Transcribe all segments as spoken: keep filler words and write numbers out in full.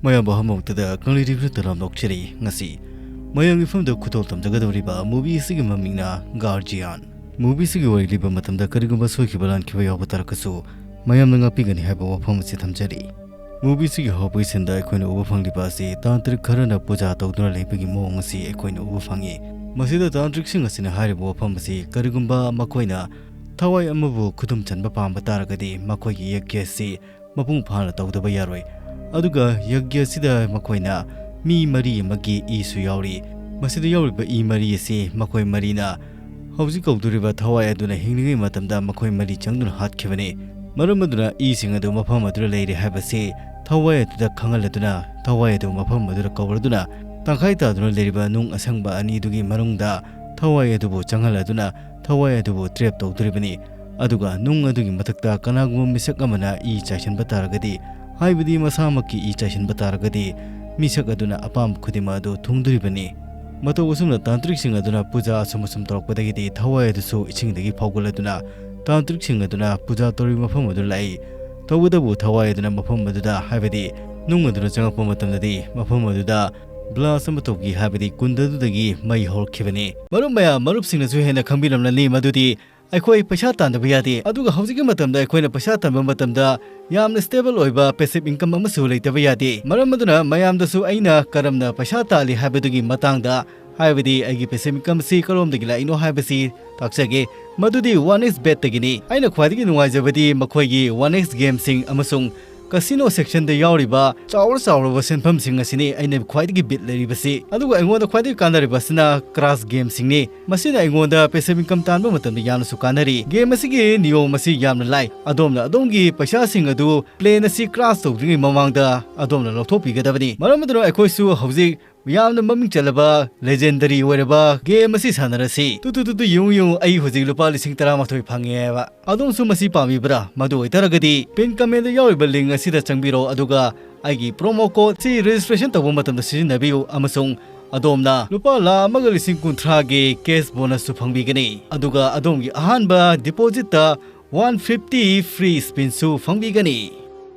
ꯃꯌꯥꯝꯕꯨ ꯍꯝꯃꯧꯇꯗ ꯀꯪꯂꯩ ꯔꯤꯚꯤꯌꯨ ꯇꯔꯥꯝ ꯂꯧꯖꯔꯤ꯫ ꯉꯁꯤ ꯃꯌꯥꯝꯒꯤ ꯃꯐꯝꯗ ꯈꯨꯗꯣꯜ ꯇꯝꯖꯒꯗꯧꯔꯤꯕ movie ꯑꯁꯤꯒꯤ ꯃꯃꯤꯡꯅ Guardian꯫ Movie ꯑꯁꯤꯒꯤ ꯋꯥꯔꯤ ꯂꯤꯕ ꯃꯇꯝꯗ ꯀꯔꯤꯒꯨꯝꯕ ꯁꯣꯏꯈꯤꯕ ꯂꯥꯟꯈꯤꯕ ꯌꯥꯎꯕ ꯇꯥꯔꯒꯁꯨ ꯃꯌꯥꯝꯅ ꯉꯥꯛꯄꯤꯒꯅꯤ ꯍꯥꯏꯕ ꯋꯥꯐꯝ ꯑꯁꯤ ꯊꯝꯖꯔꯤ꯫ Movie ꯑꯁꯤꯒꯤ ꯍꯧꯔꯛꯄꯒꯤ ꯁꯤꯟꯗ ꯑꯩꯈꯣꯏꯅ ꯎꯕ ꯐꯪꯂꯤꯕ ꯑꯁꯤ ꯇꯥꯟꯇ꯭ꯔꯤꯛ ꯈꯔꯅ ꯄꯨꯖꯥ ꯇꯧꯗꯨꯅ ꯂꯩꯕꯒꯤ ꯃꯑꯣꯡ ꯑꯁꯤ ꯑꯩꯈꯣꯏꯅ ꯎꯕ ꯐꯪꯉꯤ꯫ ꯃꯁꯤꯗ ꯇꯥꯟꯇ꯭ꯔꯤꯛꯁꯤꯡ ꯑꯁꯤꯅ ꯍꯥꯏꯔꯤꯕ ꯋꯥꯐꯝ ꯑꯁꯤ ꯀꯔꯤꯒꯨꯝꯕ ꯃꯈꯣꯏꯅ ꯊꯋꯥꯏ ꯑꯃꯕꯨ ꯈꯨꯗꯨꯝ ꯆꯟꯕ ꯄꯥꯝꯕ ꯇꯥꯔꯒꯗꯤ ꯃꯈꯣꯏꯒꯤ ꯌꯛꯀ꯭ꯌ ꯑꯁꯤ ꯃꯄꯨꯡ ꯐꯥꯅ ꯇꯧꯗꯕ ꯌꯥꯔꯣꯏ꯫ ꯑꯗꯨꯒ ꯌꯛꯀ꯭ꯌ ꯑꯁꯤꯗ ꯃꯈꯣꯏꯅ ꯃꯤ ꯃꯔꯤ ꯑꯃꯒꯤ ꯏꯁꯨ ꯌꯥꯎꯔꯤ꯫ ꯃꯁꯤꯗ ꯌꯥꯎꯔꯤꯕ ꯏ ꯃꯔꯤ ꯑꯁꯤ ꯃꯈꯣꯏ ꯃꯔꯤꯅ ꯍꯧꯖꯤꯛ ꯀꯧꯗꯣꯔꯤꯕ ꯊꯋꯥꯏ ꯑꯗꯨꯅ ꯍꯤꯡꯂꯤꯉꯩ ꯃꯇꯝꯗ ꯃꯈꯣꯏ ꯃꯔꯤ ꯆꯪꯗꯨꯅ ꯍꯥꯠꯈꯤꯕꯅꯤ꯫ ꯃꯔꯝ ꯑꯗꯨꯅ ꯏꯁꯤꯡ ꯑꯗꯨ ꯃꯐꯝ ꯑꯗꯨꯗ ꯂꯩꯔꯦ ꯍꯥꯏꯕꯁꯤ ꯊꯋꯥꯏ ꯑꯗꯨꯗ ꯈꯪꯍꯜꯂꯗꯨꯅ ꯊꯋꯥꯏ ꯑꯗꯨ ꯃꯐꯝ ꯑꯗꯨꯗ ꯀꯧꯔꯗꯨꯅ ꯇꯪꯈꯥꯏ ꯇꯥꯗꯨꯅ ꯂꯩꯔꯤꯕ ꯅꯨꯡ ꯑꯁꯪꯕ ꯑꯅꯤꯗꯨꯒꯤ ꯃꯅꯨꯡꯗ ꯊꯋꯥꯏ ꯑꯗꯨꯕꯨ ꯆꯪꯍꯜꯂꯗꯨꯅ ꯊꯋꯥꯏ ꯑꯗꯨꯕꯨ trap ꯇꯧꯗꯣꯔꯤꯕꯅꯤ꯫ ꯑꯗꯨꯒ ꯅꯨꯡ ꯑꯗꯨꯒꯤ ꯃꯊꯛꯇ ꯀꯅꯥꯒꯨꯝꯕ ꯃꯤꯁꯛ ꯑꯃꯅ ꯏ ꯆꯥꯏꯁꯤꯟꯕ ꯇꯥꯔꯒꯗꯤ, ꯍꯥꯏꯕꯗꯤ ꯃꯁꯥꯃꯛꯀꯤ ꯏ ꯆꯥꯏꯁꯤꯟꯕ ꯇꯥꯔꯒꯗꯤ, ꯃꯤꯁꯛ ꯑꯗꯨꯅ ꯑꯄꯥꯝꯕ ꯈꯨꯗꯤꯡꯃꯛ ꯑꯗꯨ ꯊꯨꯡꯗꯣꯔꯤꯕꯅꯤ꯫ ꯃꯇꯧ ꯑꯁꯨꯝꯅ ꯇꯥꯟꯇ꯭ꯔꯤꯛꯁꯤꯡ ꯑꯗꯨꯅ ꯄꯨꯖꯥ ꯑꯁꯨꯝ ꯑꯁꯨꯝ ꯇꯧꯔꯛꯄꯗꯒꯤꯗꯤ ꯊꯋꯥꯏ ꯑꯗꯨꯁꯨ ꯏꯁꯤꯡꯗꯒꯤ ꯐꯥꯎꯒꯠꯂꯗꯨꯅ ꯇꯥꯟꯇ꯭ꯔꯤꯛꯁꯤꯡ ꯑꯗꯨꯅ ꯄꯨꯖꯥ ꯇꯧꯔꯤꯕ ꯃꯐꯝ ꯑꯗꯨ ꯂꯥꯛꯏ꯫ ꯇꯧꯕꯇꯕꯨ ꯊꯋꯥꯏ ꯑꯗꯨꯅ ꯃꯐꯝ ꯑꯗꯨꯗ, ꯍꯥꯏꯕꯗꯤ ꯅꯨꯡ ꯑꯗꯨꯅ ꯆꯪꯉꯛꯄ ꯃꯇꯝꯗꯗꯤ ꯃꯐꯝ ꯑꯗꯨꯗ blast ꯑꯃ ꯇꯧꯈꯤ, ꯍꯥꯏꯕꯗꯤ ꯀꯨꯟꯗ ꯑꯗꯨꯗꯒꯤ ꯃꯩ ꯍꯧꯔꯛꯈꯤꯕꯅꯤ꯫ ꯃꯔꯨꯞ ꯃꯌꯥꯝ, ꯃꯔꯨꯞꯁꯤꯡꯅꯁꯨ ꯍꯦꯟꯅ ꯈꯪꯕꯤꯔꯝꯂꯅꯤ ꯃꯗꯨꯗꯤ ꯑꯩꯈꯣꯏ ꯄꯩꯁꯥ ꯇꯥꯟꯗꯕ ꯌꯥꯗꯦ꯫ ꯑꯗꯨꯒ ꯍꯧꯖꯤꯛꯀꯤ ꯃꯇꯝꯗ ꯑꯩꯈꯣꯏꯅ ꯄꯩꯁꯥ ꯇꯥꯟꯕ ꯃꯇꯝꯗ ꯌꯥꯝꯅ stable ꯑꯣꯏꯕ passive income ꯑꯃꯁꯨ ꯂꯩꯇꯕ ꯌꯥꯗꯦ꯫ ꯃꯔꯝ ꯑꯗꯨꯅ ꯃꯌꯥꯝꯗꯁꯨ ꯑꯩꯅ ꯀꯔꯝꯅ ꯄꯩꯁꯥ ꯇꯥꯜꯂꯤ ꯍꯥꯏꯕꯗꯨꯒꯤ ꯃꯇꯥꯡꯗ, ꯍꯥꯏꯕꯗꯤ ꯑꯩꯒꯤ passive income ꯑꯁꯤ ꯀꯔꯣꯝꯗꯒꯤ ꯂꯥꯛꯏꯅꯣ ꯍꯥꯏꯕꯁꯤ ꯇꯥꯛꯆꯒꯦ꯫ ꯃꯗꯨꯗꯤ ꯋꯥꯟ ꯑꯦꯛꯁ ꯕꯦꯠꯇꯒꯤꯅꯤ꯫ ꯑꯩꯅ ꯈ꯭ꯋꯥꯏꯗꯒꯤ ꯅꯨꯡꯉꯥꯏꯖꯕꯗꯤ ꯃꯈꯣꯏꯒꯤ ꯋꯥꯟ ꯑꯦꯛꯁ ꯒꯦꯝꯁꯤꯡ ꯑꯃꯁꯨꯡ ꯀꯁꯤꯅꯣ ꯁꯦꯛꯁꯟꯗ ꯌꯥꯎꯔꯤꯕ ꯆꯥꯎꯔ ꯆꯥꯎꯔꯕ ꯁꯦꯟꯐꯝꯁꯤꯡ ꯑꯁꯤꯅꯤ ꯑꯩꯅ ꯈ꯭ꯋꯥꯏꯗꯒꯤ ꯕꯤꯠ ꯂꯩꯔꯤꯕꯁꯤ꯫ ꯑꯗꯨꯒ ꯑꯩꯉꯣꯟꯗ ꯈ꯭ꯋꯥꯏꯗꯒꯤ ꯀꯥꯟꯅꯔꯤꯕ ꯑꯁꯤꯅ ꯀ꯭ꯔꯥꯁ ꯒꯦꯝꯁꯤꯡꯅꯤ꯫ ꯃꯁꯤꯅ ꯑꯩꯉꯣꯟꯗ passive income ꯇꯥꯟꯕ ꯃꯇꯝꯗ ꯌꯥꯝꯅꯁꯨ ꯀꯥꯟꯅꯔꯤ꯫ ꯒꯦꯝ ꯑꯁꯤꯒꯤ ꯅꯤꯌꯣꯝ ꯑꯁꯤ ꯌꯥꯝꯅ ꯂꯥꯏ꯫ ꯑꯗꯣꯝꯅ ꯑꯗꯣꯝꯒꯤ ꯄꯩꯁꯥꯁꯤꯡ ꯑꯗꯨ ꯄ꯭ꯂꯦꯟ ꯑꯁꯤ ꯀ꯭ꯔꯥꯁ ꯇꯧꯗ꯭ꯔꯤꯉꯩ ꯃꯃꯥꯡꯗ ꯑꯗꯣꯝꯅ ꯂꯧꯊꯣꯛꯄꯤꯒꯗꯕꯅꯤ꯫ ꯃꯔꯝ ꯑꯗꯨꯅ ꯑꯩꯈꯣꯏꯁꯨ ꯍꯧꯖꯤꯛ ꯌꯥꯝꯅ ꯃꯃꯤꯡ ꯆꯠꯂꯕ ꯂꯦꯖꯦꯟꯗꯔꯤ ꯑꯣꯏꯔꯕ ꯒꯦꯝ ꯑꯁꯤ ꯁꯥꯟꯅꯔꯁꯤ꯫ ꯇꯨ ꯇꯨ ꯇꯨ ꯇꯨ, ꯌꯦꯡꯉꯨ ꯌꯦꯡꯉꯨ, ꯑꯩ ꯍꯧꯖꯤꯛ ꯂꯨꯄꯥ ꯂꯤꯁꯤꯡ ꯇꯔꯥꯃꯥꯊꯣꯏ ꯐꯪꯉꯦꯕ꯫ ꯑꯗꯣꯝꯁꯨ ꯃꯁꯤ ꯄꯥꯝꯕꯤꯕ꯭ꯔꯥ? ꯃꯗꯨ ꯑꯣꯏꯇꯥꯔꯒꯗꯤ ꯄꯤꯟ ꯀꯃꯦꯟꯗ ꯌꯥꯎꯔꯤꯕ ꯂꯤꯡ ꯑꯁꯤꯗ ꯆꯪꯕꯤꯔꯣ, ꯑꯗꯨꯒ ꯑꯩꯒꯤ ꯄ꯭ꯔꯣꯃꯣ ꯀꯣꯗ ꯁꯤ ꯔꯦꯖꯤꯁꯇ꯭ꯔꯦꯁꯟ ꯇꯧꯕ ꯃꯇꯝꯗ ꯁꯤꯖꯤꯟꯅꯕꯤꯌꯨ, ꯑꯃꯁꯨꯡ ꯑꯗꯣꯝꯅ ꯂꯨꯄꯥ ꯂꯥꯈ ꯑꯃꯒ ꯂꯤꯁꯤꯡ ꯀꯨꯟꯊ꯭ꯔꯥꯒꯤ ꯀꯦꯁ ꯕꯣꯅꯁꯁꯨ ꯐꯪꯕꯤꯒꯅꯤ, ꯑꯗꯨꯒ ꯑꯗꯣꯝꯒꯤ ꯑꯍꯥꯟꯕ ꯗꯤꯄꯣꯖꯤꯠꯇ ꯋꯥꯟ ꯐꯤꯐꯇꯤ ꯐ꯭ꯔꯤ ꯁ꯭ꯄꯤꯟꯁꯨ ꯐꯪꯕꯤꯒꯅꯤ꯫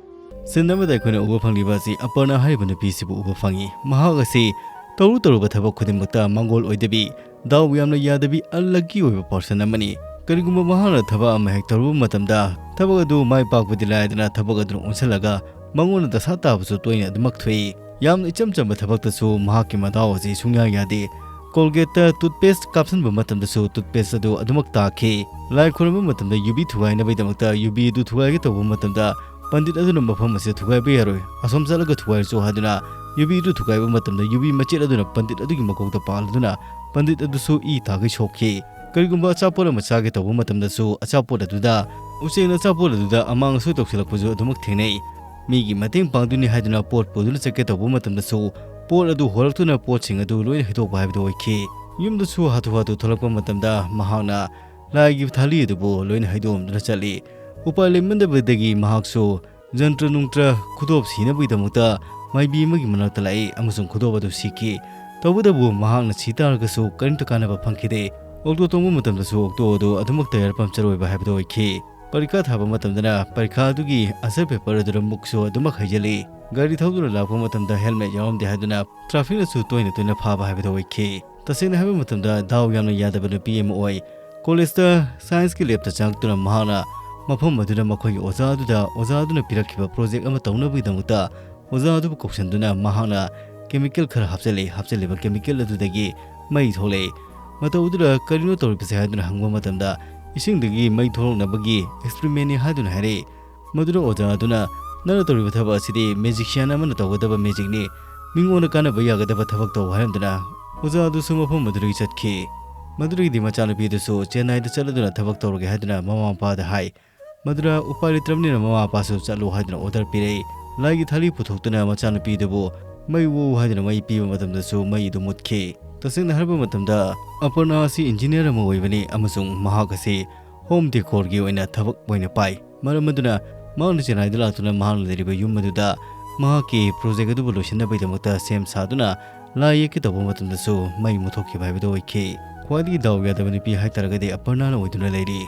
ꯁꯤꯟ ꯑꯃꯗ ꯑꯩꯈꯣꯏꯅ ꯎꯕ ꯐꯪꯂꯤꯕ ꯑꯁꯤ ꯑꯄꯔꯅꯥ ꯍꯥꯏꯔꯤꯕ ꯅꯨꯄꯤꯁꯤꯕꯨ ꯎꯕ ꯐꯪꯉꯤ꯫ ꯃꯍꯥꯛ ꯑꯁꯤ ꯇꯧꯔꯨ ꯇꯧꯔꯨꯕ ꯊꯕꯛ ꯈꯨꯗꯤꯡꯃꯛꯇ ꯃꯪꯒꯣꯜ ꯑꯣꯏꯗꯕꯤ, ꯗꯥꯎ ꯌꯥꯝꯅ ꯌꯥꯗꯕꯤ, unlucky ꯑꯣꯏꯕ person ꯑꯃꯅꯤ꯫ ꯀꯔꯤꯒꯨꯝꯕ ꯃꯍꯥꯛꯅ ꯊꯕꯛ ꯑꯃ ꯍꯦꯛ ꯇꯧꯔꯨꯕ ꯃꯇꯝꯗ, ꯊꯕꯛ ꯑꯗꯨ ꯃꯥꯏ ꯄꯥꯛꯄꯗꯤ ꯂꯥꯏꯗꯅ ꯊꯕꯛ ꯑꯗꯨꯅ ꯑꯣꯟꯁꯤꯜꯂꯒ ꯃꯉꯣꯟꯗ ꯗꯁꯥ ꯇꯥꯕꯁꯨ ꯇꯣꯏꯅ ꯑꯗꯨꯃꯛ ꯊꯣꯛꯏ꯫ ꯌꯥꯝꯅ ꯏꯆꯝ ꯆꯝꯕ ꯊꯕꯛꯇꯁꯨ ꯃꯍꯥꯛꯀꯤ ꯃꯗꯥꯎ ꯑꯁꯤ ꯁꯨꯡꯌꯥ ꯌꯥꯗꯦ꯫ Colgate-ꯇ toothpaste ꯀꯥꯞꯁꯤꯟꯕ ꯃꯇꯝꯗꯁꯨ toothpaste ꯑꯗꯨ ꯑꯗꯨꯃꯛ ꯇꯥꯈꯤ꯫ ꯂꯥꯏ ꯈꯨꯔꯨꯝꯕ ꯃꯇꯝꯗ ꯌꯨꯕꯤ ꯊꯨꯒꯥꯏꯅꯕꯒꯤꯗꯃꯛꯇ ꯌꯨꯕꯤ ꯑꯗꯨ ꯊꯨꯒꯥꯏꯒꯦ ꯇꯧꯕ ꯃꯇꯝꯗ ꯄꯟꯗꯤꯠ ꯑꯗꯨꯅ ꯃꯐꯝ ꯑꯁꯤ ꯊꯨꯒꯥꯏꯕ ꯌꯥꯔꯣꯏ, ꯑꯁꯣꯝ ꯆꯠꯂꯒ ꯊꯨꯒꯥꯏꯔꯁꯨ ꯍꯥꯏꯗꯨꯅ ꯌꯨꯕꯤ ꯑꯗꯨ ꯊꯨꯒꯥꯏꯕ ꯃꯇꯝꯗ ꯌꯨꯕꯤ ꯃꯆꯦꯠ ꯑꯗꯨꯅ ꯄꯟꯗꯤꯠ ꯑꯗꯨꯒꯤ ꯃꯀꯣꯛꯇ ꯄꯥꯜꯂꯗꯨꯅ ꯄꯟꯗꯤꯠ ꯑꯗꯨꯁꯨ ꯏ ꯇꯥꯒꯩ ꯁꯣꯛꯈꯤ꯫ ꯀꯔꯤꯒꯨꯝꯕ ꯑꯆꯥꯄꯣꯠ ꯑꯃ ꯆꯥꯒꯦ ꯇꯧꯕ ꯃꯇꯝꯗꯁꯨ ꯑꯆꯥꯄꯣꯠ ꯑꯗꯨꯗ, ꯎꯆꯦꯛꯅ ꯑꯆꯥꯄꯣꯠ ꯑꯗꯨꯗ ꯑꯃꯥꯡ ꯑꯁꯣꯏ ꯇꯧꯁꯤꯜꯂꯛꯄꯁꯨ ꯑꯗꯨꯃꯛ ꯊꯦꯡꯅꯩ꯫ ꯃꯤꯒꯤ ꯃꯇꯦꯡ ꯄꯥꯡꯗꯣꯏꯅꯤ ꯍꯥꯏꯗꯨꯅ ꯄꯣꯠ ꯄꯨꯗꯨꯅ ꯆꯠꯀꯦ ꯇꯧꯕ ꯃꯇꯝꯗꯁꯨ ꯄꯣꯠ ꯑꯗꯨ ꯍꯣꯔꯛꯇꯨꯅ ꯄꯣꯠꯁꯤꯡ ꯑꯗꯨ ꯂꯣꯏꯅ ꯍꯩꯗꯣꯛꯄ ꯍꯥꯏꯕꯗꯨ ꯑꯣꯏꯈꯤ꯫ ꯌꯨꯝꯗꯁꯨ ꯍꯥꯊꯨ ꯍꯥꯊꯨ ꯊꯣꯛꯂꯛꯄ ꯃꯇꯝꯗ ꯃꯍꯥꯛꯅ ꯂꯥꯏꯒꯤ ꯊꯥꯂꯤ ꯑꯗꯨꯕꯨ ꯂꯣꯏꯅ ꯍꯩꯗꯣꯛꯑꯝꯗꯨꯅ ꯆꯠꯂꯤ꯫ ꯎꯄꯥꯏ ꯂꯩꯃꯟꯗꯕꯗꯒꯤ ꯃꯍꯥꯛꯁꯨ ꯖꯟꯇ꯭ꯔ ꯅꯨꯡꯇ꯭ꯔ ꯈꯨꯗꯣꯞ ꯁꯤꯅꯕꯒꯤꯗꯃꯛꯇ ꯃꯥꯏꯕꯤ ꯑꯃꯒꯤ ꯃꯅꯥꯛꯇ ꯂꯥꯛꯏ ꯑꯃꯁꯨꯡ ꯈꯨꯗꯣꯞ ꯑꯗꯨ ꯁꯤꯈꯤ꯫ ꯇꯧꯕꯇꯕꯨ ꯃꯍꯥꯛꯅ ꯁꯤ ꯇꯥꯔꯒꯁꯨ ꯀꯔꯤꯝꯇ ꯀꯥꯟꯅꯕ ꯐꯪꯈꯤꯗꯦ꯫ ꯑꯣꯛꯇꯣ ꯇꯣꯡꯕ ꯃꯇꯝꯗꯁꯨ ꯑꯣꯛꯇꯣ ꯑꯗꯨ ꯑꯗꯨꯃꯛ tyre puncture ꯑꯣꯏꯕ ꯍꯥꯏꯕꯗꯨ ꯑꯣꯏꯈꯤ꯫ ꯄꯔꯤꯈꯥ ꯊꯥꯕ ꯃꯇꯝꯗꯅ ꯄꯔꯤꯈꯥ ꯑꯗꯨꯒꯤ answer paper ꯑꯗꯨꯗ ꯃꯨꯛꯁꯨ ꯑꯗꯨꯃꯛ ꯍꯩꯖꯤꯜꯂꯤ꯫ ꯒꯥꯔꯤ ꯊꯧꯗꯨꯅ ꯂꯥꯛꯄ ꯃꯇꯝꯗ helmet ꯌꯥꯎꯔꯝꯗꯦ ꯍꯥꯏꯗꯨꯅ traffic-ꯅꯁꯨ ꯇꯣꯏꯅ ꯇꯣꯏꯅ ꯐꯥꯕ ꯍꯥꯏꯕꯗꯨ ꯑꯣꯏꯈꯤ꯫ ꯇꯁꯦꯡꯅ ꯍꯥꯏꯕ ꯃꯇꯝꯗ ꯗꯥꯎ ꯌꯥꯝꯅ ꯌꯥꯗꯕ ꯅꯨꯄꯤ ꯑꯃ ꯑꯣꯏ꯫ College-ꯇ science-ꯀꯤ lab-ꯇ ꯆꯪꯉꯛꯇꯨꯅ ꯃꯍꯥꯛꯅ ꯃꯐꯝ ꯑꯗꯨꯗ ꯃꯈꯣꯏꯒꯤ ꯑꯣꯖꯥ ꯑꯗꯨꯗ ꯑꯣꯖꯥ ꯑꯗꯨꯅ ꯄꯤꯔꯛꯈꯤꯕ project ꯑꯃ ꯇꯧꯅꯕꯒꯤꯗꯃꯛꯇ ꯑꯣꯖꯥ ꯑꯗꯨꯕꯨ ꯀꯧꯁꯤꯟꯗꯨꯅ ꯃꯍꯥꯛꯅ chemical ꯈꯔ ꯍꯥꯞꯆꯤꯜꯂꯤ꯫ ꯍꯥꯞꯆꯤꯜꯂꯤꯕ chemical ꯑꯗꯨꯗꯒꯤ ꯃꯩ ꯊꯣꯛꯂꯛꯏ꯫ ꯃꯇꯧ ꯑꯗꯨꯗ "ꯀꯔꯤꯅꯣ ꯇꯧꯔꯤꯕꯁꯦ?" ꯍꯥꯏꯗꯨꯅ ꯍꯪꯕ ꯃꯇꯝꯗ, "ꯏꯁꯤꯡꯗꯒꯤ ꯃꯩ ꯊꯣꯛꯂꯛꯅꯕꯒꯤ experiment-ꯅꯤ" ꯍꯥꯏꯗꯨꯅ ꯍꯥꯏꯔꯛꯏ꯫ ꯃꯗꯨꯗ ꯑꯣꯖꯥ ꯑꯗꯨꯅ, "ꯅꯪꯅ ꯇꯧꯔꯤꯕ ꯊꯕꯛ ꯑꯁꯤꯗꯤ magician ꯑꯃꯅ ꯇꯧꯒꯗꯕ magic-ꯅꯤ, ꯃꯤꯉꯣꯟꯗ ꯀꯥꯟꯅꯕ ꯌꯥꯒꯗꯕ ꯊꯕꯛ ꯇꯧ" ꯍꯥꯏꯔꯝꯗꯨꯅ ꯑꯣꯖꯥ ꯑꯗꯨꯁꯨ ꯃꯐꯝ ꯑꯗꯨꯗꯒꯤ ꯆꯠꯈꯤ꯫ ꯃꯗꯨꯗꯒꯤꯗꯤ ꯃꯆꯥꯅꯨꯄꯤ ꯑꯗꯨꯁꯨ ꯆꯦꯟꯅꯥꯏꯗ ꯆꯠꯂꯗꯨꯅ ꯊꯕꯛ ꯇꯧꯔꯒꯦ ꯍꯥꯏꯗꯨꯅ ꯃꯃꯥ ꯃꯄꯥꯗ ꯍꯥꯏ꯫ ꯃꯗꯨꯗ ꯎꯄꯥꯏ ꯂꯩꯇ꯭ꯔꯕꯅꯤꯅ ꯃꯃꯥ ꯃꯄꯥꯁꯨ "ꯆꯠꯂꯨ" ꯍꯥꯏꯗꯨꯅ order ꯄꯤꯔꯛꯏ꯫ ꯂꯥꯏꯒꯤ ꯊꯥꯂꯤ ꯄꯨꯊꯣꯛꯇꯨꯅ ꯃꯆꯥꯅꯨꯄꯤꯗꯨꯕꯨ "ꯃꯩ ꯋꯣ" ꯍꯥꯏꯗꯨꯅ ꯃꯩ ꯄꯤꯕ ꯃꯇꯝꯗꯁꯨ ꯃꯩ ꯑꯗꯨ ꯃꯨꯠꯈꯤ꯫ ꯇꯁꯦꯡꯅ ꯍꯥꯏꯔꯕ ꯃꯇꯝꯗ, ꯑꯄꯔꯅꯥ ꯑꯁꯤ engineer ꯑꯃ ꯑꯣꯏꯕꯅꯤ ꯑꯃꯁꯨꯡ ꯃꯍꯥꯛ ꯑꯁꯤ home decor-ꯒꯤ ꯑꯣꯏꯅ ꯊꯕꯛ ꯑꯣꯏꯅ ꯄꯥꯏ꯫ ꯃꯔꯝ ꯑꯗꯨꯅ ꯃꯍꯥꯛꯅ ꯆꯦꯟꯅꯥꯏꯗ ꯂꯥꯛꯇꯨꯅ ꯃꯍꯥꯛꯅ ꯂꯩꯔꯤꯕ ꯌꯨꯝ ꯑꯗꯨꯗ ꯃꯍꯥꯛꯀꯤ project ꯑꯗꯨꯕꯨ ꯂꯣꯏꯁꯤꯟꯅꯕꯒꯤꯗꯃꯛꯇ ꯁꯦꯝ ꯁꯥꯗꯨꯅ ꯂꯥꯏ ꯌꯦꯛꯀꯦ ꯇꯧꯕ ꯃꯇꯝꯗꯁꯨ ꯃꯩ ꯃꯨꯠꯊꯣꯛꯈꯤꯕ ꯍꯥꯏꯕꯗꯨ ꯑꯣꯏꯈꯤ꯫ ꯈ꯭ꯋꯥꯏꯗꯒꯤ ꯗꯥꯎ ꯌꯥꯗꯕ ꯅꯨꯄꯤ ꯍꯥꯏꯇꯥꯔꯒꯗꯤ ꯑꯄꯔꯅꯥꯅ ꯑꯣꯏꯗꯨꯅ ꯂꯩꯔꯤ꯫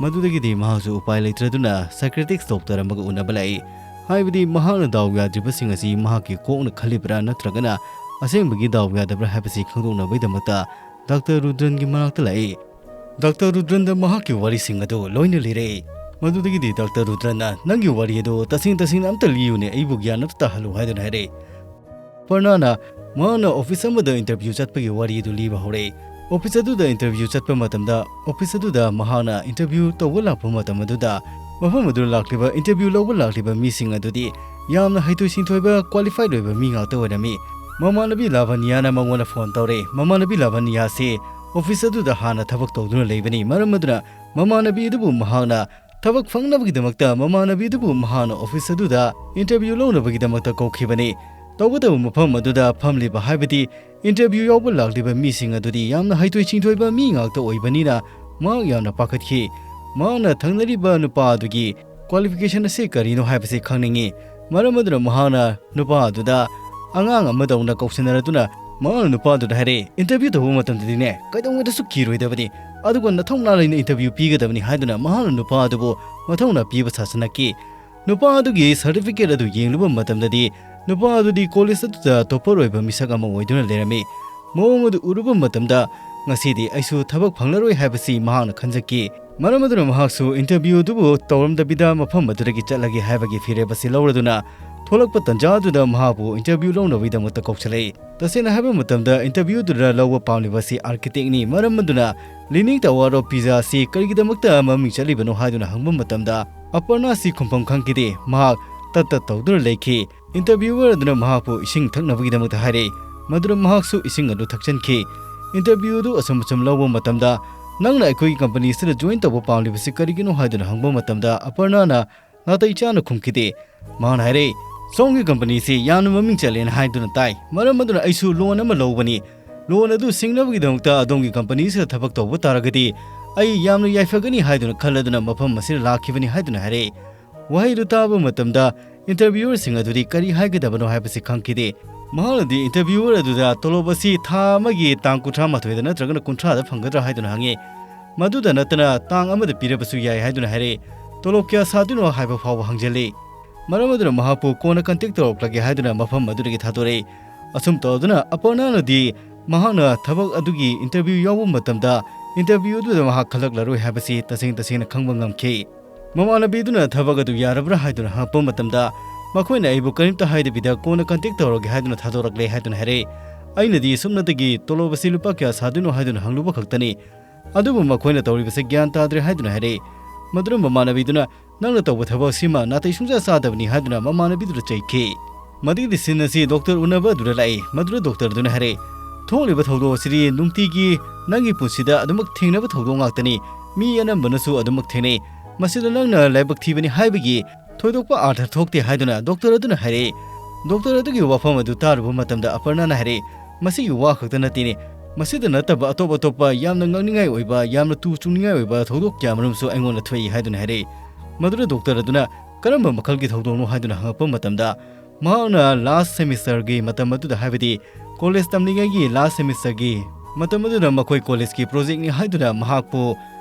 ꯃꯗꯨꯗꯒꯤꯗꯤ ꯃꯍꯥꯛꯁꯨ ꯎꯄꯥꯏ ꯂꯩꯇ꯭ꯔꯗꯨꯅ psychiatrist doctor ꯑꯃꯒ ꯎꯅꯕ ꯂꯥꯛꯏ꯫ ꯍꯥꯏꯕꯗꯤ ꯃꯍꯥꯛꯅ ꯗꯥꯎ ꯌꯥꯗ꯭ꯔꯤꯕꯁꯤꯡ ꯑꯁꯤ ꯃꯍꯥꯛꯀꯤ ꯀꯣꯛꯅ ꯈꯜꯂꯤꯕ꯭ꯔꯥ ꯅꯠꯇ꯭ꯔꯒꯅ ꯑꯁꯦꯡꯕꯒꯤ ꯗꯥꯎ ꯌꯥꯗꯕ꯭ꯔꯥ ꯍꯥꯏꯕꯁꯤ ꯈꯪꯗꯣꯛꯅꯕꯒꯤꯗꯃꯛꯇ ꯗꯥꯛꯇꯔ ꯔꯨꯗ꯭ꯔꯟꯒꯤ ꯃꯅꯥꯛꯇ ꯂꯥꯛꯏ꯫ ꯗꯥꯛꯇꯔ ꯔꯨꯗ꯭ꯔꯟꯗ ꯃꯍꯥꯛꯀꯤ ꯋꯥꯔꯤꯁꯤꯡ ꯑꯗꯨ ꯂꯣꯏꯅ ꯂꯤꯔꯛꯏ꯫ ꯃꯗꯨꯗꯒꯤꯗꯤ ꯗꯥꯛꯇꯔ ꯔꯨꯗ꯭ꯔꯟꯅ, "ꯅꯪꯒꯤ ꯋꯥꯔꯤ ꯑꯗꯨ ꯇꯁꯦꯡ ꯇꯁꯦꯡꯅ ꯑꯝꯇ ꯂꯤꯌꯨꯅꯦ, ꯑꯩꯕꯨ ꯒ꯭ꯌꯥꯟ ꯑꯝꯇ ꯇꯥꯍꯜꯂꯨ" ꯍꯥꯏꯗꯨꯅ ꯍꯥꯏꯔꯛꯏ꯫ ꯄꯔꯅꯥꯅ ꯃꯍꯥꯛꯅ ꯑꯣꯐꯤꯁ ꯑꯃꯗ ꯏꯟꯇꯔꯚ꯭ꯌꯨ ꯆꯠꯄꯒꯤ ꯋꯥꯔꯤ ꯑꯗꯨ ꯂꯤꯕ ꯍꯧꯔꯛꯏ꯫ ꯑꯣꯐꯤꯁ ꯑꯗꯨꯗ ꯏꯟꯇꯔꯚ꯭ꯌꯨ ꯆꯠꯄ ꯃꯇꯝꯗ, ꯑꯣꯐꯤꯁ ꯑꯗꯨꯗ ꯃꯍꯥꯛꯅ ꯏꯟꯇꯔꯚ꯭ꯌꯨ ꯇꯧꯕ ꯂꯥꯛꯄ ꯃꯇꯝ ꯑꯗꯨꯗ, ꯃꯐꯝ ꯑꯗꯨꯗ ꯂꯥꯛꯂꯤꯕ, ꯏꯟꯇꯔꯚ꯭ꯌꯨ ꯂꯧꯕ ꯂꯥꯛꯂꯤꯕ ꯃꯤꯁꯤꯡ ꯑꯗꯨꯗꯤ ꯌꯥꯝꯅ ꯍꯩꯊꯣꯏ ꯁꯤꯡꯊꯣꯏꯕ, ꯀ꯭ꯋꯥꯂꯤꯐꯥꯏꯗ ꯑꯣꯏꯕ ꯃꯤ ꯉꯥꯛꯇ ꯑꯣꯏꯔꯝꯃꯤ꯫ ꯃꯃꯥꯟꯅꯕꯤ ꯂꯥꯚꯥꯅꯤꯌꯥꯅ ꯃꯉꯣꯟꯗ ꯐꯣꯟ ꯇꯧꯔꯦ꯫ ꯃꯃꯥꯟꯅꯕꯤ ꯂꯥꯚꯥꯅꯤꯌꯥꯁꯤ ꯑꯣꯐꯤꯁ ꯑꯗꯨꯗ ꯍꯥꯟꯅ ꯊꯕꯛ ꯇꯧꯗꯨꯅ ꯂꯩꯕꯅꯤ꯫ ꯃꯔꯝ ꯑꯗꯨꯅ ꯃꯃꯥꯟꯅꯕꯤ ꯑꯗꯨꯕꯨ ꯃꯍꯥꯛꯅ ꯊꯕꯛ ꯐꯪꯅꯕꯒꯤꯗꯃꯛꯇ ꯃꯃꯥꯟꯅꯕꯤ ꯑꯗꯨꯕꯨ ꯃꯍꯥꯛꯅ ꯑꯣꯐꯤꯁ ꯑꯗꯨꯗ ꯏꯟꯇꯔꯚ꯭ꯌꯨ ꯂꯧꯅꯕꯒꯤꯗꯃꯛꯇ ꯀꯧꯈꯤꯕꯅꯤ꯫ ꯇꯧꯕꯇꯕꯨ ꯃꯐꯝ ꯑꯗꯨꯗ ꯐꯝꯂꯤꯕ, ꯍꯥꯏꯕꯗꯤ ꯏꯟꯇꯔꯚ꯭ꯌꯨ ꯌꯥꯎꯕ ꯂꯥꯛꯂꯤꯕ ꯃꯤꯁꯤꯡ ꯑꯗꯨꯗꯤ ꯌꯥꯝꯅ ꯍꯩꯊꯣꯏ ꯁꯤꯡꯊꯣꯏꯕ ꯃꯤ ꯉꯥꯛꯇ ꯑꯣꯏꯕꯅꯤꯅ ꯃꯍꯥꯛ ꯌꯥꯝꯅ ꯄꯥꯈꯠꯈꯤ꯫ ꯃꯍꯥꯛꯅ ꯊꯪꯅꯔꯤꯕ ꯅꯨꯄꯥ ꯑꯗꯨꯒꯤ ꯀ꯭ꯋꯥꯂꯤꯐꯤꯀꯦꯁꯟ ꯑꯁꯤ ꯀꯔꯤꯅꯣ ꯍꯥꯏꯕꯁꯤ ꯈꯪꯅꯤꯡꯏ꯫ ꯃꯔꯝ ꯑꯗꯨꯅ ꯃꯍꯥꯛꯅ ꯅꯨꯄꯥ ꯑꯗꯨꯗ ꯑꯉꯥꯡ ꯑꯃꯗꯧꯅ ꯀꯧꯁꯤꯟꯅꯔꯗꯨꯅ ꯃꯍꯥꯛꯅ ꯅꯨꯄꯥ ꯑꯗꯨꯗ ꯍꯥꯏꯔꯛꯏ, "ꯏꯟꯇꯔꯚ꯭ꯌꯨ ꯇꯧꯕ ꯃꯇꯝꯗꯗꯤꯅꯦ, ꯀꯩꯗꯧꯉꯩꯗꯁꯨ ꯀꯤꯔꯣꯏꯗꯕꯅꯤ, ꯑꯗꯨꯒ ꯅꯊꯧꯅꯥ ꯂꯩꯅ ꯏꯟꯇꯔꯚ꯭ꯌꯨ ꯄꯤꯒꯗꯕꯅꯤ" ꯍꯥꯏꯗꯨꯅ ꯃꯍꯥꯛꯅ ꯅꯨꯄꯥ ꯑꯗꯨꯕꯨ ꯃꯊꯧꯅꯥ ꯄꯤꯕ ꯁꯥꯁꯤꯟꯅꯈꯤ꯫ ꯅꯨꯄꯥ ꯑꯗꯨꯒꯤ ꯁꯥꯔꯇꯤꯐꯤꯀꯦꯠ ꯑꯗꯨ ꯌꯦꯡꯂꯨꯕ ꯃꯇꯝꯗꯗꯤ ꯅꯨꯄꯥ ꯑꯗꯨꯗꯤ ꯀꯣꯂꯦꯖ ꯑꯗꯨꯗ ꯇꯣꯞꯄꯔ ꯑꯣꯏꯕ ꯃꯤꯁꯛ ꯑꯃ ꯑꯣꯏꯗꯨꯅ ꯂꯩꯔꯝꯃꯤ꯫ ꯃꯑꯣꯡ ꯑꯗꯨ ꯎꯔꯨꯕ ꯃꯇꯝꯗ, "ꯉꯁꯤꯗꯤ ꯑꯩꯁꯨ ꯊꯕꯛ ꯐꯪꯂꯔꯣꯏ" ꯍꯥꯏꯕꯁꯤ ꯃꯍꯥꯛꯅ ꯈꯟꯖꯈꯤ꯫ ꯃꯔꯝ ꯑꯗꯨꯅ ꯃꯍꯥꯛꯁꯨ ꯏꯟꯇꯔꯚ꯭ꯌꯨ ꯑꯗꯨꯕꯨ ꯇꯧꯔꯝꯗꯕꯤꯗ ꯃꯐꯝ ꯑꯗꯨꯗꯒꯤ ꯆꯠꯂꯒꯦ ꯍꯥꯏꯕꯒꯤ ꯐꯤꯔꯦꯞ ꯑꯁꯤ ꯂꯧꯔꯗꯨꯅ ꯊꯣꯛꯂꯛꯄ ꯇꯟꯖꯥ ꯑꯗꯨꯗ ꯃꯍꯥꯛꯄꯨ ꯏꯟꯇꯔꯚ꯭ꯌꯨ ꯂꯧꯅꯕꯒꯤꯗꯃꯛꯇ ꯀꯧꯁꯤꯜꯂꯛꯏ꯫ ꯇꯁꯦꯡꯅ ꯍꯥꯏꯕ ꯃꯇꯝꯗ, ꯏꯟꯇꯔꯚ꯭ꯌꯨ ꯑꯗꯨꯗ ꯂꯧꯕ ꯄꯥꯝꯂꯤꯕ ꯑꯁꯤ ꯑꯥꯔꯀꯤꯇꯦꯛꯅꯤ꯫ ꯃꯔꯝ ꯑꯗꯨꯅ Leaning Tower of Pisa ꯑꯁꯤ ꯀꯔꯤꯒꯤꯗꯃꯛꯇ ꯃꯃꯤꯡ ꯆꯠꯂꯤꯕꯅꯣ ꯍꯥꯏꯗꯨꯅ ꯍꯪꯕ ꯃꯇꯝꯗ, ꯑꯄꯔꯅꯥ ꯑꯁꯤ ꯈꯨꯝꯐꯝ ꯈꯪꯈꯤꯗꯦ꯫ ꯃꯍꯥꯛ ꯇꯠ ꯇꯠ ꯇꯧꯗꯨꯅ ꯂꯩꯈꯤ꯫ ꯏꯟꯇꯔꯚ꯭ꯌꯨꯋꯔ ꯑꯗꯨꯅ ꯃꯍꯥꯛꯄꯨ ꯏꯁꯤꯡ ꯊꯛꯅꯕꯒꯤꯗꯃꯛꯇ ꯍꯥꯏꯔꯛꯏ꯫ ꯃꯗꯨꯗ ꯃꯍꯥꯛꯁꯨ ꯏꯁꯤꯡ ꯑꯗꯨ ꯊꯛꯆꯤꯟꯈꯤ꯫ ꯏꯟꯇꯔꯚ꯭ꯌꯨ ꯑꯗꯨ ꯑꯁꯨꯝ ꯑꯁꯨꯝ ꯂꯧꯕ ꯃꯇꯝꯗ, "ꯅꯪꯅ ꯑꯩꯈꯣꯏꯒꯤ ꯀꯝꯄꯅꯤ ꯑꯁꯤꯗ ꯖꯣꯏꯟ ꯇꯧꯕ ꯄꯥꯝꯂꯤꯕꯁꯤ ꯀꯔꯤꯒꯤꯅꯣ?" ꯍꯥꯏꯗꯨꯅ ꯍꯪꯕ ꯃꯇꯝꯗ, ꯑꯄꯔꯅꯥꯅ ꯅꯥꯇꯩ ꯆꯥꯅ ꯈꯨꯝꯈꯤꯗꯦ꯫ ꯃꯍꯥꯛꯅ ꯍꯥꯏꯔꯛꯏ, "ꯁꯣꯝꯒꯤ ꯀꯝꯄꯅꯤꯁꯤ ꯌꯥꯝꯅ ꯃꯃꯤꯡ ꯆꯠꯂꯦꯅ ꯍꯥꯏꯗꯨꯅ ꯇꯥꯏ꯫ ꯃꯔꯝ ꯑꯗꯨꯅ ꯑꯩꯁꯨ ꯂꯣꯟ ꯑꯃ ꯂꯧꯕꯅꯤ꯫ ꯂꯣꯟ ꯑꯗꯨ ꯁꯤꯡꯅꯕꯒꯤꯗꯃꯛꯇ ꯑꯗꯣꯝꯒꯤ ꯀꯝꯄꯅꯤꯁꯤꯗ ꯊꯕꯛ ꯇꯧꯕ ꯇꯥꯔꯒꯗꯤ ꯑꯩ ꯌꯥꯝꯅ ꯌꯥꯏꯐꯒꯅꯤ ꯍꯥꯏꯗꯨꯅ ꯈꯜꯂꯗꯨꯅ ꯃꯐꯝ ꯑꯁꯤꯗ ꯂꯥꯛꯈꯤꯕꯅꯤ" ꯍꯥꯏꯗꯨꯅ ꯍꯥꯏꯔꯛꯏ꯫ ꯋꯥꯍꯩꯗꯨ ꯇꯥꯕ ꯃꯇꯝꯗ ꯏꯟꯇꯔꯚ꯭ꯌꯨꯋꯔꯁꯤꯡ ꯑꯗꯨꯗꯤ ꯀꯔꯤ ꯍꯥꯏꯒꯗꯕꯅꯣ ꯍꯥꯏꯕꯁꯤ ꯈꯪꯈꯤꯗꯦ꯫ ꯃꯍꯥꯛꯅꯗꯤ ꯏꯟꯇꯔꯚ꯭ꯌꯨꯋꯔ ꯑꯗꯨꯗ ꯇꯣꯂꯣꯞ ꯑꯁꯤ ꯊꯥ ꯑꯃꯒꯤ ꯇꯥꯡ ꯀꯨꯟꯊ꯭ꯔꯥ ꯃꯥꯊꯣꯏꯗ ꯅꯠꯇ꯭ꯔꯒꯅ ꯀꯨꯟꯊ꯭ꯔꯥꯗ ꯐꯪꯒꯗ꯭ꯔꯥ ꯍꯥꯏꯗꯨꯅ ꯍꯪꯉꯤ꯫ ꯃꯗꯨꯗ ꯅꯠꯇꯅ ꯇꯥꯡ ꯑꯃꯗ ꯄꯤꯔꯕꯁꯨ ꯌꯥꯏ ꯍꯥꯏꯗꯨꯅ ꯍꯥꯏꯔꯛꯏ꯫ "ꯇꯣꯂꯣꯞ ꯀꯌꯥ ꯁꯥꯗꯣꯏꯅꯣ?" ꯍꯥꯏꯕ ꯐꯥꯎꯕ ꯍꯪꯖꯜꯂꯤ꯫ ꯃꯔꯝ ꯑꯗꯨꯅ ꯃꯍꯥꯛꯄꯨ ꯀꯣꯟꯅ ꯀꯟꯇꯦꯛ ꯇꯧꯔꯛꯂꯒꯦ ꯍꯥꯏꯗꯨꯅ ꯃꯐꯝ ꯑꯗꯨꯗꯒꯤ ꯊꯥꯗꯣꯔꯛꯏ꯫ ꯑꯁꯨꯝ ꯇꯧꯗꯨꯅ ꯑꯄꯔꯅꯥꯅꯗꯤ ꯃꯍꯥꯛꯅ ꯊꯕꯛ ꯑꯗꯨꯒꯤ ꯏꯟꯇꯔꯚ꯭ꯌꯨ ꯌꯥꯎꯕ ꯃꯇꯝꯗ ꯏꯟꯇꯔꯚ꯭ꯌꯨ ꯑꯗꯨꯗ ꯃꯍꯥꯛ ꯈꯜꯂꯛꯂꯔꯣꯏ ꯍꯥꯏꯕꯁꯤ ꯇꯁꯦꯡ ꯇꯁꯦꯡꯅ ꯈꯪꯕ ꯉꯝꯈꯤ꯫ ꯃꯃꯥꯟꯅꯕꯤꯗꯨꯅ ꯊꯕꯛ ꯑꯗꯨ ꯌꯥꯔꯕ꯭ꯔꯥ ꯍꯥꯏꯗꯨꯅ ꯍꯪꯉꯛꯄ ꯃꯇꯝꯗ ꯃꯈꯣꯏꯅ ꯑꯩꯕꯨ ꯀꯔꯤꯝꯇ ꯍꯥꯏꯗꯕꯤꯗ ꯀꯣꯟꯅ ꯀꯟꯇꯦꯛ ꯇꯧꯔꯒꯦ ꯍꯥꯏꯗꯨꯅ ꯊꯥꯗꯣꯔꯛꯂꯦ ꯍꯥꯏꯗꯨꯅ ꯍꯥꯏꯔꯛꯏ꯫ ꯑꯩꯅꯗꯤ ꯁꯨꯞꯅꯇꯒꯤ ꯇꯣꯂꯣꯞ ꯑꯁꯤ ꯂꯨꯄꯥ ꯀꯌꯥ ꯁꯥꯗꯣꯏꯅꯣ ꯍꯥꯏꯗꯨꯅ ꯍꯪꯂꯨꯕ ꯈꯛꯇꯅꯤ꯫ ꯑꯗꯨꯕꯨ ꯃꯈꯣꯏꯅ ꯇꯧꯔꯤꯕꯁꯤ ꯒ꯭ꯌꯥꯟ ꯇꯥꯗ꯭ꯔꯦ ꯍꯥꯏꯗꯨꯅ ꯍꯥꯏꯔꯛꯏ꯫ ꯃꯗꯨꯅ ꯃꯃꯥꯟꯅꯕꯤꯗꯨꯅ ꯅꯪꯅ ꯇꯧꯕ ꯊꯕꯛ ꯑꯁꯤꯃ ꯅꯥꯇꯩ ꯁꯨꯡꯆꯥ ꯆꯥꯗꯕꯅꯤ ꯍꯥꯏꯗꯨꯅ ꯃꯃꯥꯟꯅꯕꯤꯗꯨꯗ ꯆꯩꯈꯤ꯫ ꯃꯗꯨꯒꯤꯗꯤ ꯁꯤꯟ ꯑꯁꯤ ꯗꯣꯛꯇꯔ ꯎꯅꯕ ꯑꯗꯨꯗ ꯂꯥꯛꯏ꯫ ꯃꯗꯨꯗ ꯗꯣꯛꯇꯔꯗꯨꯅ ꯍꯥꯏꯔꯛꯏ, ꯊꯣꯛꯂꯤꯕ ꯊꯧꯗꯣꯛ ꯑꯁꯤꯗꯤ ꯅꯨꯡꯇꯤꯒꯤ ꯅꯪꯒꯤ ꯄꯨꯟꯁꯤꯗ ꯑꯗꯨꯃꯛ ꯊꯦꯡꯅꯕ ꯊꯧꯗꯣꯛ ꯉꯥꯛꯇꯅꯤ꯫ ꯃꯤ ꯑꯅꯝꯕꯅꯁꯨ ꯑꯗꯨꯃꯛ ꯊꯦꯡꯅꯩ꯫ ꯃꯁꯤꯗ ꯅꯪꯅ ꯂꯥꯏꯕꯛ ꯊꯤꯕꯅꯤ ꯍꯥꯏꯕꯒꯤ ꯊꯣꯏꯗꯣꯛꯄ ꯑꯥꯔꯊ ꯊꯣꯛꯇꯦ ꯍꯥꯏꯗꯨꯅ ꯗꯣꯛꯇꯔ ꯑꯗꯨꯅ ꯍꯥꯏꯔꯛꯏ꯫ ꯗꯣꯛꯇꯔ ꯑꯗꯨꯒꯤ ꯋꯥꯐꯝ ꯑꯗꯨ ꯇꯥꯔꯨꯕ ꯃꯇꯝꯗ ꯑꯄꯔꯅꯥꯅ ꯍꯥꯏꯔꯛꯏ, ꯃꯁꯤꯒꯤ ꯋꯥ ꯈꯛꯇ ꯅꯠꯇꯦꯅꯦ, ꯃꯁꯤꯗ ꯅꯠꯇꯕ ꯑꯇꯣꯞ ꯑꯇꯣꯞꯄ ꯌꯥꯝꯅ ꯉꯛꯅꯤꯡꯉꯥꯏ ꯑꯣꯏꯕ, ꯌꯥꯝꯅ ꯇꯨ ꯆꯨꯡꯅꯤꯡꯉꯥꯏ ꯑꯣꯏꯕ ꯊꯧꯗꯣꯛ ꯀꯌꯥ ꯃꯔꯨꯝꯁꯨ ꯑꯩꯉꯣꯟꯗ ꯊꯣꯛꯏ ꯍꯥꯏꯗꯨꯅ ꯍꯥꯏꯔꯛꯏ꯫ ꯃꯗꯨꯗ ꯗꯣꯛꯇꯔ ꯑꯗꯨꯅ ꯀꯔꯝꯕ ꯃꯈꯜꯒꯤ ꯊꯧꯗꯣꯛꯅꯣ ꯍꯥꯏꯗꯨꯅ ꯍꯪꯉꯛꯄ ꯃꯇꯝꯗ ꯃꯍꯥꯛꯅ ꯂꯥꯁ ꯁꯦꯃꯤꯁꯇꯔꯒꯤ ꯃꯇꯝ ꯑꯗꯨꯗ, ꯍꯥꯏꯕꯗꯤ ꯀꯣꯂꯦꯖ ꯇꯝꯂꯤꯉꯩꯒꯤ ꯂꯥꯁ ꯁꯦꯃꯤꯁꯇꯔꯒꯤ ꯃꯇꯝ ꯑꯗꯨꯗ ꯃꯈꯣꯏ ꯀꯣꯂꯦꯖꯀꯤ ꯄ꯭ꯔꯣꯖꯦꯛꯅꯤ ꯍꯥꯏꯗꯨꯅ ꯃꯍꯥꯛꯄꯨ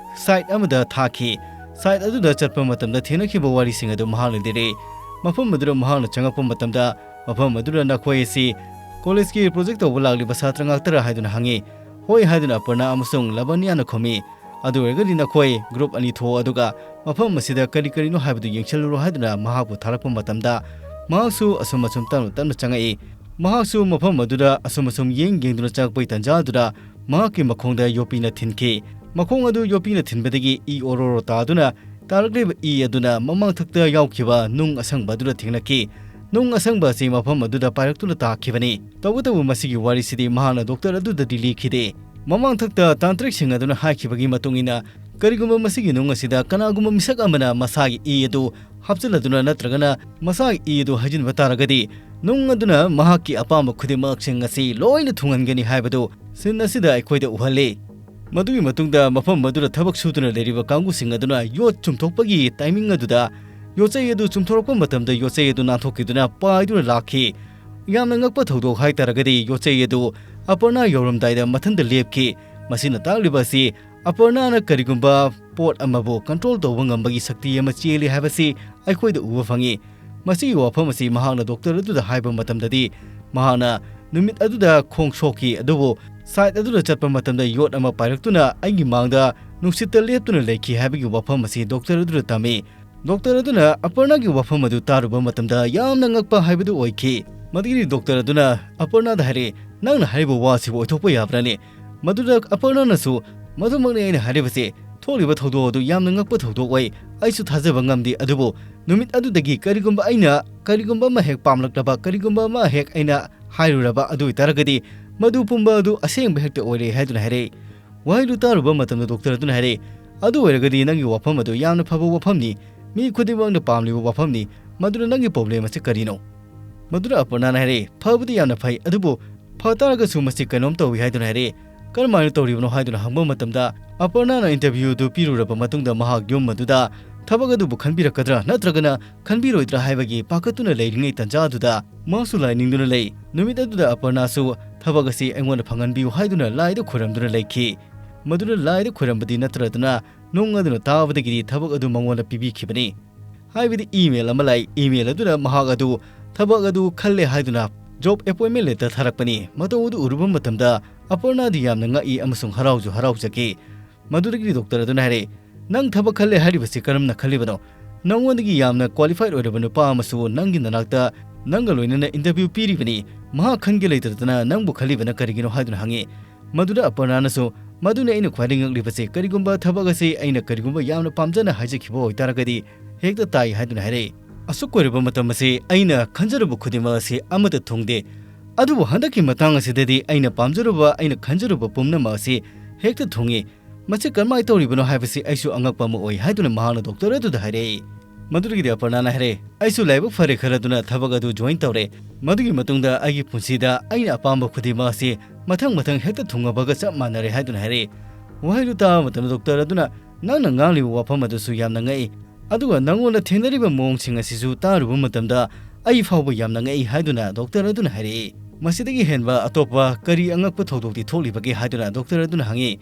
ꯁꯥꯏꯠ ꯑꯃꯗ ꯊꯥꯈꯤ꯫ ꯁꯥꯏꯠ ꯑꯗꯨꯗ ꯆꯠꯄ ꯃꯇꯝꯗ ꯊꯦꯡꯅꯈꯤꯕ ꯋꯥꯔꯤꯁꯤꯡ ꯑꯗꯨ ꯃꯍꯥꯛꯅ ꯂꯤꯔꯛꯏ꯫ ꯃꯐꯝ ꯑꯗꯨꯗ ꯃꯍꯥꯛꯅ ꯆꯪꯉꯛꯄ ꯃꯇꯝꯗ ꯃꯐꯝ ꯑꯗꯨꯗ ꯅꯈꯣꯏ ꯑꯁꯤ ꯀꯣꯂꯦꯖꯀꯤ ꯄ꯭ꯔꯣꯖꯦꯛ ꯇꯧꯕ ꯂꯥꯛꯂꯤꯕ ꯁꯥꯇ꯭ꯔ ꯉꯥꯛꯇꯔꯥ ꯍꯥꯏꯗꯨꯅ ꯍꯪꯉꯤ꯫ ꯍꯣꯏ ꯍꯥꯏꯗꯨꯅ ꯑꯄꯔꯅꯥ ꯑꯃꯁꯨꯡ ꯂꯕꯅꯤꯌꯥꯅ ꯈꯨꯝꯃꯤ꯫ ꯑꯗꯨ ꯑꯣꯏꯔꯒꯗꯤ ꯅꯈꯣꯏ ꯒ꯭ꯔꯨꯞ ꯑꯅꯤ ꯊꯣꯛꯑꯣ, ꯑꯗꯨꯒ ꯃꯐꯝ ꯑꯁꯤꯗ ꯀꯔꯤ ꯀꯔꯤꯅꯣ ꯍꯥꯏꯕꯗꯨ ꯌꯦꯡꯁꯤꯜꯂꯨꯔꯣ ꯍꯥꯏꯗꯨꯅ ꯃꯍꯥꯛꯄꯨ ꯊꯥꯔꯛꯄ ꯃꯇꯝꯗ ꯃꯍꯥꯛꯁꯨ ꯑꯁꯨꯝ ꯑꯁꯨꯝ ꯇꯞꯅ ꯇꯞꯅ ꯆꯪꯉꯛꯏ꯫ ꯃꯍꯥꯛꯁꯨ ꯃꯐꯝ ꯑꯗꯨꯗ ꯑꯁꯨꯝ ꯑꯁꯨꯝ ꯌꯦꯡ ꯌꯦꯡꯗꯨꯅ ꯆꯪꯉꯛꯄꯒꯤ ꯇꯥꯟꯖꯥ ꯑꯗꯨꯗ ꯃꯍꯥꯛꯀꯤ ꯃꯈꯣꯡꯗ ꯌꯣꯠꯄꯤꯅ ꯊꯤꯟꯈꯤ꯫ ꯃꯈꯣꯡ ꯑꯗꯨ ꯌꯣꯠꯄꯤꯅ ꯊꯤꯟꯕꯗꯒꯤ ꯏ ꯑꯣꯔꯣ ꯑꯣꯔꯣ ꯇꯥꯗꯨꯅ ꯇꯥꯔꯛꯂꯤꯕ ꯏ ꯑꯗꯨꯅ ꯃꯃꯥꯡꯊꯛꯇ ꯌꯥꯎꯈꯤꯕ ꯅꯨꯡ ꯑꯁꯪꯕ ꯑꯗꯨꯗ ꯊꯦꯡꯅꯈꯤ꯫ ꯅꯨꯡ ꯑꯁꯪꯕ ꯑꯁꯤ ꯃꯐꯝ ꯑꯗꯨꯗ ꯄꯥꯏꯔꯛꯇꯨꯅ ꯇꯥꯈꯤꯕꯅꯤ꯫ ꯇꯧꯕꯇꯕꯨ ꯃꯁꯤꯒꯤ ꯋꯥꯔꯤꯁꯤꯗꯤ ꯃꯍꯥꯛꯅ ꯗꯣꯛꯇꯔ ꯑꯗꯨꯗꯗꯤ ꯂꯤꯈꯤꯗꯦ꯫ ꯃꯃꯥꯡꯊꯛꯇ ꯇꯥꯟꯇ꯭ꯔꯤꯛꯁꯤꯡ ꯑꯗꯨꯅ ꯍꯥꯏꯈꯤꯕꯒꯤ ꯃꯇꯨꯡ ꯏꯟꯅ, ꯀꯔꯤꯒꯨꯝꯕ ꯃꯁꯤꯒꯤ ꯅꯨꯡ ꯑꯁꯤꯗ ꯀꯅꯥꯒꯨꯝꯕ ꯃꯤꯁꯛ ꯑꯃꯅ ꯃꯁꯥꯒꯤ ꯏ ꯑꯗꯨ ꯍꯥꯞꯆꯤꯜꯂꯗꯨꯅ ꯅꯠꯇ꯭ꯔꯒꯅ ꯃꯁꯥꯒꯤ ꯏ ꯑꯗꯨ ꯍꯩꯖꯤꯟꯕ ꯇꯥꯔꯒꯗꯤ, ꯅꯨꯡ ꯑꯗꯨꯅ ꯃꯍꯥꯛꯀꯤ ꯑꯄꯥꯝꯕ ꯈꯨꯗꯤꯡꯃꯛꯁꯤꯡ ꯑꯁꯤ ꯂꯣꯏꯅ ꯊꯨꯡꯍꯟꯒꯅꯤ ꯍꯥꯏꯕꯗꯨ ꯁꯤꯟ ꯑꯁꯤꯗ ꯑꯩꯈꯣꯏꯗ ꯎꯍꯜꯂꯤ꯫ ꯃꯗꯨꯒꯤ ꯃꯇꯨꯡꯗ ꯃꯐꯝ ꯑꯗꯨꯗ ꯊꯕꯛ ꯁꯨꯗꯨꯅ ꯂꯩꯔꯤꯕ ꯀꯥꯡꯕꯨꯁꯤꯡ ꯑꯗꯨꯅ ꯌꯣꯠ ꯆꯨꯝꯊꯣꯛꯄꯒꯤ ꯇꯥꯏꯃꯤꯡ ꯑꯗꯨꯗ ꯌꯣꯠꯆꯩ ꯑꯗꯨ ꯆꯨꯝꯊꯣꯔꯛꯄ ꯃꯇꯝꯗ ꯌꯣꯠꯆꯩ ꯑꯗꯨ ꯅꯥꯟꯊꯣꯛꯈꯤꯗꯨꯅ ꯄꯥꯏꯗꯨꯅ ꯂꯥꯛꯈꯤ꯫ ꯌꯥꯝꯅ ꯉꯛꯄ ꯊꯧꯗꯣꯛ ꯍꯥꯏꯇꯥꯔꯒꯗꯤ ꯌꯣꯠꯆꯩ ꯑꯗꯨ ꯑꯄꯔꯅꯥ ꯌꯧꯔꯝꯗꯥꯏꯗ ꯃꯊꯟꯇ ꯂꯦꯞꯈꯤ꯫ ꯃꯁꯤꯅ ꯇꯥꯛꯂꯤꯕ ꯑꯁꯤ ꯑꯄꯔꯅꯥꯅ ꯀꯔꯤꯒꯨꯝꯕ ꯄꯣꯠ ꯑꯃꯕꯨ ꯀꯟꯇ꯭ꯔꯣꯜ ꯇꯧꯕ ꯉꯝꯕꯒꯤ ꯁꯛꯇꯤ ꯑꯃ ꯆꯦꯜꯂꯤ ꯍꯥꯏꯕꯁꯤ ꯑꯩꯈꯣꯏꯗ ꯎꯕ ꯐꯪꯉꯤ꯫ ꯃꯁꯤꯒꯤ ꯋꯥꯐꯝ ꯑꯁꯤ ꯃꯍꯥꯛꯅ ꯗꯣꯛꯇꯔ ꯑꯗꯨꯗ ꯍꯥꯏꯕ ꯃꯇꯝꯗꯗꯤ, ꯃꯍꯥꯛꯅ ꯅꯨꯃꯤꯠ ꯑꯗꯨꯗ ꯈꯣꯡ ꯁꯣꯛꯈꯤ, ꯑꯗꯨꯕꯨ ꯁꯥꯏꯠ ꯑꯗꯨꯗ ꯆꯠꯄ ꯃꯇꯝꯗ ꯌꯣꯠ ꯑꯃ ꯄꯥꯏꯔꯛꯇꯨꯅ ꯑꯩꯒꯤ ꯃꯥꯡꯗ ꯅꯨꯡꯁꯤꯠꯇ ꯂꯦꯞꯇꯨꯅ ꯂꯩꯈꯤ ꯍꯥꯏꯕꯒꯤ ꯋꯥꯐꯝ ꯑꯁꯤ ꯗꯣꯛꯇꯔ ꯑꯗꯨꯗ ꯇꯝꯃꯤ꯫ ꯗꯣꯛꯇꯔ ꯑꯗꯨꯅ ꯑꯄꯔꯅꯥꯒꯤ ꯋꯥꯐꯝ ꯑꯗꯨ ꯇꯥꯔꯨꯕ ꯃꯇꯝꯗ ꯌꯥꯝꯅ ꯉꯛꯄ ꯍꯥꯏꯕꯗꯨ ꯑꯣꯏꯈꯤ꯫ ꯃꯗꯨꯒꯤꯗꯤ ꯗꯣꯛꯇꯔ ꯑꯗꯨꯅ ꯑꯄꯔꯅꯥꯗ ꯍꯥꯏꯔꯛꯏ, "ꯅꯪꯅ ꯍꯥꯏꯔꯤꯕ ꯋꯥ ꯑꯁꯤꯕꯨ ꯑꯣꯏꯊꯣꯛꯄ ꯌꯥꯕ꯭ꯔꯥꯅꯦ?" ꯃꯗꯨꯗ ꯑꯄꯔꯅꯥꯅꯁꯨ, "ꯃꯗꯨꯃꯛꯅꯤ ꯑꯩꯅ ꯍꯥꯏꯔꯤꯕꯁꯦ꯫ ꯊꯣꯛꯂꯤꯕ ꯊꯧꯗꯣꯛ ꯑꯗꯨ ꯌꯥꯝꯅ ꯉꯛꯄ ꯊꯧꯗꯣꯛ ꯑꯣꯏ꯫ ꯑꯩꯁꯨ ꯊꯥꯖꯕ ꯉꯝꯗꯦ, ꯑꯗꯨꯕꯨ ꯅꯨꯃꯤꯠ ꯑꯗꯨꯗꯒꯤ ꯀꯔꯤꯒꯨꯝꯕ ꯑꯩꯅ ꯀꯔꯤꯒꯨꯝꯕ ꯑꯃ ꯍꯦꯛ ꯄꯥꯝꯂꯛꯂꯕ, ꯀꯔꯤꯒꯨꯝꯕ ꯑꯃ ꯍꯦꯛ ꯑꯩꯅ ꯍꯥꯏꯔꯨꯔꯕ ꯑꯗꯨ ꯑꯣꯏꯇꯥꯔꯒꯗꯤ, ꯃꯗꯨ ꯄꯨꯝꯕ ꯑꯗꯨ ꯑꯁꯦꯡꯕ ꯍꯦꯛꯇ ꯑꯣꯏꯔꯦ" ꯍꯥꯏꯗꯨꯅ ꯍꯥꯏꯔꯛꯏ꯫ ꯋꯥꯍꯩꯗꯨ ꯇꯥꯔꯨꯕ ꯃꯇꯝꯗ ꯗꯣꯛꯇꯔ ꯑꯗꯨꯅ ꯍꯥꯏꯔꯛꯏ, "ꯑꯗꯨ ꯑꯣꯏꯔꯒꯗꯤ ꯅꯪꯒꯤ ꯋꯥꯐꯝ ꯑꯗꯨ ꯌꯥꯝꯅ ꯐꯕ ꯋꯥꯐꯝꯅꯤ, ꯃꯤ ꯈꯨꯗꯤꯡꯃꯛꯅ ꯄꯥꯝꯂꯤꯕ ꯋꯥꯐꯝꯅꯤ꯫ ꯃꯗꯨꯅ ꯅꯪꯒꯤ ꯄ꯭ꯔꯣꯕ꯭ꯂꯦꯝ ꯑꯁꯤ ꯀꯔꯤꯅꯣ?" ꯃꯗꯨꯅ ꯑꯄꯔꯅꯥꯅ ꯍꯥꯏꯔꯛꯏ, "ꯐꯕꯗꯤ ꯌꯥꯝꯅ ꯐꯩ, ꯑꯗꯨꯕꯨ ꯐ ꯇꯥꯔꯒꯁꯨ ꯃꯁꯤ ꯀꯩꯅꯣꯝ ꯇꯧꯏ" ꯍꯥꯏꯗꯨꯅ ꯍꯥꯏꯔꯛꯏ꯫ "ꯀꯔꯝꯍꯥꯏꯅ ꯇꯧꯔꯤꯕꯅꯣ?" ꯍꯥꯏꯗꯨꯅ ꯍꯪꯕ ꯃꯇꯝꯗ, ꯑꯄꯔꯅꯥꯅ ꯏꯟꯇꯔꯚ꯭ꯌꯨ ꯑꯗꯨ ꯄꯤꯔꯨꯔꯕ ꯃꯇꯨꯡꯗ ꯃꯍꯥꯛ ꯌꯨꯝ ꯑꯗꯨꯗ ꯊꯕꯛ ꯑꯗꯨꯕꯨ ꯈꯟꯕꯤꯔꯛꯀꯗ꯭ꯔꯥ ꯅꯠꯇ꯭ꯔꯒꯅ ꯈꯟꯕꯤꯔꯣꯏꯗ꯭ꯔꯥ ꯍꯥꯏꯕꯒꯤ ꯄꯥꯈꯠꯇꯨꯅ ꯂꯩꯔꯤꯉꯩ ꯇꯥꯟꯖꯥ ꯑꯗꯨꯗ ꯃꯍꯥꯛꯁꯨ ꯂꯥꯏ ꯅꯤꯡꯗꯨꯅ ꯂꯩ꯫ ꯅꯨꯃꯤꯠ ꯑꯗꯨꯗ ꯑꯄꯔꯅꯥꯁꯨ ꯊꯕꯛ ꯑꯁꯤ ꯑꯩꯉꯣꯟꯗ ꯐꯪꯍꯟꯕꯤꯌꯨ ꯍꯥꯏꯗꯨꯅ ꯂꯥꯏꯗ ꯈꯣꯏꯔꯝꯗꯨꯅ ꯂꯩꯈꯤ꯫ ꯃꯗꯨꯅ ꯂꯥꯏꯗ ꯈꯣꯏꯔꯝꯕꯗꯤ ꯅꯠꯇ꯭ꯔꯗꯨꯅ ꯅꯨꯡ ꯑꯗꯨꯅ ꯇꯥꯕꯗꯒꯤꯗꯤ ꯊꯕꯛ ꯑꯗꯨ ꯃꯉꯣꯟꯗ ꯄꯤꯕꯤꯈꯤꯕꯅꯤ꯫ ꯍꯥꯏꯕꯗꯤ ꯏꯃꯦꯜ ꯑꯃ ꯂꯥꯛꯏ, ꯏꯃꯦꯜ ꯑꯗꯨꯅ ꯃꯍꯥꯛ ꯑꯗꯨ ꯊꯕꯛ ꯑꯗꯨ ꯈꯜꯂꯦ ꯍꯥꯏꯗꯨꯅ ꯖꯣꯕ ꯑꯦꯄꯣꯏꯟꯃꯦꯟ ꯂꯦꯇꯔ ꯊꯥꯔꯛꯄꯅꯤ꯫ ꯃꯇꯧ ꯑꯗꯨ ꯎꯔꯨꯕ ꯃꯇꯝꯗ ꯑꯄꯔꯅꯥꯗꯤ ꯌꯥꯝꯅ ꯉꯛꯏ ꯑꯃꯁꯨꯡ ꯍꯔꯥꯎꯁꯨ ꯍꯔꯥꯎꯖꯈꯤ꯫ ꯃꯗꯨꯗꯒꯤꯗꯤ ꯗꯣꯛꯇꯔ ꯑꯗꯨꯅ ꯍꯥꯏꯔꯛꯏ, "ꯅꯪ ꯊꯕꯛ ꯈꯜꯂꯦ ꯍꯥꯏꯔꯤꯕꯁꯤ ꯀꯔꯝꯅ ꯈꯜꯂꯤꯕꯅꯣ? ꯅꯉꯣꯟꯗꯒꯤ ꯌꯥꯝꯅ ꯀ꯭ꯋꯥꯂꯤꯐꯥꯏꯗ ꯑꯣꯏꯔꯕ ꯅꯨꯄꯥ ꯑꯃꯁꯨ ꯅꯪꯒꯤ ꯅꯅꯥꯛꯇ ꯅꯪꯒ ꯂꯣꯏꯅꯅ ꯏꯟꯇꯔꯚ꯭ꯌꯨ ꯄꯤꯔꯤꯕꯅꯤ꯫ ꯃꯍꯥꯛ ꯈꯟꯒꯦ ꯂꯩꯇꯗꯅ ꯅꯪꯕꯨ ꯈꯜꯂꯤꯕꯅ ꯀꯔꯤꯒꯤꯅꯣ?" ꯍꯥꯏꯗꯨꯅ ꯍꯪꯉꯤ꯫ ꯃꯗꯨꯗ ꯑꯄꯔꯅꯥꯅꯁꯨ, "ꯃꯗꯨꯅ ꯑꯩꯅ ꯈ꯭ꯋꯥꯏꯗꯒꯤ ꯉꯛꯂꯤꯕꯁꯤ, ꯀꯔꯤꯒꯨꯝꯕ ꯊꯕꯛ ꯑꯁꯤ ꯑꯩꯅ ꯀꯔꯤꯒꯨꯝꯕ ꯌꯥꯝꯅ ꯄꯥꯝꯖꯅ ꯍꯥꯏꯖꯈꯤꯕ ꯑꯣꯏꯇꯥꯔꯒꯗꯤ ꯍꯦꯛꯇ ꯇꯥꯏ" ꯍꯥꯏꯗꯨꯅ ꯍꯥꯏꯔꯛꯏ꯫ "ꯑꯁꯨꯛ ꯀꯨꯏꯔꯕ ꯃꯇꯝ ꯑꯁꯤ ꯑꯩꯅ ꯈꯟꯖꯔꯨꯕ ꯈꯨꯗꯤꯡꯃꯛ ꯑꯁꯤ ꯑꯃꯠꯇ ꯊꯨꯡꯗꯦ, ꯑꯗꯨꯕꯨ ꯍꯟꯗꯛꯀꯤ ꯃꯇꯥꯡ ꯑꯁꯤꯗꯗꯤ ꯑꯩꯅ ꯄꯥꯝꯖꯔꯨꯕ, ꯑꯩꯅ ꯈꯟꯖꯔꯨꯕ ꯄꯨꯝꯅꯃꯛ ꯑꯁꯤ ꯍꯦꯛꯇ ꯊꯨꯡꯏ꯫ ꯃꯁꯤ ꯀꯔꯝꯍꯥꯏꯅ ꯇꯧꯔꯤꯕꯅꯣ ꯍꯥꯏꯕꯁꯤ ꯑꯩꯁꯨ ꯑꯉꯛꯄ ꯑꯃ ꯑꯣꯏ" ꯍꯥꯏꯗꯨꯅ ꯃꯍꯥꯛꯅ ꯗꯣꯛꯇꯔ ꯑꯗꯨꯗ ꯍꯥꯏꯔꯛꯏ꯫ ꯃꯗꯨꯗꯒꯤꯗꯤ ꯑꯄꯔꯅꯥꯅ ꯍꯥꯏꯔꯛꯏ, "ꯑꯩꯁꯨ ꯂꯥꯏꯕꯛ ꯐꯔꯦ ꯈꯜꯂꯗꯨꯅ ꯊꯕꯛ ꯑꯗꯨ ꯖꯣꯏꯟ ꯇꯧꯔꯦ꯫ ꯃꯗꯨꯒꯤ ꯃꯇꯨꯡꯗ ꯑꯩꯒꯤ ꯄꯨꯟꯁꯤꯗ ꯑꯩꯅ ꯑꯄꯥꯝꯕ ꯈꯨꯗꯤꯡꯃꯛ ꯑꯁꯤ ꯃꯊꯪ ꯃꯊꯪ ꯍꯦꯛꯇ ꯊꯨꯡꯉꯕꯒ ꯆꯞ ꯃꯥꯟꯅꯔꯦ" ꯍꯥꯏꯗꯨꯅ ꯍꯥꯏꯔꯛꯏ꯫ ꯋꯥꯍꯩꯗꯨ ꯇꯥꯕ ꯃꯇꯝꯗ ꯗꯣꯛꯇꯔ ꯑꯗꯨꯅ, "ꯅꯪꯅ ꯉꯥꯡꯂꯤꯕ ꯋꯥꯐꯝ ꯑꯗꯨꯁꯨ ꯌꯥꯝꯅ ꯉꯛꯏ, ꯑꯗꯨꯒ ꯅꯉꯣꯟꯗ ꯊꯦꯡꯅꯔꯤꯕ ꯃꯑꯣꯡꯁꯤꯡ ꯑꯁꯤꯁꯨ ꯇꯥꯔꯨꯕ ꯃꯇꯝꯗ ꯑꯩ ꯐꯥꯎꯕ ꯌꯥꯝꯅ ꯉꯛꯏ" ꯍꯥꯏꯗꯨꯅ ꯗꯣꯛꯇꯔ ꯑꯗꯨꯅ ꯍꯥꯏꯔꯛꯏ꯫ "ꯃꯁꯤꯗꯒꯤ ꯍꯦꯟꯕ ꯑꯇꯣꯞꯄ ꯀꯔꯤ ꯑꯉꯛꯄ ꯊꯧꯗꯣꯛꯇꯤ ꯊꯣꯛꯂꯤꯕꯒꯦ?" ꯍꯥꯏꯗꯨꯅ ꯗꯣꯛꯇꯔ ꯑꯗꯨꯅ ꯍꯪꯉꯤ꯫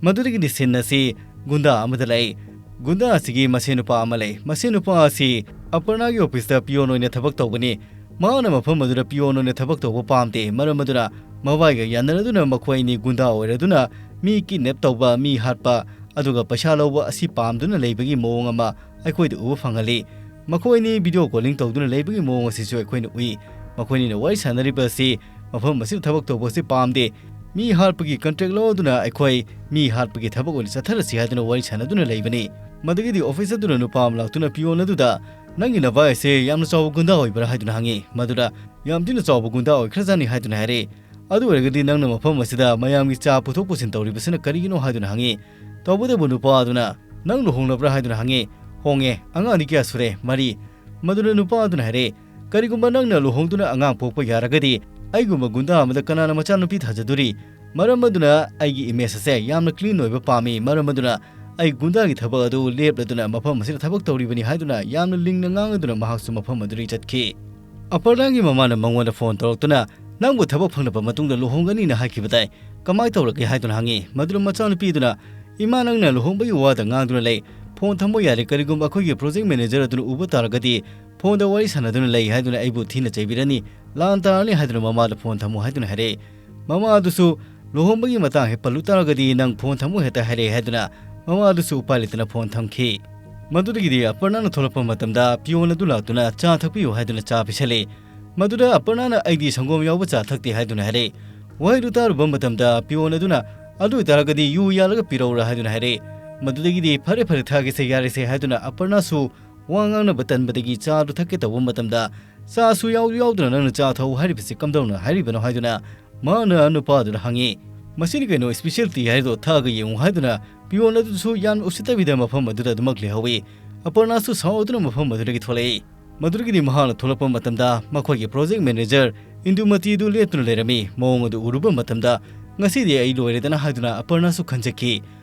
ꯃꯗꯨꯗꯒꯤꯗꯤ ꯁꯤꯟ ꯑꯁꯤ ꯒꯨꯟꯗꯥ ꯑꯃꯗ ꯂꯩ꯫ ꯒꯨꯟꯗꯥ ꯑꯁꯤꯒꯤ ꯃꯁꯦꯟ ꯅꯨꯄꯥ ꯑꯃ ꯂꯩ꯫ ꯃꯁꯦꯟ ꯅꯨꯄꯥ ꯑꯁꯤ ꯑꯄꯔꯅꯥꯒꯤ ꯑꯣꯐꯤꯁꯇ ꯄꯤꯌꯣꯟ ꯑꯣꯏꯅ ꯊꯕꯛ ꯇꯧꯒꯅꯤ꯫ ꯃꯍꯥꯛꯅ ꯃꯐꯝ ꯑꯗꯨꯗ ꯄꯤꯌꯣꯟ ꯑꯣꯏꯅ ꯊꯕꯛ ꯇꯧꯕ ꯄꯥꯝꯗꯦ꯫ ꯃꯔꯝ ꯑꯗꯨꯅ ꯃꯕꯥꯏꯒ ꯌꯥꯅꯔꯗꯨꯅ ꯃꯈꯣꯏ ꯑꯅꯤ ꯒꯨꯟꯗꯥ ꯑꯣꯏꯔꯗꯨꯅ ꯃꯤ ꯀꯤꯗꯅꯦꯞ ꯇꯧꯕ, ꯃꯤ ꯍꯥꯠꯄ, ꯑꯗꯨꯒ ꯄꯩꯁꯥ ꯂꯧꯕ ꯑꯁꯤ ꯄꯥꯝꯗꯨꯅ ꯂꯩꯕꯒꯤ ꯃꯑꯣꯡ ꯑꯃ ꯑꯩꯈꯣꯏꯗ ꯎꯕ ꯐꯪꯍꯜꯂꯤ꯫ ꯃꯈꯣꯏ ꯑꯅꯤ ꯚꯤꯗꯤꯑꯣ ꯀꯣꯂꯤꯡ ꯇꯧꯗꯨꯅ ꯂꯩꯕꯒꯤ ꯃꯑꯣꯡ ꯑꯁꯤꯁꯨ ꯑꯩꯈꯣꯏꯅ ꯎꯏ꯫ ꯃꯈꯣꯏ ꯑꯅꯤꯅ ꯋꯥꯔꯤ ꯁꯥꯟꯅꯔꯤꯕ ꯑꯁꯤ ꯃꯐꯝ ꯑꯁꯤꯗ ꯊꯕꯛ ꯇꯧꯕ ꯑꯁꯤ ꯄꯥꯝꯗꯦ꯫ ꯃꯤ ꯍꯥꯠꯄꯒꯤ ꯀꯟꯇ꯭ꯔꯦꯛ ꯂꯧꯗꯨꯅ ꯑꯩꯈꯣꯏ ꯃꯤ ꯍꯥꯠꯄꯒꯤ ꯊꯕꯛ ꯑꯣꯏꯅ ꯆꯠꯊꯔꯁꯤ ꯍꯥꯏꯗꯨꯅ ꯋꯥꯔꯤ ꯁꯥꯟꯅꯗꯨꯅ ꯂꯩꯕꯅꯤ꯫ ꯃꯗꯨꯒꯤꯗꯤ ꯑꯣꯐꯤꯁ ꯑꯗꯨꯅ ꯅꯨꯄꯥ ꯑꯃ ꯂꯥꯛꯇꯨꯅ ꯄꯤꯌꯣꯟ ꯑꯗꯨꯗ, "ꯅꯪꯒꯤ ꯅꯚꯥꯏ ꯑꯁꯦ ꯌꯥꯝꯅ ꯆꯥꯎꯕ ꯒꯨꯟꯗꯥ ꯑꯣꯏꯕ꯭ꯔꯥ?" ꯍꯥꯏꯗꯨꯅ ꯍꯪꯉꯤ꯫ ꯃꯗꯨꯗ, "ꯌꯥꯝ ꯊꯤꯅ ꯆꯥꯎꯕ ꯒꯨꯟꯗꯥ ꯑꯣꯏꯈ꯭ꯔꯖꯥꯠꯅꯤ" ꯍꯥꯏꯗꯨꯅ ꯍꯥꯏꯔꯛꯏ꯫ "ꯑꯗꯨ ꯑꯣꯏꯔꯒꯗꯤ ꯅꯪꯅ ꯃꯐꯝ ꯑꯁꯤꯗ ꯃꯌꯥꯝꯒꯤ ꯆꯥ ꯄꯨꯊꯣꯛ ꯄꯨꯁꯤꯟ ꯇꯧꯔꯤꯕꯁꯤꯅ ꯀꯔꯤꯒꯤꯅꯣ?" ꯍꯥꯏꯗꯨꯅ ꯍꯪꯉꯤ꯫ ꯇꯧꯕꯇꯕꯨ ꯅꯨꯄꯥ ꯑꯗꯨꯅ, "ꯅꯪ ꯂꯨꯍꯣꯡꯂꯕ꯭ꯔꯥ?" ꯍꯥꯏꯗꯨꯅ ꯍꯪꯉꯤ꯫ "ꯍꯣꯡꯉꯦ, ꯑꯉꯥꯡꯗꯤ ꯀꯌꯥ ꯁꯨꯔꯦ?" "ꯃꯔꯤ"꯫ ꯃꯗꯨꯗ ꯅꯨꯄꯥ ꯑꯗꯨꯅ ꯍꯥꯏꯔꯛꯏ, "ꯀꯔꯤꯒꯨꯝꯕ ꯅꯪꯅ ꯂꯨꯍꯣꯡꯗꯨꯅ ꯑꯉꯥꯡ ꯄꯣꯛꯄ ꯌꯥꯔꯒꯗꯤ, ꯑꯩꯒꯨꯝꯕ ꯒꯨꯟꯗꯥ ꯑꯃꯗ ꯀꯅꯥꯅ ꯃꯆꯥꯅꯨꯄꯤ ꯊꯥꯖꯗꯣꯔꯤ? ꯃꯔꯝ ꯑꯗꯨꯅ ꯑꯩꯒꯤ ꯏꯃꯦꯖ ꯑꯁꯦ ꯌꯥꯝꯅ ꯀ꯭ꯂꯤꯟ ꯑꯣꯏꯕ ꯄꯥꯝꯃꯤ꯫ ꯃꯔꯝ ꯑꯗꯨꯅ ꯑꯩ ꯒꯨꯟꯗꯥꯒꯤ ꯊꯕꯛ ꯑꯗꯨ ꯂꯦꯞꯂꯗꯨꯅ ꯃꯐꯝ ꯑꯁꯤꯗ ꯊꯕꯛ ꯇꯧꯔꯤꯕꯅꯤ" ꯍꯥꯏꯗꯨꯅ ꯌꯥꯝꯅ ꯂꯤꯡꯅ ꯉꯥꯡꯗꯨꯅ ꯃꯍꯥꯛꯁꯨ ꯃꯐꯝ ꯑꯗꯨꯗꯒꯤ ꯆꯠꯈꯤ꯫ ꯑꯄꯔꯅꯥꯒꯤ ꯃꯃꯥꯅ ꯃꯉꯣꯟꯗ ꯐꯣꯟ ꯇꯧꯔꯛꯇꯨꯅ, "ꯅꯪꯕꯨ ꯊꯕꯛ ꯐꯪꯂꯕ ꯃꯇꯨꯡꯗ ꯂꯨꯍꯣꯡꯒꯅꯤꯅ ꯍꯥꯏꯈꯤꯕꯗꯥꯏ? ꯀꯃꯥꯏ ꯇꯧꯔꯒꯦ?" ꯍꯥꯏꯗꯨꯅ ꯍꯪꯉꯤ꯫ ꯃꯗꯨꯗ ꯃꯆꯥꯅꯨꯄꯤ ꯑꯗꯨꯅ, "ꯏꯃꯥ, ꯅꯪꯅ ꯂꯨꯍꯣꯡꯕꯒꯤ ꯋꯥꯗ ꯉꯥꯡꯗꯨꯅ ꯂꯩ꯫ ꯐꯣꯟ ꯊꯝꯃꯣ ꯌꯥꯔꯦ꯫ ꯀꯔꯤꯒꯨꯝꯕ ꯑꯩꯈꯣꯏꯒꯤ ꯄ꯭ꯔꯣꯖꯦꯛ ꯃꯦꯅꯦꯖꯔ ꯑꯗꯨꯅ ꯎꯕ ꯇꯥꯔꯒꯗꯤ ꯐꯣꯟꯗ ꯋꯥꯔꯤ ꯁꯥꯟꯅꯗꯨꯅ ꯂꯩ ꯍꯥꯏꯗꯨꯅ ꯑꯩꯕꯨ ꯊꯤꯅ ꯆꯩꯕꯤꯔꯅꯤ꯫ ꯂꯥꯟ ꯇꯥꯔꯅꯤ ꯍꯥꯏꯗꯨꯅ ꯃꯃꯥꯗ ꯐꯣꯟ ꯊꯝꯃꯨ ꯍꯥꯏꯗꯨꯅ ꯍꯥꯏꯔꯛꯏ꯫ ꯃꯃꯥ ꯑꯗꯨꯁꯨ ꯂꯨꯍꯣꯡꯕꯒꯤ ꯃꯇꯥꯡ ꯍꯦꯛ ꯄꯜꯂꯨ ꯇꯥꯔꯒꯗꯤ ꯅꯪ ꯐꯣꯟ ꯊꯝꯃꯨ ꯍꯦꯛꯇ ꯍꯥꯏꯔꯛꯑꯦ" ꯍꯥꯏꯗꯨꯅ ꯃꯃꯥ ꯑꯗꯨꯁꯨ ꯎꯄꯥꯏ ꯂꯩꯇꯅ ꯐꯣꯟ ꯊꯝꯈꯤ꯫ ꯃꯗꯨꯗꯒꯤꯗꯤ ꯑꯄꯔꯅꯥꯅ ꯊꯣꯛꯂꯛꯄ ꯃꯇꯝꯗ ꯄꯤꯌꯣꯟ ꯑꯗꯨ ꯂꯥꯛꯇꯨꯅ "ꯆꯥ ꯊꯛꯄꯤꯌꯨ" ꯍꯥꯏꯗꯨꯅ ꯆꯥ ꯄꯤꯁꯜꯂꯤ꯫ ꯃꯗꯨꯗ ꯑꯄꯔꯅꯥꯅ "ꯑꯩꯗꯤ ꯁꯪꯒꯣꯝ ꯌꯥꯎꯕ ꯆꯥ ꯊꯛꯇꯦ" ꯍꯥꯏꯗꯨꯅ ꯍꯥꯏꯔꯛꯏ꯫ ꯋꯥꯍꯩꯗꯨ ꯇꯥꯔꯨꯕ ꯃꯇꯝꯗ ꯄꯤꯌꯣꯟ ꯑꯗꯨꯅ "ꯑꯗꯨ ꯑꯣꯏꯇꯥꯔꯒꯗꯤ ꯌꯨ ꯌꯥꯜꯂꯒ ꯄꯤꯔꯛꯎꯔꯥ" ꯍꯥꯏꯗꯨꯅ ꯍꯥꯏꯔꯛꯏ꯫ ꯃꯗꯨꯗꯒꯤꯗꯤ "ꯐꯔꯦ ꯐꯔꯦ, ꯊꯛꯑꯒꯦꯁꯦ, ꯌꯥꯔꯦꯁꯦ" ꯍꯥꯏꯗꯨꯅ ꯑꯄꯔꯅꯥꯁꯨ ꯋꯥ ꯉꯥꯡꯅꯕ ꯇꯟꯕꯗꯒꯤ ꯆꯥꯗꯨ ꯊꯛꯀꯦ ꯇꯧꯕ ꯃꯇꯝꯗ, "ꯆꯥꯁꯨ ꯌꯥꯎ ꯌꯥꯎꯗꯅ ꯅꯪꯅ ꯆꯥ ꯊꯛꯎ ꯍꯥꯏꯔꯤꯕꯁꯤ ꯀꯝꯗꯧꯅ ꯍꯥꯏꯔꯤꯕꯅꯣ?" ꯍꯥꯏꯗꯨꯅ ꯃꯍꯥꯛꯅ ꯅꯨꯄꯥꯗꯨꯗ ꯍꯪꯉꯤ꯫ "ꯃꯁꯤꯅꯤ ꯀꯩꯅꯣ special tea ꯍꯥꯏꯔꯤꯗꯣ, ꯊꯛꯑꯒ ꯌꯦꯡꯉꯨ" ꯍꯥꯏꯗꯨꯅ ꯄꯤꯌꯣꯟ ꯑꯗꯨꯁꯨ ꯌꯥꯝ ꯎꯁꯤꯠꯇꯕꯤꯗ ꯃꯐꯝ ꯑꯗꯨꯗ ꯑꯗꯨꯃꯛ ꯂꯩꯍꯧꯏ꯫ ꯑꯄꯔꯅꯥꯁꯨ ꯁꯥꯎꯗꯨꯅ ꯃꯐꯝ ꯑꯗꯨꯗꯒꯤ ꯊꯣꯛꯂꯛꯏ꯫ ꯃꯗꯨꯗꯒꯤꯗꯤ ꯃꯍꯥꯛꯅ ꯊꯣꯛꯂꯛꯄ ꯃꯇꯝꯗ ꯃꯈꯣꯏꯒꯤ ꯄ꯭ꯔꯣꯖꯦꯛ ꯃꯦꯅꯦꯖꯔ ꯏꯟꯗꯨꯃꯇꯤ ꯑꯗꯨ ꯂꯦꯞꯇꯨꯅ ꯂꯩꯔꯝꯃꯤ꯫ ꯃꯑꯣꯡ ꯑꯗꯨ ꯎꯔꯨꯕ ꯃꯇꯝꯗ, "ꯉꯁꯤꯗꯤ ꯑꯩ ꯂꯣꯏꯔꯦꯗꯅ" ꯍꯥꯏꯗꯨꯅ ꯑꯄꯔꯅꯥꯁꯨ ꯈꯟꯖꯈꯤ꯫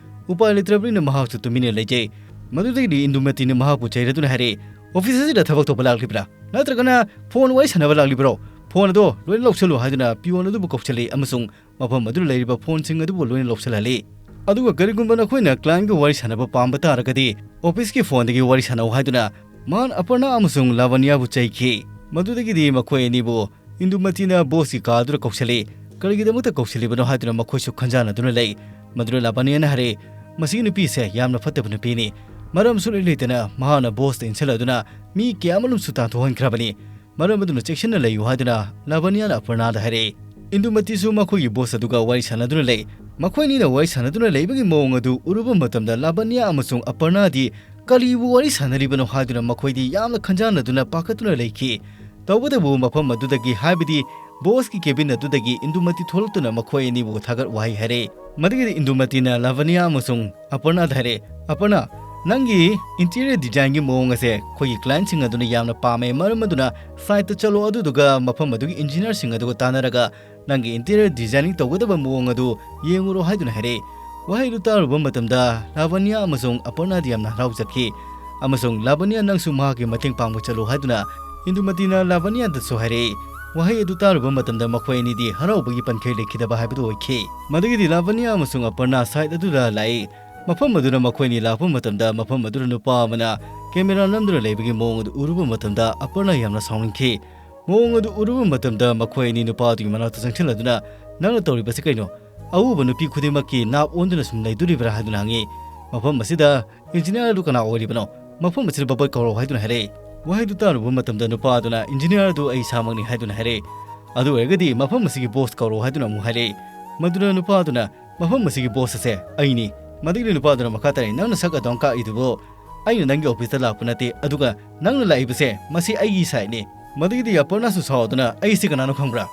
ꯎꯄꯥꯏ ꯂꯩꯇ꯭ꯔꯕꯅꯤꯅ ꯃꯍꯥꯛꯁꯨ ꯇꯨꯃꯤꯟꯅ ꯂꯩꯖꯩ꯫ ꯃꯗꯨꯗꯒꯤꯗꯤ ꯏꯟꯗꯨꯃꯇꯤꯅ ꯃꯍꯥꯛꯄꯨ ꯆꯩꯔꯗꯨꯅ ꯍꯥꯏꯔꯛꯏ, "ꯑꯣꯐꯤꯁ ꯑꯁꯤꯗ ꯊꯕꯛ ꯇꯧꯕ ꯂꯥꯛꯂꯤꯕ꯭ꯔꯥ? ꯅꯠꯇ꯭ꯔꯒꯅ ꯐꯣꯟ ꯋꯥꯔꯤ ꯁꯥꯟꯅꯕ ꯂꯥꯛꯂꯤꯕ꯭ꯔꯣ? ꯐꯣꯟ ꯑꯗꯣ ꯂꯣꯏꯅ ꯂꯧꯁꯤꯜꯂꯨ" ꯍꯥꯏꯗꯨꯅ ꯄꯤꯌꯣꯟ ꯑꯗꯨꯕꯨ ꯀꯧꯁꯤꯜꯂꯤ ꯑꯃꯁꯨꯡ ꯃꯐꯝ ꯑꯗꯨꯗ ꯂꯩꯔꯤꯕ ꯐꯣꯟꯁꯤꯡ ꯑꯗꯨꯕꯨ ꯂꯣꯏꯅ ꯂꯧꯁꯤꯜꯍꯜꯂꯤ꯫ ꯑꯗꯨꯒ "ꯀꯔꯤꯒꯨꯝꯕ ꯅꯈꯣꯏꯅ ꯀ꯭ꯂꯥꯏꯟꯒ ꯋꯥꯔꯤ ꯁꯥꯟꯅꯕ ꯄꯥꯝꯕ ꯇꯥꯔꯒꯗꯤ, ꯑꯣꯐꯤꯁꯀꯤ ꯐꯣꯟꯗꯒꯤ ꯋꯥꯔꯤ ꯁꯥꯟꯅꯧ" ꯍꯥꯏꯗꯨꯅ ꯃꯍꯥꯛꯅ ꯑꯄꯔꯅꯥ ꯑꯃꯁꯨꯡ ꯂꯥꯕꯅꯤꯌꯥꯕꯨ ꯆꯩꯈꯤ꯫ ꯃꯗꯨꯗꯒꯤꯗꯤ ꯃꯈꯣꯏ ꯑꯅꯤꯕꯨ ꯏꯟꯗꯨꯃꯇꯤꯅ ꯕꯣꯁꯀꯤ ꯀꯥꯗꯨꯗ ꯀꯧꯁꯤꯜꯂꯤ꯫ ꯀꯔꯤꯒꯤꯗꯃꯛꯇ ꯀꯧꯁꯤꯜꯂꯤꯕꯅꯣ ꯍꯥꯏꯗꯨꯅ ꯃꯈꯣꯏꯁꯨ ꯈꯟꯖꯥꯟꯅꯗꯨꯅ ꯂꯩ꯫ ꯃꯗꯨꯗ ꯂꯥꯕꯅꯤꯌꯥꯅ ꯍꯥꯏꯔꯦ, "ꯃꯁꯤꯒꯤ ꯅꯨꯄꯤꯁꯦ ꯌꯥꯝꯅ ꯐꯠꯇꯕ ꯅꯨꯄꯤꯅꯤ꯫ ꯃꯔꯝ ꯁꯨꯛꯂꯩ ꯂꯩꯇꯅ ꯃꯍꯥꯛꯅ ꯕꯣꯁꯇ ꯏꯟꯁꯤꯜꯂꯗꯨꯅ ꯃꯤ ꯀꯌꯥ ꯑꯃꯔꯨꯝꯁꯨ ꯇꯥꯟꯊꯣꯛꯍꯟꯈ꯭ꯔꯕꯅꯤ꯫ ꯃꯔꯝ ꯑꯗꯨꯅ ꯆꯦꯛꯁꯤꯟꯅ ꯂꯩꯌꯨ" ꯍꯥꯏꯗꯨꯅ ꯂꯥꯕꯅꯤꯌꯥꯅ ꯑꯄꯔꯅꯥꯗ ꯍꯥꯏꯔꯛꯏ꯫ ꯏꯟꯗꯨꯃꯇꯤꯁꯨ ꯃꯈꯣꯏꯒꯤ ꯕꯣꯁ ꯑꯗꯨꯒ ꯋꯥꯔꯤ ꯁꯥꯟꯅꯗꯨꯅ ꯂꯩ꯫ ꯃꯈꯣꯏ ꯑꯅꯤꯅ ꯋꯥꯔꯤ ꯁꯥꯟꯅꯗꯨꯅ ꯂꯩꯕꯒꯤ ꯃꯑꯣꯡ ꯑꯗꯨ ꯎꯔꯨꯕ ꯃꯇꯝꯗ ꯂꯥꯕꯅꯤꯌꯥ ꯑꯃꯁꯨꯡ ꯑꯄꯔꯅꯥꯗꯤ ꯀꯔꯤꯕꯨ ꯋꯥꯔꯤ ꯁꯥꯟꯅꯔꯤꯕꯅꯣ ꯍꯥꯏꯗꯨꯅ ꯃꯈꯣꯏꯗꯤ ꯌꯥꯝꯅ ꯈꯟꯖꯥꯟꯅꯗꯨꯅ ꯄꯥꯈꯠꯇꯨꯅ ꯂꯩꯈꯤ꯫ ꯇꯧꯕꯇꯕꯨ ꯃꯐꯝ ꯑꯗꯨꯗꯒꯤ, ꯍꯥꯏꯕꯗꯤ ꯕꯣꯁꯀꯤ ꯀꯦꯕꯤꯟ ꯑꯗꯨꯗꯒꯤ ꯏꯟꯗꯨꯃꯇꯤ ꯊꯣꯛꯂꯛꯇꯨꯅ ꯃꯈꯣꯏ ꯑꯅꯤꯕꯨ ꯊꯥꯒꯠ ꯋꯥꯍꯩ ꯍꯥꯏꯔꯦ꯫ ꯃꯗꯨꯒꯤꯗꯤ ꯏꯟꯗꯨꯃꯇꯤꯅ ꯂꯥꯕꯅꯤꯌꯥ ꯑꯃꯁꯨꯡ ꯑꯄꯔꯅꯥꯗ ꯍꯥꯏꯔꯦ, "ꯑꯄꯔꯅꯥ, ꯅꯪꯒꯤ ꯏꯟꯇꯤꯔꯤꯌꯔ ꯗꯤꯖꯥꯏꯟꯒꯤ ꯃꯑꯣꯡ ꯑꯁꯦ ꯑꯩꯈꯣꯏꯒꯤ ꯀ꯭ꯂꯥꯏꯟꯁꯤꯡ ꯑꯗꯨꯅ ꯌꯥꯝꯅ ꯄꯥꯝꯃꯦ꯫ ꯃꯔꯝ ꯑꯗꯨꯅ ꯁꯥꯏꯠꯇ ꯆꯠꯂꯣ, ꯑꯗꯨꯗꯨꯒ ꯃꯐꯝ ꯑꯗꯨꯒꯤ ꯏꯟꯖꯤꯅꯤꯌꯔꯁꯤꯡ ꯑꯗꯨꯒ ꯇꯥꯟꯅꯔꯒ ꯅꯪꯒꯤ ꯏꯟꯇꯤꯔꯤꯌꯔ ꯗꯤꯖꯥꯏꯅꯤꯡ ꯇꯧꯒꯗꯕ ꯃꯑꯣꯡ ꯑꯗꯨ ꯌꯦꯡꯉꯨꯔꯣ" ꯍꯥꯏꯗꯨꯅ ꯍꯥꯏꯔꯛꯏ꯫ ꯋꯥꯍꯩꯗꯨ ꯇꯥꯔꯨꯕ ꯃꯇꯝꯗ ꯂꯥꯕꯅꯤꯌꯥ ꯑꯃꯁꯨꯡ ꯑꯄꯔꯅꯥꯗꯤ ꯌꯥꯝꯅ ꯍꯔꯥꯎꯖꯈꯤ꯫ ꯑꯃꯁꯨꯡ ꯂꯥꯕꯅꯤꯌꯥ, "ꯅꯪꯁꯨ ꯃꯍꯥꯛꯀꯤ ꯃꯇꯦꯡ ꯄꯥꯡꯕ ꯆꯠꯂꯨ" ꯍꯥꯏꯗꯨꯅ ꯏꯟꯗꯨꯃꯇꯤꯅ ꯂꯥꯕꯅꯤꯌꯥꯗꯁꯨ ꯍꯥꯏꯔꯛꯏ꯫ ꯋꯥꯍꯩ ꯑꯗꯨ ꯇꯥꯔꯨꯕ ꯃꯇꯝꯗ ꯃꯈꯣꯏ ꯑꯅꯤꯗꯤ ꯍꯔꯥꯎꯕꯒꯤ ꯄꯟꯈꯩ ꯂꯩꯈꯤꯗꯕ ꯍꯥꯏꯕꯗꯨ ꯑꯣꯏꯈꯤ꯫ ꯃꯗꯨꯒꯤꯗꯤ ꯂꯥꯕꯅꯤꯌꯥ ꯑꯃꯁꯨꯡ ꯑꯄꯔꯅꯥ ꯁꯥꯏꯠ ꯑꯗꯨꯗ ꯂꯥꯛꯏ꯫ ꯃꯐꯝ ꯑꯗꯨꯗ ꯃꯈꯣꯏ ꯑꯅꯤ ꯂꯥꯛꯄ ꯃꯇꯝꯗ ꯃꯐꯝ ꯑꯗꯨꯗ ꯅꯨꯄꯥ ꯑꯃꯅ ꯀꯦꯃꯦꯔꯥ ꯅꯝꯗꯨꯅ ꯂꯩꯕꯒꯤ ꯃꯑꯣꯡ ꯑꯗꯨ ꯎꯔꯨꯕ ꯃꯇꯝꯗ ꯑꯄꯔꯅꯥ ꯌꯥꯝꯅ ꯁꯥꯎꯅꯤꯡꯈꯤ꯫ ꯃꯑꯣꯡ ꯑꯗꯨ ꯎꯔꯨꯕ ꯃꯇꯝꯗ ꯃꯈꯣꯏ ꯑꯅꯤ ꯅꯨꯄꯥ ꯑꯗꯨꯒꯤ ꯃꯅꯥꯛꯇ ꯆꯪꯁꯤꯜꯂꯗꯨꯅ, "ꯅꯪꯅ ꯇꯧꯔꯤꯕꯁꯤ ꯀꯩꯅꯣ? ꯑꯎꯕ ꯅꯨꯄꯤ ꯈꯨꯗꯤꯡꯃꯛꯀꯤ ꯅꯥꯞ ꯑꯣꯟꯗꯨꯅ ꯁꯨꯝ ꯂꯩꯗꯣꯔꯤꯕ꯭ꯔꯥ?" ꯍꯥꯏꯗꯨꯅ ꯍꯪꯉꯤ꯫ "ꯃꯐꯝ ꯑꯁꯤꯗ ꯏꯟꯖꯤꯅꯤꯌꯥꯔ ꯑꯗꯨ ꯀꯅꯥ ꯑꯣꯏꯔꯤꯕꯅꯣ? ꯃꯐꯝ ꯑꯁꯤꯗ ꯕꯕꯠ ꯀꯧꯔꯣ" ꯍꯥꯏꯗꯨꯅ ꯍꯥꯏꯔꯛꯏ꯫ ꯋꯥꯍꯩꯗꯨ ꯇꯥꯔꯨꯕ ꯃꯇꯝꯗ ꯅꯨꯄꯥ ꯑꯗꯨꯅ, "ꯏꯟꯖꯤꯅꯤꯌꯥꯔ ꯑꯗꯨ ꯑꯩ ꯏꯁꯥꯃꯛꯅꯤ" ꯍꯥꯏꯗꯨꯅ ꯍꯥꯏꯔꯛꯏ꯫ "ꯑꯗꯨ ꯑꯣꯏꯔꯒꯗꯤ ꯃꯐꯝ ꯑꯁꯤꯒꯤ ꯕꯣꯁ ꯀꯧꯔꯣ" ꯍꯥꯏꯗꯨꯅ ꯑꯃꯨꯛ ꯍꯥꯏꯔꯛꯏ꯫ ꯃꯗꯨꯗ ꯅꯨꯄꯥ ꯑꯗꯨꯅ, "ꯃꯐꯝ ꯑꯁꯤꯒꯤ ꯕꯣꯁ ꯑꯁꯦ ꯑꯩꯅꯤ"꯫ ꯃꯗꯨꯒꯤ ꯅꯨꯄꯥ ꯑꯗꯨꯅ ꯃꯈꯥ ꯇꯥꯔꯛꯏ, "ꯅꯪꯅ ꯁꯛ ꯑꯗꯨꯝ ꯀꯥꯛꯏꯗꯨꯕꯨ ꯑꯩꯅ ꯅꯪꯒꯤ ꯑꯣꯐꯤꯁꯇ ꯂꯥꯛꯄ ꯅꯠꯇꯦ, ꯑꯗꯨꯒ ꯅꯪꯅ ꯂꯥꯛꯏꯕꯁꯦ ꯃꯁꯤ ꯑꯩꯒꯤ ꯁꯥꯏꯠꯅꯤ"꯫ ꯃꯗꯨꯒꯤꯗꯤ ꯑꯄꯔꯅꯥꯁꯨ ꯁꯥꯎꯗꯨꯅ, "ꯑꯩꯁꯤ ꯀꯅꯥꯅꯣ ꯈꯪꯕ꯭ꯔꯥ?"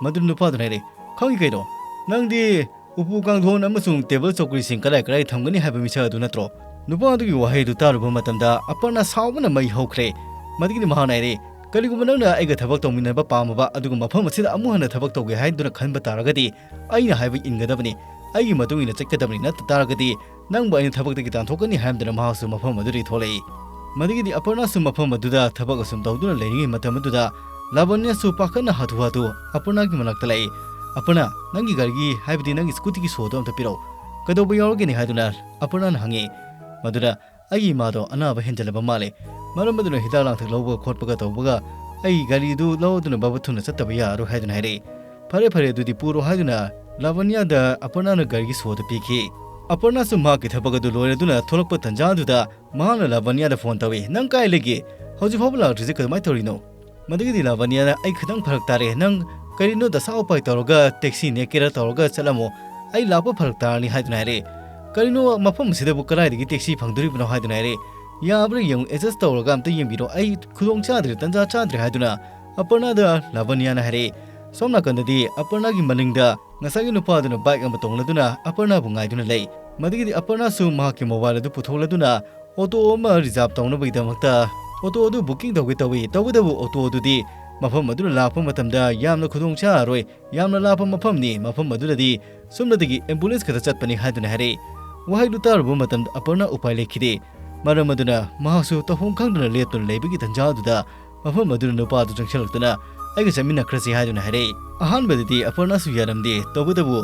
ꯃꯗꯨ ꯅꯨꯄꯥꯗꯨꯅ ꯍꯥꯏꯔꯛꯏ, "ꯈꯪꯉꯤ ꯀꯩꯅꯣ, ꯅꯪꯗꯤ ꯎꯄꯨ ꯀꯥꯡꯊꯣꯟ ꯑꯃꯁꯨꯡ ꯇꯦꯕꯜ ꯆꯧꯀ꯭ꯔꯤꯁꯤꯡ ꯀꯗꯥꯏ ꯀꯗꯥꯏ ꯊꯝꯒꯅꯤ ꯍꯥꯏꯕ ꯃꯤꯁꯛ ꯑꯗꯨ ꯅꯠꯇ꯭ꯔꯣ?" ꯅꯨꯄꯥ ꯑꯗꯨꯒꯤ ꯋꯥꯍꯩ ꯑꯗꯨ ꯇꯥꯔꯨꯕ ꯃꯇꯝꯗ ꯑꯄꯔꯅꯥ ꯁꯥꯎꯕꯅ ꯃꯩ ꯍꯧꯈ꯭ꯔꯦ꯫ ꯃꯗꯨꯒꯤꯗꯤ ꯃꯍꯥꯛꯅ ꯍꯥꯏꯔꯛꯏ, "ꯀꯔꯤꯒꯨꯝꯕ ꯅꯪꯅ ꯑꯩꯒ ꯊꯕꯛ ꯇꯧꯃꯤꯟꯅꯕ ꯄꯥꯝꯃꯕ ꯑꯗꯨꯒ ꯃꯐꯝ ꯑꯁꯤꯗ ꯑꯃꯨꯛ ꯍꯟꯅ ꯊꯕꯛ ꯇꯧꯒꯦ ꯍꯥꯏꯗꯨꯅ ꯈꯟꯕ ꯇꯥꯔꯒꯗꯤ ꯑꯩꯅ ꯍꯥꯏꯕ ꯏꯟꯒꯗꯕꯅꯤ, ꯑꯩꯒꯤ ꯃꯇꯨꯡ ꯏꯟꯅ ꯆꯠꯀꯗꯕꯅꯤ, ꯅꯠꯇ ꯇꯥꯔꯒꯗꯤ ꯅꯪꯕꯨ ꯑꯩꯅ ꯊꯕꯛꯇꯒꯤ ꯇꯥꯟꯊꯣꯛꯀꯅꯤ" ꯍꯥꯏꯔꯝꯗꯅ ꯃꯍꯥꯛꯁꯨ ꯃꯐꯝ ꯑꯗꯨꯗꯒꯤ ꯊꯣꯛꯂꯛꯏ꯫ ꯃꯗꯨꯒꯤꯗꯤ ꯑꯄꯔꯅꯥꯁꯨ ꯃꯐꯝ ꯑꯗꯨꯗ ꯊꯕꯛ ꯑꯁꯨꯝ ꯇꯧꯗꯨꯅ ꯂꯩꯔꯤꯉꯩ ꯃꯇꯝ ꯑꯗꯨꯗ ꯂꯥꯕꯅ꯭ꯌꯁꯨ ꯄꯥꯈꯠꯅ ꯍꯥꯊꯨ ꯍꯥꯊꯨ ꯑꯄꯔꯅꯥꯒꯤ ꯃꯅꯥꯛꯇ ꯂꯥꯛꯏ꯫ "ꯑꯄꯔꯅꯥ, ꯅꯪꯒꯤ ꯒꯥꯔꯤꯒꯤ, ꯍꯥꯏꯕꯗꯤ ꯅꯪꯒꯤ ꯁ꯭ꯀꯨꯇꯤꯒꯤ ꯁꯣꯗꯣ ꯑꯝꯇ ꯄꯤꯔꯛꯎ꯫ ꯀꯩꯗꯧꯕ ꯌꯥꯎꯔꯒꯦꯅꯦ?" ꯍꯥꯏꯗꯨꯅ ꯑꯄꯔꯅꯥꯅ ꯍꯪꯉꯤ꯫ ꯃꯗꯨꯗ, "ꯑꯩꯒꯤ ꯏꯃꯥꯗꯣ ꯑꯅꯥꯕ ꯍꯦꯟꯖꯜꯂꯕ ꯃꯥꯜꯂꯦ, ꯃꯔꯝ ꯑꯗꯨꯅ ꯍꯤꯗꯥꯛ ꯂꯥꯡꯊꯛ ꯂꯧꯕꯒ ꯈꯣꯠꯄꯒ ꯇꯧꯕꯒ ꯑꯩ ꯒꯥꯔꯤꯗꯨ ꯂꯧꯗꯨꯅ ꯕꯕꯨ ꯊꯨꯅ ꯆꯠꯇꯕ ꯌꯥꯔꯔꯣꯏ ꯍꯥꯏꯗꯨꯅ ꯍꯥꯏꯔꯛꯏ꯫ "ꯐꯔꯦ ꯐꯔꯦ, ꯑꯗꯨꯗꯤ ꯄꯨꯔꯣ" ꯍꯥꯏꯗꯨꯅ ꯂꯥꯕꯅꯤꯌꯥꯗ ꯑꯄꯔꯅꯥꯅ ꯒꯥꯔꯤꯒꯤ ꯁꯣꯗꯨ ꯄꯤꯈꯤ꯫ ꯑꯄꯔꯅꯥꯁꯨ ꯃꯍꯥꯛꯀꯤ ꯊꯕꯛ ꯑꯗꯨ ꯂꯣꯏꯔꯗꯨꯅ ꯊꯣꯛꯂꯛꯄ ꯇꯟꯖꯥꯗꯨꯗ ꯃꯍꯥꯛꯅ ꯂꯥꯕꯅꯤꯌꯥꯗ ꯐꯣꯟ ꯇꯧꯏ, "ꯅꯪ ꯀꯥꯏ ꯂꯩꯒꯦ? ꯍꯧꯖꯤꯛ ꯐꯥꯎꯕ ꯂꯥꯛꯇ꯭ꯔꯤꯁꯦ ꯀꯃꯥꯏꯅ ꯇꯧꯔꯤꯅꯣ?" ꯃꯗꯨꯒꯤꯗꯤ ꯂꯥꯕꯅꯤꯌꯥꯅ, "ꯑꯩ ꯈꯤꯇꯪ ꯐꯔꯛ ꯇꯥꯔꯦ, ꯅꯪ ꯀꯔꯤꯅꯣ ꯗꯁꯥ ꯎꯄꯥꯏ ꯇꯧꯔꯒ ꯇꯦꯛꯁꯤ ꯅꯦꯛꯀꯦꯔꯥ ꯇꯧꯔꯒ ꯆꯠꯂꯝꯃꯣ, ꯑꯩ ꯂꯥꯛꯄ ꯐꯔꯛ ꯇꯥꯔꯅꯤ" ꯍꯥꯏꯗꯨꯅ ꯍꯥꯏꯔꯦ꯫ "ꯀꯔꯤꯅꯣ ꯃꯐꯝ ꯑꯁꯤꯗꯕꯨ ꯀꯗꯥꯏꯗꯒꯤ ꯇꯦꯛꯁꯤ ꯐꯪꯗꯣꯔꯤꯕꯅꯣ?" ꯍꯥꯏꯗꯨꯅ ꯍꯥꯏꯔꯦ꯫ "ꯌꯥꯕ꯭ꯔꯥ ꯌꯦꯡꯉꯨ, ꯑꯦꯗꯖꯁ ꯇꯧꯔꯒ ꯑꯝꯇ ꯌꯦꯡꯕꯤꯔꯣ, ꯑꯩ ꯈꯨꯗꯣꯡ ꯆꯥꯗ꯭ꯔꯦ, ꯇꯟꯖꯥ ꯆꯥꯗ꯭ꯔꯦ" ꯍꯥꯏꯗꯨꯅ ꯑꯄꯔꯅꯥꯗ ꯂꯥꯕꯅꯤꯌꯥꯅ ꯍꯥꯏꯔꯦ꯫ ꯁꯣꯝ ꯅꯥꯀꯟꯗꯗꯤ ꯑꯄꯔꯅꯥꯒꯤ ꯃꯅꯤꯡꯗ ꯉꯁꯥꯏꯒꯤ ꯅꯨꯄꯥꯗꯨꯅ ꯕꯥꯏꯛ ꯑꯃ ꯇꯣꯡꯂꯗꯨꯅ ꯑꯄꯔꯅꯥꯕꯨ ꯉꯥꯏꯗꯨꯅ ꯂꯩ꯫ ꯃꯗꯨꯒꯤꯗꯤ ꯑꯄꯔꯅꯥꯁꯨ ꯃꯍꯥꯛꯀꯤ ꯃꯣꯕꯥꯏꯜ ꯑꯗꯨ ꯄꯨꯊꯣꯛꯂꯗꯨꯅ ꯑꯣꯇꯣ ꯑꯃ ꯔꯤꯖꯥꯕ ꯇꯧꯅꯕꯒꯤꯗꯃꯛꯇ ꯑꯣꯇꯣ ꯑꯗꯨ ꯕꯨꯀꯤꯡ ꯇꯧꯒꯦ ꯇꯧꯏ꯫ ꯇꯧꯕꯇꯕꯨ ꯑꯣꯇꯣ ꯑꯗꯨꯗꯤ ꯃꯐꯝ ꯑꯗꯨꯗ ꯂꯥꯛꯄ ꯃꯇꯝꯗ ꯌꯥꯝꯅ ꯈꯨꯗꯣꯡ ꯆꯥꯔꯔꯣꯏ, ꯌꯥꯝꯅ ꯂꯥꯞꯄ ꯃꯐꯝꯅꯤ, ꯃꯐꯝ ꯑꯗꯨꯗꯗꯤ ꯁꯣꯝꯗꯒꯤ ꯑꯦꯝꯕꯨꯂꯦꯟꯁ ꯈꯛꯇ ꯆꯠꯄꯅꯤ ꯍꯥꯏꯗꯨꯅ ꯍꯥꯏꯔꯛꯏ꯫ ꯋꯥꯍꯩꯗꯨ ꯇꯥꯔꯨꯕ ꯃꯇꯝꯗ ꯑꯄꯔꯅꯥ ꯎꯄꯥꯏ ꯂꯩꯈꯤꯗꯦ꯫ ꯃꯔꯝ ꯑꯗꯨꯅ ꯃꯍꯥꯛꯁꯨ ꯇꯧꯐꯝ ꯈꯪꯗꯅ ꯂꯦꯞꯇꯨꯅ ꯂꯩꯕꯒꯤ ꯇꯟꯖꯥ ꯑꯗꯨꯗ ꯃꯐꯝ ꯑꯗꯨꯗ ꯅꯨꯄꯥ ꯑꯗꯨ ꯆꯪꯁꯤꯜꯂꯛꯇꯨꯅ "ꯑꯩꯒ ꯆꯠꯃꯤꯟꯅꯈ꯭ꯔꯁꯤ" ꯍꯥꯏꯗꯨꯅ ꯍꯥꯏꯔꯛꯏ꯫ ꯑꯍꯥꯟꯕꯗꯗꯤ ꯑꯄꯔꯅꯥꯁꯨ ꯌꯥꯔꯝꯗꯦ, ꯇꯧꯕꯇꯕꯨ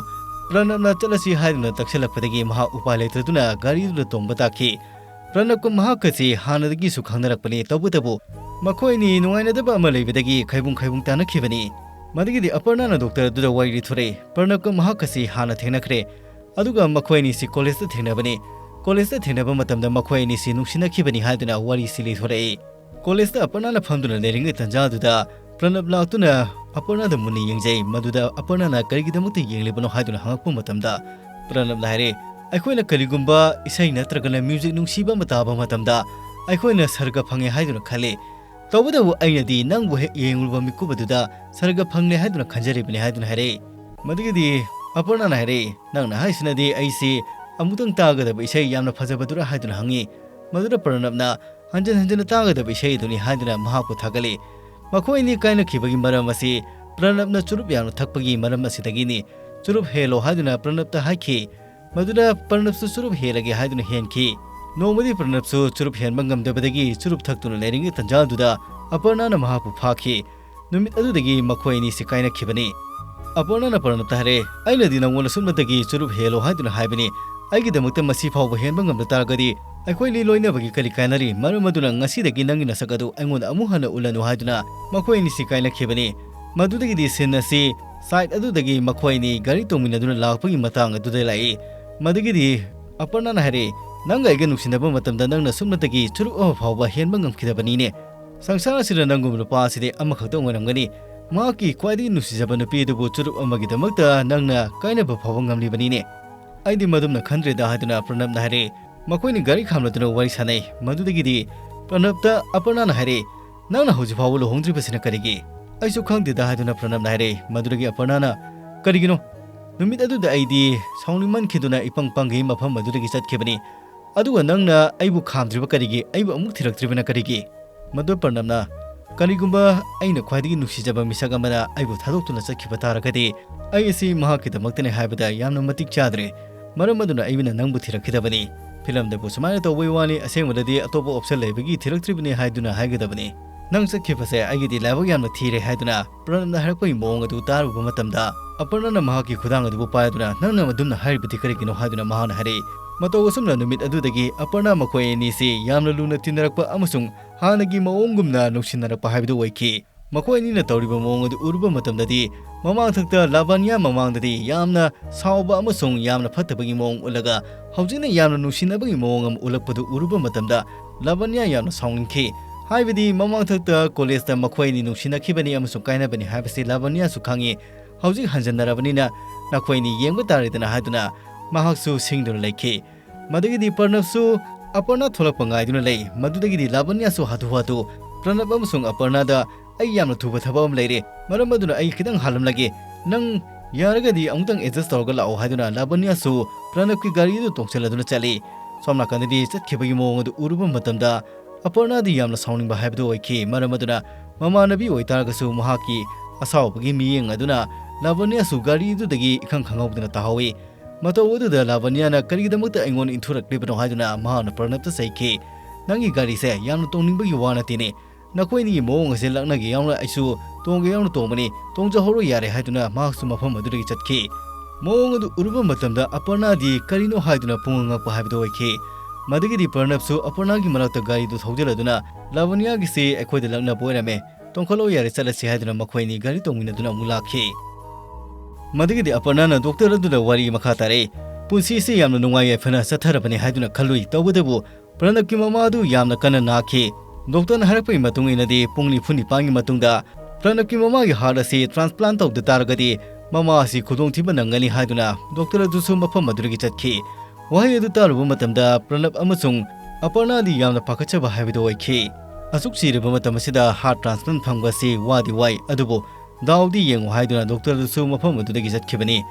ꯄ꯭ꯔꯅꯕꯅ "ꯆꯠꯂꯁꯤ" ꯍꯥꯏꯗꯨꯅ ꯇꯛꯁꯤꯜꯂꯛꯄꯗꯒꯤ ꯃꯍꯥꯛ ꯎꯄꯥꯏ ꯂꯩꯇꯗꯨꯅ ꯒꯥꯔꯤꯗꯨꯗ ꯇꯣꯡꯕ ꯇꯥꯈꯤ꯫ ꯄ꯭ꯔꯅꯕꯀ ꯃꯍꯥꯛꯀꯁꯤ ꯍꯥꯟꯅꯗꯒꯤꯁꯨ ꯈꯪꯅꯔꯛꯄꯅꯤ, ꯇꯧꯕꯇꯕꯨ ꯃꯈꯣꯏ ꯑꯅꯤ ꯅꯨꯡꯉꯥꯏꯅꯗꯕ ꯑꯃ ꯂꯩꯕꯗꯒꯤ ꯈꯥꯏꯕꯨꯡ ꯈꯥꯏꯕꯨꯡ ꯇꯥꯅꯈꯤꯕꯅꯤ꯫ ꯃꯗꯨꯒꯤꯗꯤ ꯑꯄꯔꯅꯥꯅ ꯗꯣꯛꯇꯔ ꯑꯗꯨꯗ ꯋꯥꯔꯤ ꯂꯤꯊꯣꯔꯛꯏ꯫ ꯄ꯭ꯔꯅꯕꯀ ꯃꯍꯥꯛꯀꯁꯤ ꯍꯥꯟꯅ ꯊꯦꯡꯅꯈ꯭ꯔꯦ, ꯑꯗꯨꯒ ꯃꯈꯣꯏ ꯑꯅꯤꯁꯤ ꯀꯣꯂꯦꯖꯇ ꯊꯦꯡꯅꯕꯅꯤ꯫ ꯀꯣꯂꯦꯖꯇ ꯊꯦꯡꯅꯕ ꯃꯇꯝꯗ ꯃꯈꯣꯏ ꯑꯅꯤꯁꯤ ꯅꯨꯡꯁꯤꯅꯈꯤꯕꯅꯤ ꯍꯥꯏꯗꯨꯅ ꯋꯥꯔꯤꯁꯤ ꯂꯤꯊꯣꯔꯛꯏ꯫ ꯀꯣꯂꯦꯖꯇ ꯑꯄꯔꯅꯥꯅ ꯐꯝꯗꯨꯅ ꯂꯩꯔꯤꯉꯩ ꯇꯟꯖꯥꯗꯨꯗ ꯄ꯭ꯔꯅꯕ ꯂꯥꯛꯇꯨꯅ ꯑꯄꯔꯅꯥꯗ ꯃꯨꯟꯅ ꯌꯦꯡꯖꯩ꯫ ꯃꯗꯨꯗ ꯑꯄꯔꯅꯥꯅ "ꯀꯔꯤꯒꯤꯗꯃꯛꯇ ꯌꯦꯡꯂꯤꯕꯅꯣ?" ꯍꯥꯏꯗꯨꯅ ꯍꯪꯉꯛꯄ ꯃꯇꯝꯗ ꯄ꯭ꯔꯅꯕꯅ ꯍꯥꯏꯔꯦ, "ꯑꯩꯈꯣꯏꯅ ꯀꯔꯤꯒꯨꯝꯕ ꯏꯁꯩ ꯅꯠꯇ꯭ꯔꯒꯅ ꯃ꯭ꯌꯨꯖꯤꯛ ꯅꯨꯡꯁꯤꯕ ꯑꯃ ꯇꯥꯕ ꯃꯇꯝꯗ ꯑꯩꯈꯣꯏꯅ ꯁꯔꯒ ꯐꯪꯉꯦ ꯍꯥꯏꯗꯨꯅ ꯈꯜꯂꯤ꯫ ꯇꯧꯕꯇꯕꯨ ꯑꯩꯅꯗꯤ ꯅꯪꯕꯨ ꯍꯦꯛ ꯌꯦꯡꯂꯨꯕ ꯃꯤꯀꯨꯞ ꯑꯗꯨꯗ ꯁꯔꯒ ꯐꯪꯂꯦ ꯍꯥꯏꯗꯨꯅ ꯈꯟꯖꯔꯤꯕꯅꯤ" ꯍꯥꯏꯗꯨꯅ ꯍꯥꯏꯔꯛꯏ꯫ ꯃꯗꯨꯒꯤꯗꯤ ꯑꯄꯔꯅꯥꯅ ꯍꯥꯏꯔꯛꯏ, "ꯅꯪꯅ ꯍꯥꯏꯁꯤꯅꯗꯤ ꯑꯩꯁꯤ ꯑꯃꯨꯛꯇꯪ ꯇꯥꯒꯗꯕ ꯏꯁꯩ ꯌꯥꯝꯅ ꯐꯖꯕꯗꯨꯔ?" ꯍꯥꯏꯗꯨꯅ ꯍꯪꯉꯤ꯫ ꯃꯗꯨꯗ ꯄ꯭ꯔꯅꯕꯅ, "ꯍꯟꯖꯤꯟ ꯍꯟꯖꯤꯟꯅ ꯇꯥꯒꯗꯕ ꯏꯁꯩ ꯑꯗꯨꯅꯤ" ꯍꯥꯏꯗꯨꯅ ꯃꯍꯥꯛꯄꯨ ꯊꯥꯒꯠꯂꯤ꯫ ꯃꯈꯣꯏ ꯑꯅꯤ ꯀꯥꯏꯅꯈꯤꯕꯒꯤ ꯃꯔꯝ ꯑꯁꯤ ꯄ꯭ꯔꯅꯕꯅ ꯆꯨꯔꯨꯞ ꯌꯥꯝꯅ ꯊꯛꯄꯒꯤ ꯃꯔꯝ ꯑꯁꯤꯗꯒꯤꯅꯤ꯫ "ꯆꯨꯔꯨꯞ ꯍꯦꯜꯂꯣ" ꯍꯥꯏꯗꯨꯅ ꯄ꯭ꯔꯅꯕꯇ ꯍꯥꯏꯈꯤ꯫ ꯃꯗꯨꯗ ꯄ꯭ꯔꯅꯕꯁꯨ ꯆꯨꯔꯨꯞ ꯍꯦꯜꯂꯒꯦ ꯍꯥꯏꯗꯨꯅ ꯍꯦꯟꯈꯤ꯫ ꯅꯣꯡꯃꯗꯤ ꯄ꯭ꯔꯅꯕꯁꯨ ꯆꯨꯔꯨꯞ ꯍꯦꯟꯕ ꯉꯝꯗꯕꯗꯒꯤ ꯆꯨꯔꯨꯞ ꯊꯛꯇꯨꯅ ꯂꯩꯔꯤꯉꯩ ꯇꯟꯖꯥꯗꯨꯗ ꯑꯄꯔꯅꯥꯅ ꯃꯍꯥꯛꯄꯨ ꯐꯥꯈꯤ꯫ ꯅꯨꯃꯤꯠ ꯑꯗꯨꯗꯒꯤ ꯃꯈꯣꯏ ꯑꯅꯤꯁꯤ ꯀꯥꯏꯅꯈꯤꯕꯅꯤ꯫ ꯑꯄꯔꯅꯥꯅ ꯄ꯭ꯔꯅꯕꯇ ꯍꯥꯏꯔꯦ, "ꯑꯩꯅꯗꯤ ꯅꯉꯣꯟꯗ ꯁꯨꯞꯅꯇꯒꯤ ꯆꯨꯔꯨꯞ ꯍꯦꯜꯂꯣ ꯍꯥꯏꯗꯨꯅ ꯍꯥꯏꯕꯅꯤ꯫ ꯑꯩꯒꯤꯗꯃꯛꯇ ꯃꯁꯤ ꯐꯥꯎꯕ ꯍꯦꯟꯕ ꯉꯝꯗ ꯇꯥꯔꯒꯗꯤ "ꯑꯩꯈꯣꯏꯅꯤ ꯂꯣꯏꯅꯕꯒꯤ ꯀꯔꯤ ꯀꯥꯟꯅꯔꯤ? ꯃꯔꯝ ꯑꯗꯨꯅ ꯉꯁꯤꯗꯒꯤ ꯅꯪꯒꯤ ꯅꯁꯛ ꯑꯗꯨ ꯑꯩꯉꯣꯟꯗ ꯑꯃꯨꯛ ꯍꯟꯅ ꯎꯠꯂꯅꯨ" ꯍꯥꯏꯗꯨꯅ ꯃꯈꯣꯏ ꯑꯅꯤꯁꯤ ꯀꯥꯏꯅꯈꯤꯕꯅꯤ꯫ ꯃꯗꯨꯗꯒꯤꯗꯤ ꯁꯤꯟ ꯑꯁꯤ ꯁꯥꯏꯠ ꯑꯗꯨꯗꯒꯤ ꯃꯈꯣꯏ ꯑꯅꯤ ꯒꯥꯔꯤ ꯇꯣꯡꯃꯤꯟꯅꯗꯨꯅ ꯂꯥꯛꯄꯒꯤ ꯃꯇꯥꯡ ꯑꯗꯨꯗ ꯂꯥꯛꯏ꯫ ꯃꯗꯨꯒꯤꯗꯤ ꯑꯄꯔꯅꯥꯅ ꯍꯥꯏꯔꯛꯏ, "ꯅꯪꯒ ꯑꯩꯒ ꯅꯨꯡꯁꯤꯅꯕ ꯃꯇꯝꯗ ꯅꯪꯅ ꯁꯨꯞꯅꯇꯒꯤ ꯆꯨꯔꯨꯞ ꯑꯃ ꯐꯥꯎꯕ ꯍꯦꯟꯕ ꯉꯝꯈꯤꯗꯕꯅꯤꯅꯦ꯫ ꯁꯪꯁꯥꯔ ꯑꯁꯤꯗ ꯅꯪꯒꯨꯝꯕ ꯅꯨꯄꯥ ꯑꯁꯤꯗꯤ ꯑꯃꯈꯛꯇ ꯑꯣꯏꯔꯝꯒꯅꯤ꯫ ꯃꯍꯥꯛꯀꯤ ꯈ꯭ꯋꯥꯏꯗꯒꯤ ꯅꯨꯡꯁꯤꯖꯕ ꯅꯨꯄꯤ ꯑꯗꯨꯕꯨ ꯆꯨꯔꯨꯞ ꯑꯃꯒꯤꯗꯃꯛꯇ ꯅꯪꯅ ꯀꯥꯏꯅꯕ ꯐꯥꯎꯕ ꯉꯝꯂꯤꯕꯅꯤꯅꯦ꯫ ꯑꯩꯗꯤ ꯃꯗꯨꯝꯅ ꯈꯟꯗ꯭ꯔꯦꯗ" ꯍꯥꯏꯗꯨꯅ ꯄ꯭ꯔꯅꯕꯅ ꯍꯥꯏꯔꯛꯏ꯫ ꯃꯈꯣꯏꯅ ꯒꯥꯔꯤ ꯈꯥꯝꯂꯗꯨꯅ ꯋꯥꯔꯤ ꯁꯥꯟꯅꯩ꯫ ꯃꯗꯨꯗꯒꯤꯗꯤ ꯄ꯭ꯔꯅꯕꯇ ꯑꯄꯔꯅꯥꯅ ꯍꯥꯏꯔꯛꯏ, "ꯅꯪꯅ ꯍꯧꯖꯤꯛ ꯐꯥꯎꯕ ꯂꯨꯍꯣꯡꯗ꯭ꯔꯤꯕꯁꯤꯅ ꯀꯔꯤꯒꯤ?" "ꯑꯩꯁꯨ ꯈꯪꯗꯦꯗ" ꯍꯥꯏꯗꯨꯅ ꯄ꯭ꯔꯅꯕꯅ ꯍꯥꯏꯔꯛꯏ꯫ ꯃꯗꯨꯗꯒꯤ ꯑꯄꯔꯅꯥꯅ, "ꯀꯔꯤꯒꯤꯅꯣ? ꯅꯨꯃꯤꯠ ꯑꯗꯨꯗ ꯑꯩꯗꯤ ꯁꯥꯎꯅꯤꯡꯃꯟꯈꯤꯗꯨꯅ ꯏꯄꯪ ꯄꯪꯒꯩ ꯃꯐꯝ ꯑꯗꯨꯗꯒꯤ ꯆꯠꯈꯤꯕꯅꯤ꯫ ꯑꯗꯨꯒ ꯅꯪꯅ ꯑꯩꯕꯨ ꯈꯥꯝꯗ꯭ꯔꯤꯕ ꯀꯔꯤꯒꯤ? ꯑꯩꯕꯨ ꯑꯃꯨꯛ ꯊꯤꯔꯛꯇ꯭ꯔꯤꯕꯅ ꯀꯔꯤꯒꯤ?" ꯃꯗꯨ ꯄ꯭ꯔꯅꯕꯅ, "ꯀꯔꯤꯒꯨꯝꯕ ꯑꯩꯅ ꯈ꯭ꯋꯥꯏꯗꯒꯤ ꯅꯨꯡꯁꯤꯖꯕ ꯃꯤꯁꯛ ꯑꯃꯅ ꯑꯩꯕꯨ ꯊꯥꯗꯣꯛꯇꯨꯅ ꯆꯠꯈꯤꯕ ꯇꯥꯔꯒꯗꯤ, ꯑꯩ ꯑꯁꯤ ꯃꯍꯥꯛꯀꯤꯗꯃꯛꯇꯅꯤ ꯍꯥꯏꯕꯗ ꯌꯥꯝꯅ ꯃꯇꯤꯛ ꯆꯥꯗ꯭ꯔꯦ꯫ ꯃꯔꯝ ꯑꯗꯨꯅ ꯑꯩꯅ ꯅꯪꯕꯨ ꯊꯤꯔꯛꯈꯤꯗꯕꯅꯤ꯫ ꯐꯤꯂꯝꯗꯕꯨ ꯁꯨꯃꯥꯏꯅ ꯇꯧꯕꯩ ꯋꯥꯅꯤ, ꯑꯁꯦꯡꯕꯗꯗꯤ ꯑꯇꯣꯞꯄ ꯑꯣꯞꯁꯟ ꯂꯩꯕꯒꯤ ꯊꯤꯔꯛꯇ꯭ꯔꯤꯕꯅꯤ ꯍꯥꯏꯗꯨꯅ ꯍꯥꯏꯒꯗꯕꯅꯤ꯫ ꯅꯪ ꯆꯠꯈꯤꯕꯁꯦ ꯑꯩꯒꯤꯗꯤ ꯂꯥꯏꯕꯛ ꯌꯥꯝꯅ ꯊꯤꯔꯦ" ꯍꯥꯏꯗꯨꯅ ꯄ꯭ꯔꯅꯕꯅ ꯍꯥꯏꯔꯛꯄꯒꯤ ꯃꯑꯣꯡ ꯑꯗꯨ ꯇꯥꯔꯨꯕ ꯃꯇꯝꯗ, ꯑꯄꯔꯅꯥꯅ ꯃꯍꯥꯛꯀꯤ ꯈꯨꯗꯥꯡ ꯑꯗꯨꯕꯨ ꯄꯥꯏꯗꯨꯅ, "ꯅꯪꯅ ꯑꯗꯨꯝꯅ ꯍꯥꯏꯔꯤꯕꯗꯤ ꯀꯔꯤꯒꯤꯅꯣ?" ꯍꯥꯏꯗꯨꯅ ꯃꯍꯥꯛꯅ ꯍꯥꯏꯔꯛꯏ꯫ ꯃꯇꯧ ꯑꯁꯨꯝꯅ ꯅꯨꯃꯤꯠ ꯑꯗꯨꯗꯒꯤ ꯑꯄꯔꯅꯥ ꯃꯈꯣꯏ ꯑꯅꯤꯁꯤ ꯌꯥꯝꯅ ꯂꯨꯅ ꯇꯤꯟꯅꯔꯛꯄ ꯑꯃꯁꯨꯡ ꯍꯥꯟꯅꯒꯤ ꯃꯑꯣꯡꯒꯨꯝꯅ ꯅꯨꯡꯁꯤꯅꯔꯛꯄ ꯍꯥꯏꯕꯗꯨ ꯑꯣꯏꯈꯤ꯫ ꯃꯈꯣꯏ ꯑꯅꯤꯅ ꯇꯧꯔꯤꯕ ꯃꯑꯣꯡ ꯑꯗꯨ ꯎꯔꯨꯕ ꯃꯇꯝꯗꯗꯤ, ꯃꯃꯥꯡꯊꯛꯇ ꯂꯥꯕꯥꯟꯌꯥ ꯃꯃꯥꯡꯗꯗꯤ ꯌꯥꯝꯅ ꯁꯥꯎꯕ ꯑꯃꯁꯨꯡ ꯌꯥꯝꯅ ꯐꯠꯇꯕꯒꯤ ꯃꯑꯣꯡ ꯎꯠꯂꯒ, ꯍꯧꯖꯤꯛꯅ ꯌꯥꯝꯅ ꯅꯨꯡꯁꯤꯅꯕꯒꯤ ꯃꯑꯣꯡ ꯑꯃ ꯎꯠꯂꯛꯄꯗꯨ ꯎꯔꯨꯕ ꯃꯇꯝꯗ, ꯂꯥꯕꯥꯟꯌꯥ ꯌꯥꯝꯅ ꯁꯥꯎꯅꯤꯡꯈꯤ꯫ ꯍꯥꯏꯕꯗꯤ ꯃꯃꯥꯡꯊꯛꯇ ꯀꯣꯂꯦꯖꯇ ꯃꯈꯣꯏ ꯑꯅꯤ ꯅꯨꯡꯁꯤꯅꯈꯤꯕꯅꯤ ꯑꯃꯁꯨꯡ ꯀꯥꯏꯅꯕꯅꯤ ꯍꯥꯏꯕꯁꯤ ꯂꯥꯕꯥꯟꯌꯥꯁꯨ ꯈꯪꯉꯤ꯫ ꯍꯧꯖꯤꯛ ꯍꯟꯖꯟꯅꯔꯕꯅꯤꯅ ꯅꯈꯣꯏ ꯑꯅꯤ ꯌꯦꯡꯕ ꯇꯥꯔꯦꯗꯅ ꯍꯥꯏꯗꯨꯅ ꯃꯍꯥꯛꯁꯨ ꯁꯤꯡꯗꯨꯅ ꯂꯩꯈꯤ꯫ ꯃꯗꯨꯗꯒꯤꯗꯤ ꯄ꯭ꯔꯅꯕꯁꯨ ꯑꯄꯔꯅꯥ ꯊꯣꯛꯂꯛꯄ ꯉꯥꯏꯗꯨꯅ ꯂꯩ꯫ ꯃꯗꯨꯗꯒꯤꯗꯤ ꯂꯥꯕꯟꯌꯥꯁꯨ ꯍꯥꯊꯨ ꯍꯥꯊꯨ ꯄ꯭ꯔꯅꯕ ꯑꯃꯁꯨꯡ ꯑꯄꯔꯅꯥꯗ, "ꯑꯩ ꯌꯥꯝꯅ ꯊꯨꯕ ꯊꯕꯛ ꯑꯃ ꯂꯩꯔꯦ, ꯃꯔꯝ ꯑꯗꯨꯅ ꯑꯩ ꯈꯤꯇꯪ ꯍꯥꯜꯂꯝꯂꯒꯦ, ꯅꯪ ꯌꯥꯔꯒꯗꯤ ꯑꯃꯨꯛꯇꯪ ꯑꯦꯗꯖꯁ ꯇꯧꯔꯒ ꯂꯥꯛꯑꯣ" ꯍꯥꯏꯗꯨꯅ ꯂꯥꯕꯟꯌꯥꯁꯨ ꯄ꯭ꯔꯅꯕꯀꯤ ꯒꯥꯔꯤ ꯑꯗꯨ ꯇꯣꯡꯁꯤꯜꯂꯗꯨꯅ ꯆꯠꯂꯤ꯫ ꯁꯣꯝ ꯅꯥꯀꯟꯗꯗꯤ ꯆꯠꯈꯤꯕꯒꯤ ꯃꯑꯣꯡ ꯑꯗꯨ ꯎꯔꯨꯕ ꯃꯇꯝꯗ ꯑꯄꯔꯅꯥꯗꯤ ꯌꯥꯝꯅ ꯁꯥꯎꯅꯤꯡꯕ ꯍꯥꯏꯕꯗꯨ ꯑꯣꯏꯈꯤ꯫ ꯃꯔꯝ ꯑꯗꯨꯅ ꯃꯃꯥꯟꯅꯕꯤ ꯑꯣꯏꯇꯥꯔꯒꯁꯨ ꯃꯍꯥꯛꯀꯤ ꯑꯁꯥꯎꯕꯒꯤ ꯃꯤꯠꯌꯦꯡ ꯑꯗꯨꯅ ꯂꯥꯕꯟꯌꯥꯁꯨ ꯒꯥꯔꯤ ꯑꯗꯨꯗꯒꯤ ꯏꯈꯪ ꯈꯪꯍꯧꯗꯅ ꯇꯥꯍꯧꯏ꯫ ꯃꯇꯧ ꯑꯗꯨꯗ ꯂꯥꯕꯟꯌꯥꯅ ꯀꯔꯤꯒꯤꯗꯃꯛꯇ ꯑꯩꯉꯣꯟꯗ ꯏꯟꯊꯨꯔꯛꯂꯤꯕꯅꯣ ꯍꯥꯏꯗꯨꯅ ꯃꯍꯥꯛꯅ ꯄ꯭ꯔꯅꯕꯇ ꯆꯩꯈꯤ꯫ "ꯅꯪꯒꯤ ꯒꯥꯔꯤꯁꯦ ꯌꯥꯝꯅ ꯇꯣꯡꯅꯤꯡꯕꯒꯤ ꯋꯥ ꯅꯠꯇꯦꯅꯦ꯫ ꯅꯈꯣꯏ ꯑꯅꯤꯒꯤ ꯃꯑꯣꯡ ꯑꯁꯦ ꯂꯛꯅꯒꯦ ꯌꯥꯎꯅ ꯑꯩꯁꯨ ꯇꯣꯡꯒꯦ ꯌꯥꯎꯅ ꯇꯣꯡꯕꯅꯤ, ꯇꯣꯡꯖꯍꯧꯔꯣ ꯌꯥꯔꯦ" ꯍꯥꯏꯗꯨꯅ ꯃꯍꯥꯛꯁꯨ ꯃꯐꯝ ꯑꯗꯨꯗꯒꯤ ꯆꯠꯈꯤ꯫ ꯃꯑꯣꯡ ꯑꯗꯨ ꯎꯔꯨꯕ ꯃꯇꯝꯗ ꯑꯄꯔꯅꯥꯗꯤ ꯀꯔꯤꯅꯣ ꯍꯥꯏꯗꯨꯅ ꯄꯨꯡꯉꯛ ꯉꯛꯄ ꯍꯥꯏꯕꯗꯨ ꯑꯣꯏꯈꯤ꯫ ꯃꯗꯨꯒꯤꯗꯤ ꯄ꯭ꯔꯅꯕꯁꯨ ꯑꯄꯔꯅꯥꯒꯤ ꯃꯅꯥꯛꯇ ꯒꯥꯔꯤꯗꯨ ꯊꯧꯖꯤꯜꯂꯗꯨꯅ, "ꯂꯥꯕꯅꯤꯌꯥꯒꯤꯁꯤ ꯑꯩꯈꯣꯏꯗ ꯂꯛꯅꯕ ꯑꯣꯏꯔꯝꯃꯦ, ꯇꯣꯡꯈꯠꯂꯣ ꯌꯥꯔꯦ, ꯆꯠꯂꯁꯤ" ꯍꯥꯏꯗꯨꯅ ꯃꯈꯣꯏ ꯑꯅꯤ ꯒꯥꯔꯤ ꯇꯣꯡꯃꯤꯟꯅꯗꯨꯅ ꯑꯃꯨꯛ ꯂꯥꯛꯈꯤ꯫ ꯃꯗꯨꯒꯤꯗꯤ ꯑꯄꯔꯅꯥꯅ ꯗꯣꯛꯇꯔ ꯑꯗꯨꯗ ꯋꯥꯔꯤ ꯃꯈꯥ ꯇꯥꯔꯛꯏ꯫ "ꯄꯨꯟꯁꯤꯁꯤ ꯌꯥꯝꯅ ꯅꯨꯡꯉꯥꯏ ꯌꯥꯏꯐꯅ ꯆꯠꯊꯔꯕꯅꯤ ꯍꯥꯏꯗꯨꯅ ꯈꯜꯂꯨꯏ, ꯇꯧꯕꯇꯕꯨ ꯄ꯭ꯔꯅꯕꯀꯤ ꯃꯃꯥ ꯑꯗꯨ ꯌꯥꯝꯅ ꯀꯟꯅ ꯅꯥꯈꯤ꯫ ꯗꯣꯛꯇꯔꯅ ꯍꯥꯏꯔꯛꯄꯒꯤ ꯃꯇꯨꯡ ꯏꯟꯅꯗꯤ ꯄꯨꯡ ꯅꯤꯐꯨ ꯅꯤꯄꯥꯟꯒꯤ ꯃꯇꯨꯡꯗ ꯄ꯭ꯔꯅꯕꯀꯤ ꯃꯃꯥꯒꯤ ꯍꯥꯔꯠ ꯑꯁꯤ ꯇ꯭ꯔꯥꯟꯁꯄ꯭ꯂꯥꯟ ꯇꯧꯗ ꯇꯥꯔꯒꯗꯤ ꯃꯃꯥ ꯑꯁꯤ ꯈꯨꯗꯣꯡꯊꯤꯕ ꯅꯪꯒꯅꯤ" ꯍꯥꯏꯗꯨꯅ ꯗꯣꯛꯇꯔ ꯑꯗꯨꯁꯨ ꯃꯐꯝ ꯑꯗꯨꯗꯒꯤ ꯆꯠꯈꯤ꯫ ꯋꯥꯍꯩ ꯑꯗꯨ ꯇꯥꯔꯨꯕ ꯃꯇꯝꯗ ꯄ꯭ꯔꯅꯕ ꯑꯃꯁꯨꯡ ꯑꯄꯔꯅꯥꯗꯤ ꯌꯥꯝꯅ ꯄꯥꯈꯠꯆꯕ ꯍꯥꯏꯕꯗꯨ ꯑꯣꯏꯈꯤ꯫ ꯑꯁꯨꯛ ꯆꯤꯔꯕ ꯃꯇꯝ ꯑꯁꯤꯗ ꯍꯥꯔꯠ ꯇ꯭ꯔꯥꯟꯁꯄ꯭ꯂꯥꯟ ꯐꯪꯕ ꯑꯁꯤ ꯋꯥꯗꯤ ꯋꯥꯏ, ꯑꯗꯨꯕꯨ ꯗꯥꯎꯗꯤ ꯌꯦꯡꯉꯨ ꯍꯥꯏꯗꯨꯅ ꯗꯣꯛꯇꯔ ꯑꯗꯨꯁꯨ ꯃꯐꯝ ꯑꯗꯨꯗꯒꯤ ꯆꯠꯈꯤꯕꯅꯤ꯫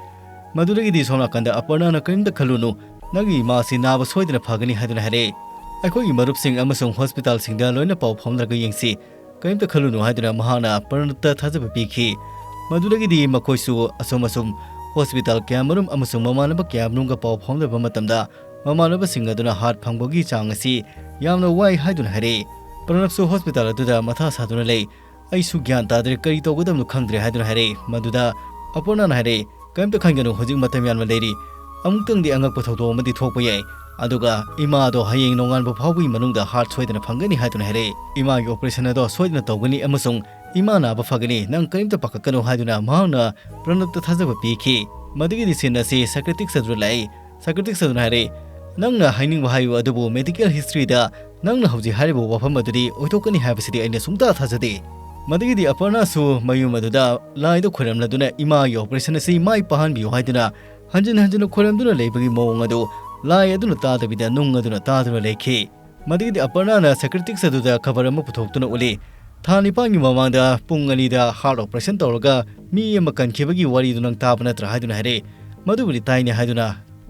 ꯃꯗꯨꯗꯒꯤꯗꯤ ꯁꯣꯝ ꯅꯥꯀꯟꯗ ꯑꯄꯔꯅꯥꯅ "ꯀꯔꯤꯝꯇ ꯈꯜꯂꯨꯅꯨ, ꯅꯪꯒꯤ ꯏꯃꯥ ꯑꯁꯤ ꯅꯥꯕ ꯁꯣꯏꯗꯅ ꯐꯒꯅꯤ" ꯍꯥꯏꯗꯨꯅ ꯍꯥꯏꯔꯛꯏ꯫ "ꯑꯩꯈꯣꯏꯒꯤ ꯃꯔꯨꯞꯁꯤꯡ ꯑꯃꯁꯨꯡ ꯍꯣꯁꯄꯤꯇꯥꯜꯁꯤꯡꯗ ꯂꯣꯏꯅ ꯄꯥꯎ ꯐꯥꯎꯅꯔꯒ ꯌꯦꯡꯁꯤ, ꯀꯔꯤꯝꯇ ꯈꯜꯂꯨꯅꯨ" ꯍꯥꯏꯗꯨꯅ ꯃꯍꯥꯛꯅ ꯄ꯭ꯔꯅꯕꯇ ꯊꯥꯖꯕ ꯄꯤꯈꯤ꯫ ꯃꯗꯨꯗꯒꯤꯗꯤ ꯃꯈꯣꯏꯁꯨ ꯑꯁꯨꯝ ꯑꯁꯨꯝ ꯍꯣꯁꯄꯤꯇꯥꯜ ꯀꯌꯥꯃꯔꯨꯝ ꯑꯃꯁꯨꯡ ꯃꯃꯥꯟꯅꯕ ꯀꯌꯥꯃꯔꯨꯝꯒ ꯄꯥꯎ ꯐꯥꯎꯅꯕ ꯃꯇꯝꯗ, ꯃꯃꯥꯟꯅꯕꯁꯤꯡ ꯑꯗꯨꯅ ꯍꯥꯔꯠ ꯐꯪꯕꯒꯤ ꯆꯥꯡ ꯑꯁꯤ ꯌꯥꯝꯅ ꯋꯥꯏ ꯍꯥꯏꯗꯨꯅ ꯍꯥꯏꯔꯛꯏ꯫ ꯄ꯭ꯔꯅꯕꯁꯨ ꯍꯣꯁꯄꯤꯇꯥꯜ ꯑꯗꯨꯗ ꯃꯊꯥ ꯁꯥꯗꯨꯅ ꯂꯩ꯫ "ꯑꯩꯁꯨ ꯒ꯭ꯌꯥꯟ ꯇꯥꯗ꯭ꯔꯦ, ꯀꯔꯤ ꯇꯧꯒꯗꯕꯅꯣ ꯈꯪꯗ꯭ꯔꯦ" ꯍꯥꯏꯗꯨꯅ ꯍꯥꯏꯔꯛꯏ꯫ ꯃꯗꯨꯗ ꯑꯄꯔꯅꯥꯅ ꯍꯥꯏꯔꯛꯏ, "ꯀꯔꯤꯝꯇ ꯈꯟꯒꯅꯨ, ꯍꯧꯖꯤꯛ ꯃꯇꯝ ꯌꯥꯝꯅ ꯂꯩꯔꯤ꯫ ꯑꯃꯨꯛꯇꯪꯗꯤ ꯑꯉꯛꯄ ꯊꯧꯗꯣꯛ ꯑꯃꯗꯤ ꯊꯣꯛꯄ ꯌꯥꯏ꯫ ꯑꯗꯨꯒ ꯏꯃꯥꯗꯣ ꯍꯌꯦꯡ ꯅꯣꯡꯉꯥꯟꯕ ꯐꯥꯎꯕꯒꯤ ꯃꯅꯨꯡꯗ ꯍꯥꯔꯠ ꯁꯣꯏꯗꯅ ꯐꯪꯒꯅꯤ" ꯍꯥꯏꯗꯨꯅ ꯍꯥꯏꯔꯛꯏ꯫ "ꯏꯃꯥꯒꯤ ꯑꯣꯄꯔꯦꯁꯟ ꯑꯗꯣ ꯁꯣꯏꯗꯅ ꯇꯧꯒꯅꯤ ꯑꯃꯁꯨꯡ ꯏꯃꯥ ꯅꯥꯕ ꯐꯒꯅꯤ, ꯅꯪ ꯀꯔꯤꯝꯇ ꯄꯥꯈꯠꯀꯅꯨ" ꯍꯥꯏꯗꯨꯅ ꯃꯍꯥꯛꯅ ꯄ꯭ꯔꯅꯕꯇ ꯊꯥꯖꯕ ꯄꯤꯈꯤ꯫ ꯃꯗꯨꯒꯤꯗꯤ ꯁꯤꯟ ꯑꯁꯤ ꯁꯥꯏꯀ꯭ꯔꯦꯇꯤꯛꯁ ꯑꯗꯨꯗ ꯂꯥꯛꯏ꯫ ꯁꯥꯏꯀ꯭ꯔꯦꯇꯤꯛꯁ ꯑꯗꯨꯅ ꯍꯥꯏꯔꯛꯏ, "ꯅꯪꯅ ꯍꯥꯏꯅꯤꯡꯕ ꯍꯥꯏꯌꯨ, ꯑꯗꯨꯕꯨ ꯃꯦꯗꯤꯀꯦꯜ ꯍꯤꯁꯇ꯭ꯔꯤꯗ ꯅꯪꯅ ꯍꯧꯖꯤꯛ ꯍꯥꯏꯔꯤꯕ ꯋꯥꯐꯝ ꯑꯗꯨꯗꯤ ꯑꯣꯏꯊꯣꯛꯀꯅꯤ ꯍꯥꯏꯕꯁꯤꯗꯤ ꯑꯩꯅ ꯁꯨꯡꯊꯥ ꯊꯥꯖꯗꯦ"꯫ ꯃꯗꯨꯒꯤꯗꯤ ꯑꯄꯔꯅꯥꯁꯨ ꯃꯌꯨꯝ ꯑꯗꯨꯗ ꯂꯥꯏꯗ ꯈꯣꯏꯔꯝꯂꯗꯨꯅ ꯏꯃꯥꯒꯤ ꯑꯣꯄꯔꯦꯁꯟ ꯑꯁꯤ ꯃꯥꯏ ꯄꯥꯛꯍꯟꯕꯤꯌꯨ ꯍꯥꯏꯗꯨꯅ ꯍꯟꯖꯤꯟ ꯍꯟꯖꯤꯟꯅ ꯈꯣꯏꯔꯝꯗꯨꯅ ꯂꯩꯕꯒꯤ ꯃꯑꯣꯡ ꯑꯗꯨ ꯂꯥꯏ ꯑꯗꯨꯅ ꯇꯥꯗꯕꯤꯗ ꯅꯨꯡ ꯑꯗꯨꯅ ꯇꯥꯗꯨꯅ ꯂꯩꯈꯤ꯫ ꯃꯗꯨꯒꯤꯗꯤ ꯑꯄꯔꯅꯥꯅ ꯁꯥꯏꯀ꯭ꯔꯦꯇꯤꯛꯁ ꯑꯗꯨꯗ ꯈꯕꯔ ꯑꯃ ꯄꯨꯊꯣꯛꯇꯨꯅ ꯎꯠꯂꯤ꯫ "ꯊꯥ ꯅꯤꯄꯥꯟꯒꯤ ꯃꯃꯥꯡꯗ ꯄꯨꯡ ꯑꯅꯤꯗ ꯍꯥꯔꯠ ꯑꯣꯄꯔꯦꯁꯟ ꯇꯧꯔꯒ ꯃꯤ ꯑꯃ ꯀꯟꯈꯤꯕꯒꯤ ꯋꯥꯔꯤꯗꯨ ꯅꯪ ꯇꯥꯕ ꯅꯠꯇ꯭ꯔꯥ?" ꯍꯥꯏꯗꯨꯅ ꯍꯥꯏꯔꯛꯏ꯫ "ꯃꯗꯨꯕꯨꯗꯤ ꯇꯥꯏꯅꯦ" ꯍꯥꯏꯗꯨꯅ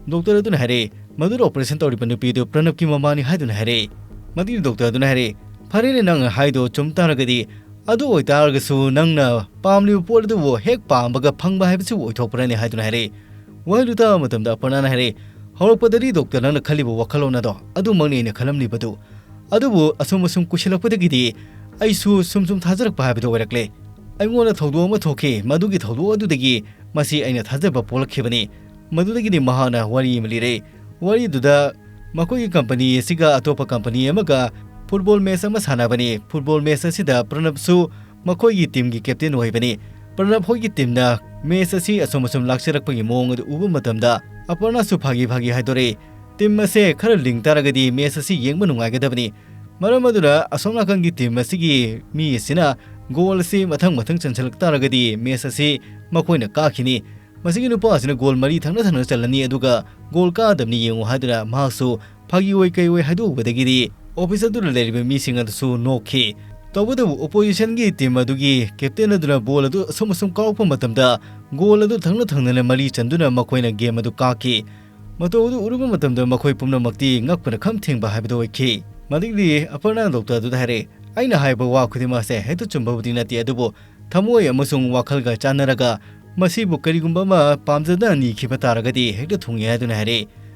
ꯗꯣꯛꯇꯔ ꯑꯗꯨꯅ ꯍꯥꯏꯔꯛꯏ꯫ "ꯃꯗꯨꯗ ꯑꯣꯄꯔꯦꯁꯟ ꯇꯧꯔꯤꯕ ꯅꯨꯄꯤꯗꯨ ꯄ꯭ꯔꯅꯕꯀꯤ ꯃꯃꯥꯅꯤ" ꯍꯥꯏꯗꯨꯅ ꯍꯥꯏꯔꯛꯏ꯫ ꯃꯗꯨꯒꯤ ꯗꯣꯛꯇꯔ ꯑꯗꯨꯅ ꯍꯥꯏꯔꯛꯏ, "ꯐꯔꯦꯅꯦ, ꯅꯪꯅ ꯍꯥꯏꯗꯣ ꯆꯨꯝ ꯇꯥꯔꯒꯗꯤ, ꯑꯗꯨ ꯑꯣꯏꯇꯥꯔꯒꯁꯨ ꯅꯪꯅ ꯄꯥꯝꯂꯤꯕ ꯄꯣꯠ ꯑꯗꯨꯕꯨ ꯍꯦꯛ ꯄꯥꯝꯕꯒ ꯐꯪꯕ ꯍꯥꯏꯕꯁꯤꯕꯨ ꯑꯣꯏꯊꯣꯛꯄ꯭ꯔꯅꯦ?" ꯍꯥꯏꯗꯨꯅ ꯍꯥꯏꯔꯛꯏ꯫ ꯋꯥꯍꯩꯗꯨ ꯇꯥꯕ ꯃꯇꯝꯗ ꯑꯄꯔꯅꯥꯅ ꯍꯥꯏꯔꯛꯏ, "ꯍꯧꯔꯛꯄꯗꯗꯤ ꯗꯣꯛꯇꯔ, ꯅꯪꯅ ꯈꯜꯂꯤꯕ ꯋꯥꯈꯜꯂꯣꯟ ꯑꯗꯣ ꯑꯗꯨꯃꯛꯅꯤ ꯑꯩꯅ ꯈꯜꯂꯝꯂꯤꯕꯗꯨ꯫ ꯑꯗꯨꯕꯨ ꯑꯁꯨꯝ ꯑꯁꯨꯝ ꯀꯨꯏꯁꯤꯜꯂꯛꯄꯗꯒꯤꯗꯤ ꯑꯩꯁꯨ ꯁꯨꯝ ꯁꯨꯝ ꯊꯥꯖꯔꯛꯄ ꯍꯥꯏꯕꯗꯨ ꯑꯣꯏꯔꯛꯂꯦ꯫ ꯑꯩꯉꯣꯟꯗ ꯊꯧꯗꯣꯛ ꯑꯃ ꯊꯣꯛꯈꯤ, ꯃꯗꯨꯒꯤ ꯊꯧꯗꯣꯛ ꯑꯗꯨꯗꯒꯤ ꯃꯁꯤ ꯑꯩꯅ ꯊꯥꯖꯕ ꯄꯣꯛꯂꯛꯈꯤꯕꯅꯤ"꯫ ꯃꯗꯨꯗꯒꯤꯗꯤ ꯃꯍꯥꯛꯅ ꯋꯥꯔꯤ ꯑꯃ ꯂꯤꯔꯛꯏ꯫ ꯋꯥꯔꯤꯗꯨꯗ ꯃꯈꯣꯏꯒꯤ ꯀꯝꯄꯅꯤ ꯑꯁꯤꯒ ꯑꯇꯣꯞꯄ ꯀꯝꯄꯅꯤ ꯑꯃꯒ ꯐꯨꯠꯕꯣꯜ ꯃꯦꯆ ꯑꯃ ꯁꯥꯟꯅꯕꯅꯤ꯫ ꯐꯨꯠꯕꯣꯜ ꯃꯦꯆ ꯑꯁꯤꯗ ꯄ꯭ꯔꯅꯕꯁꯨ ꯃꯈꯣꯏꯒꯤ ꯇꯤꯝꯒꯤ ꯀꯦꯞꯇꯦꯟ ꯑꯣꯏꯕꯅꯤ꯫ ꯄ꯭ꯔꯅꯕ ꯍꯣꯏꯒꯤ ꯇꯤꯝꯅ ꯃꯦꯆ ꯑꯁꯤ ꯑꯁꯨꯝ ꯑꯁꯨꯝ ꯂꯥꯛꯆꯔꯛꯄꯒꯤ ꯃꯑꯣꯡ ꯑꯗꯨ ꯎꯕ ꯃꯇꯝꯗ ꯑꯄꯔꯅꯥꯁꯨ ꯐꯥꯒꯤ ꯐꯥꯒꯤ ꯍꯥꯏꯗꯣꯔꯛꯏ, "ꯇꯤꯝ ꯑꯁꯦ ꯈꯔ ꯂꯤꯡ ꯇꯥꯔꯒꯗꯤ ꯃꯦꯆ ꯑꯁꯤ ꯌꯦꯡꯕ ꯅꯨꯡꯉꯥꯏꯒꯗꯕꯅꯤ꯫ ꯃꯔꯝ ꯑꯗꯨꯅ ꯑꯁꯣꯝ ꯅꯥꯀꯟꯒꯤ ꯇꯤꯝ ꯑꯁꯤꯒꯤ ꯃꯤ ꯑꯁꯤꯅ ꯒꯣꯜ ꯑꯁꯤ ꯃꯊꯪ ꯃꯊꯪ ꯆꯟꯁꯤꯜꯂꯛ ꯇꯥꯔꯒꯗꯤ ꯃꯦꯆ ꯑꯁꯤ ꯃꯈꯣꯏꯅ ꯀꯥꯈꯤꯅꯤ꯫ ꯃꯁꯤꯒꯤ ꯅꯨꯄꯥ ꯑꯁꯤꯅ ꯒꯣꯜ ꯃꯔꯤ ꯊꯪꯅ ꯊꯪꯅ ꯆꯜꯂꯅꯤ, ꯑꯗꯨꯒ ꯒꯣꯜ ꯀꯥꯗꯕꯅꯤ ꯌꯦꯡꯉꯨ" ꯍꯥꯏꯗꯨꯅ ꯃꯍꯥꯛꯁꯨ ꯐꯥꯒꯤ ꯑꯣꯏ ꯀꯩ ꯑꯣꯏ ꯍꯥꯏꯗꯣꯛꯎꯕꯗꯒꯤꯗꯤ ꯑꯣꯐꯤꯁ ꯑꯗꯨꯗ ꯂꯩꯔꯤꯕ ꯃꯤꯁꯤꯡ ꯑꯗꯨꯁꯨ ꯅꯣꯛꯈꯤ꯫ ꯇꯧꯕꯇꯕꯨ ꯑꯣꯄꯣꯖꯤꯁꯟꯒꯤ ꯇꯤꯝ ꯑꯗꯨꯒꯤ ꯀꯦꯞꯇꯦꯟ ꯑꯗꯨꯅ ꯕꯣꯜ ꯑꯗꯨ ꯑꯁꯨꯝ ꯑꯁꯨꯝ ꯀꯥꯎꯔꯛꯄ ꯃꯇꯝꯗ ꯒꯣꯜ ꯑꯗꯨ ꯊꯪꯅ ꯊꯪꯅꯅ ꯃꯔꯤ ꯆꯟꯗꯨꯅ ꯃꯈꯣꯏꯅ ꯒꯦꯝ ꯑꯗꯨ ꯀꯥꯈꯤ꯫ ꯃꯇꯧ ꯑꯗꯨ ꯎꯔꯨꯕ ꯃꯇꯝꯗ ꯃꯈꯣꯏ ꯄꯨꯝꯅꯃꯛꯇꯤ ꯉꯛꯄꯅ ꯈꯝ ꯊꯦꯡꯕ ꯍꯥꯏꯕꯗꯨ ꯑꯣꯏꯈꯤ꯫ ꯃꯗꯨꯒꯤꯗꯤ ꯑꯄꯔꯅꯥ ꯗꯣꯛꯇꯔ ꯑꯗꯨꯗ ꯍꯥꯏꯔꯦ, "ꯑꯩꯅ ꯍꯥꯏꯕ ꯋꯥ ꯈꯨꯗꯤꯡꯃꯛ ꯑꯁꯦ ꯍꯦꯛꯇ ꯆꯨꯝꯕꯕꯨꯗꯤ ꯅꯠꯇꯦ, ꯑꯗꯨꯕꯨ ꯊꯃꯣꯏ ꯑꯃꯁꯨꯡ ꯋꯥꯈꯜꯒ ꯆꯥꯟꯅꯔꯒ ꯃꯁꯤꯕꯨ ꯀꯔꯤꯒꯨꯝꯕ ꯑꯃ ꯄꯥꯝꯖꯗꯅ ꯅꯤꯈꯤꯕ ꯇꯥꯔꯒꯗꯤ ꯍꯦꯛꯇ ꯊꯨꯡꯉꯤ" ꯍꯥꯏꯗꯨꯅ ꯍꯥꯏꯔꯦ꯫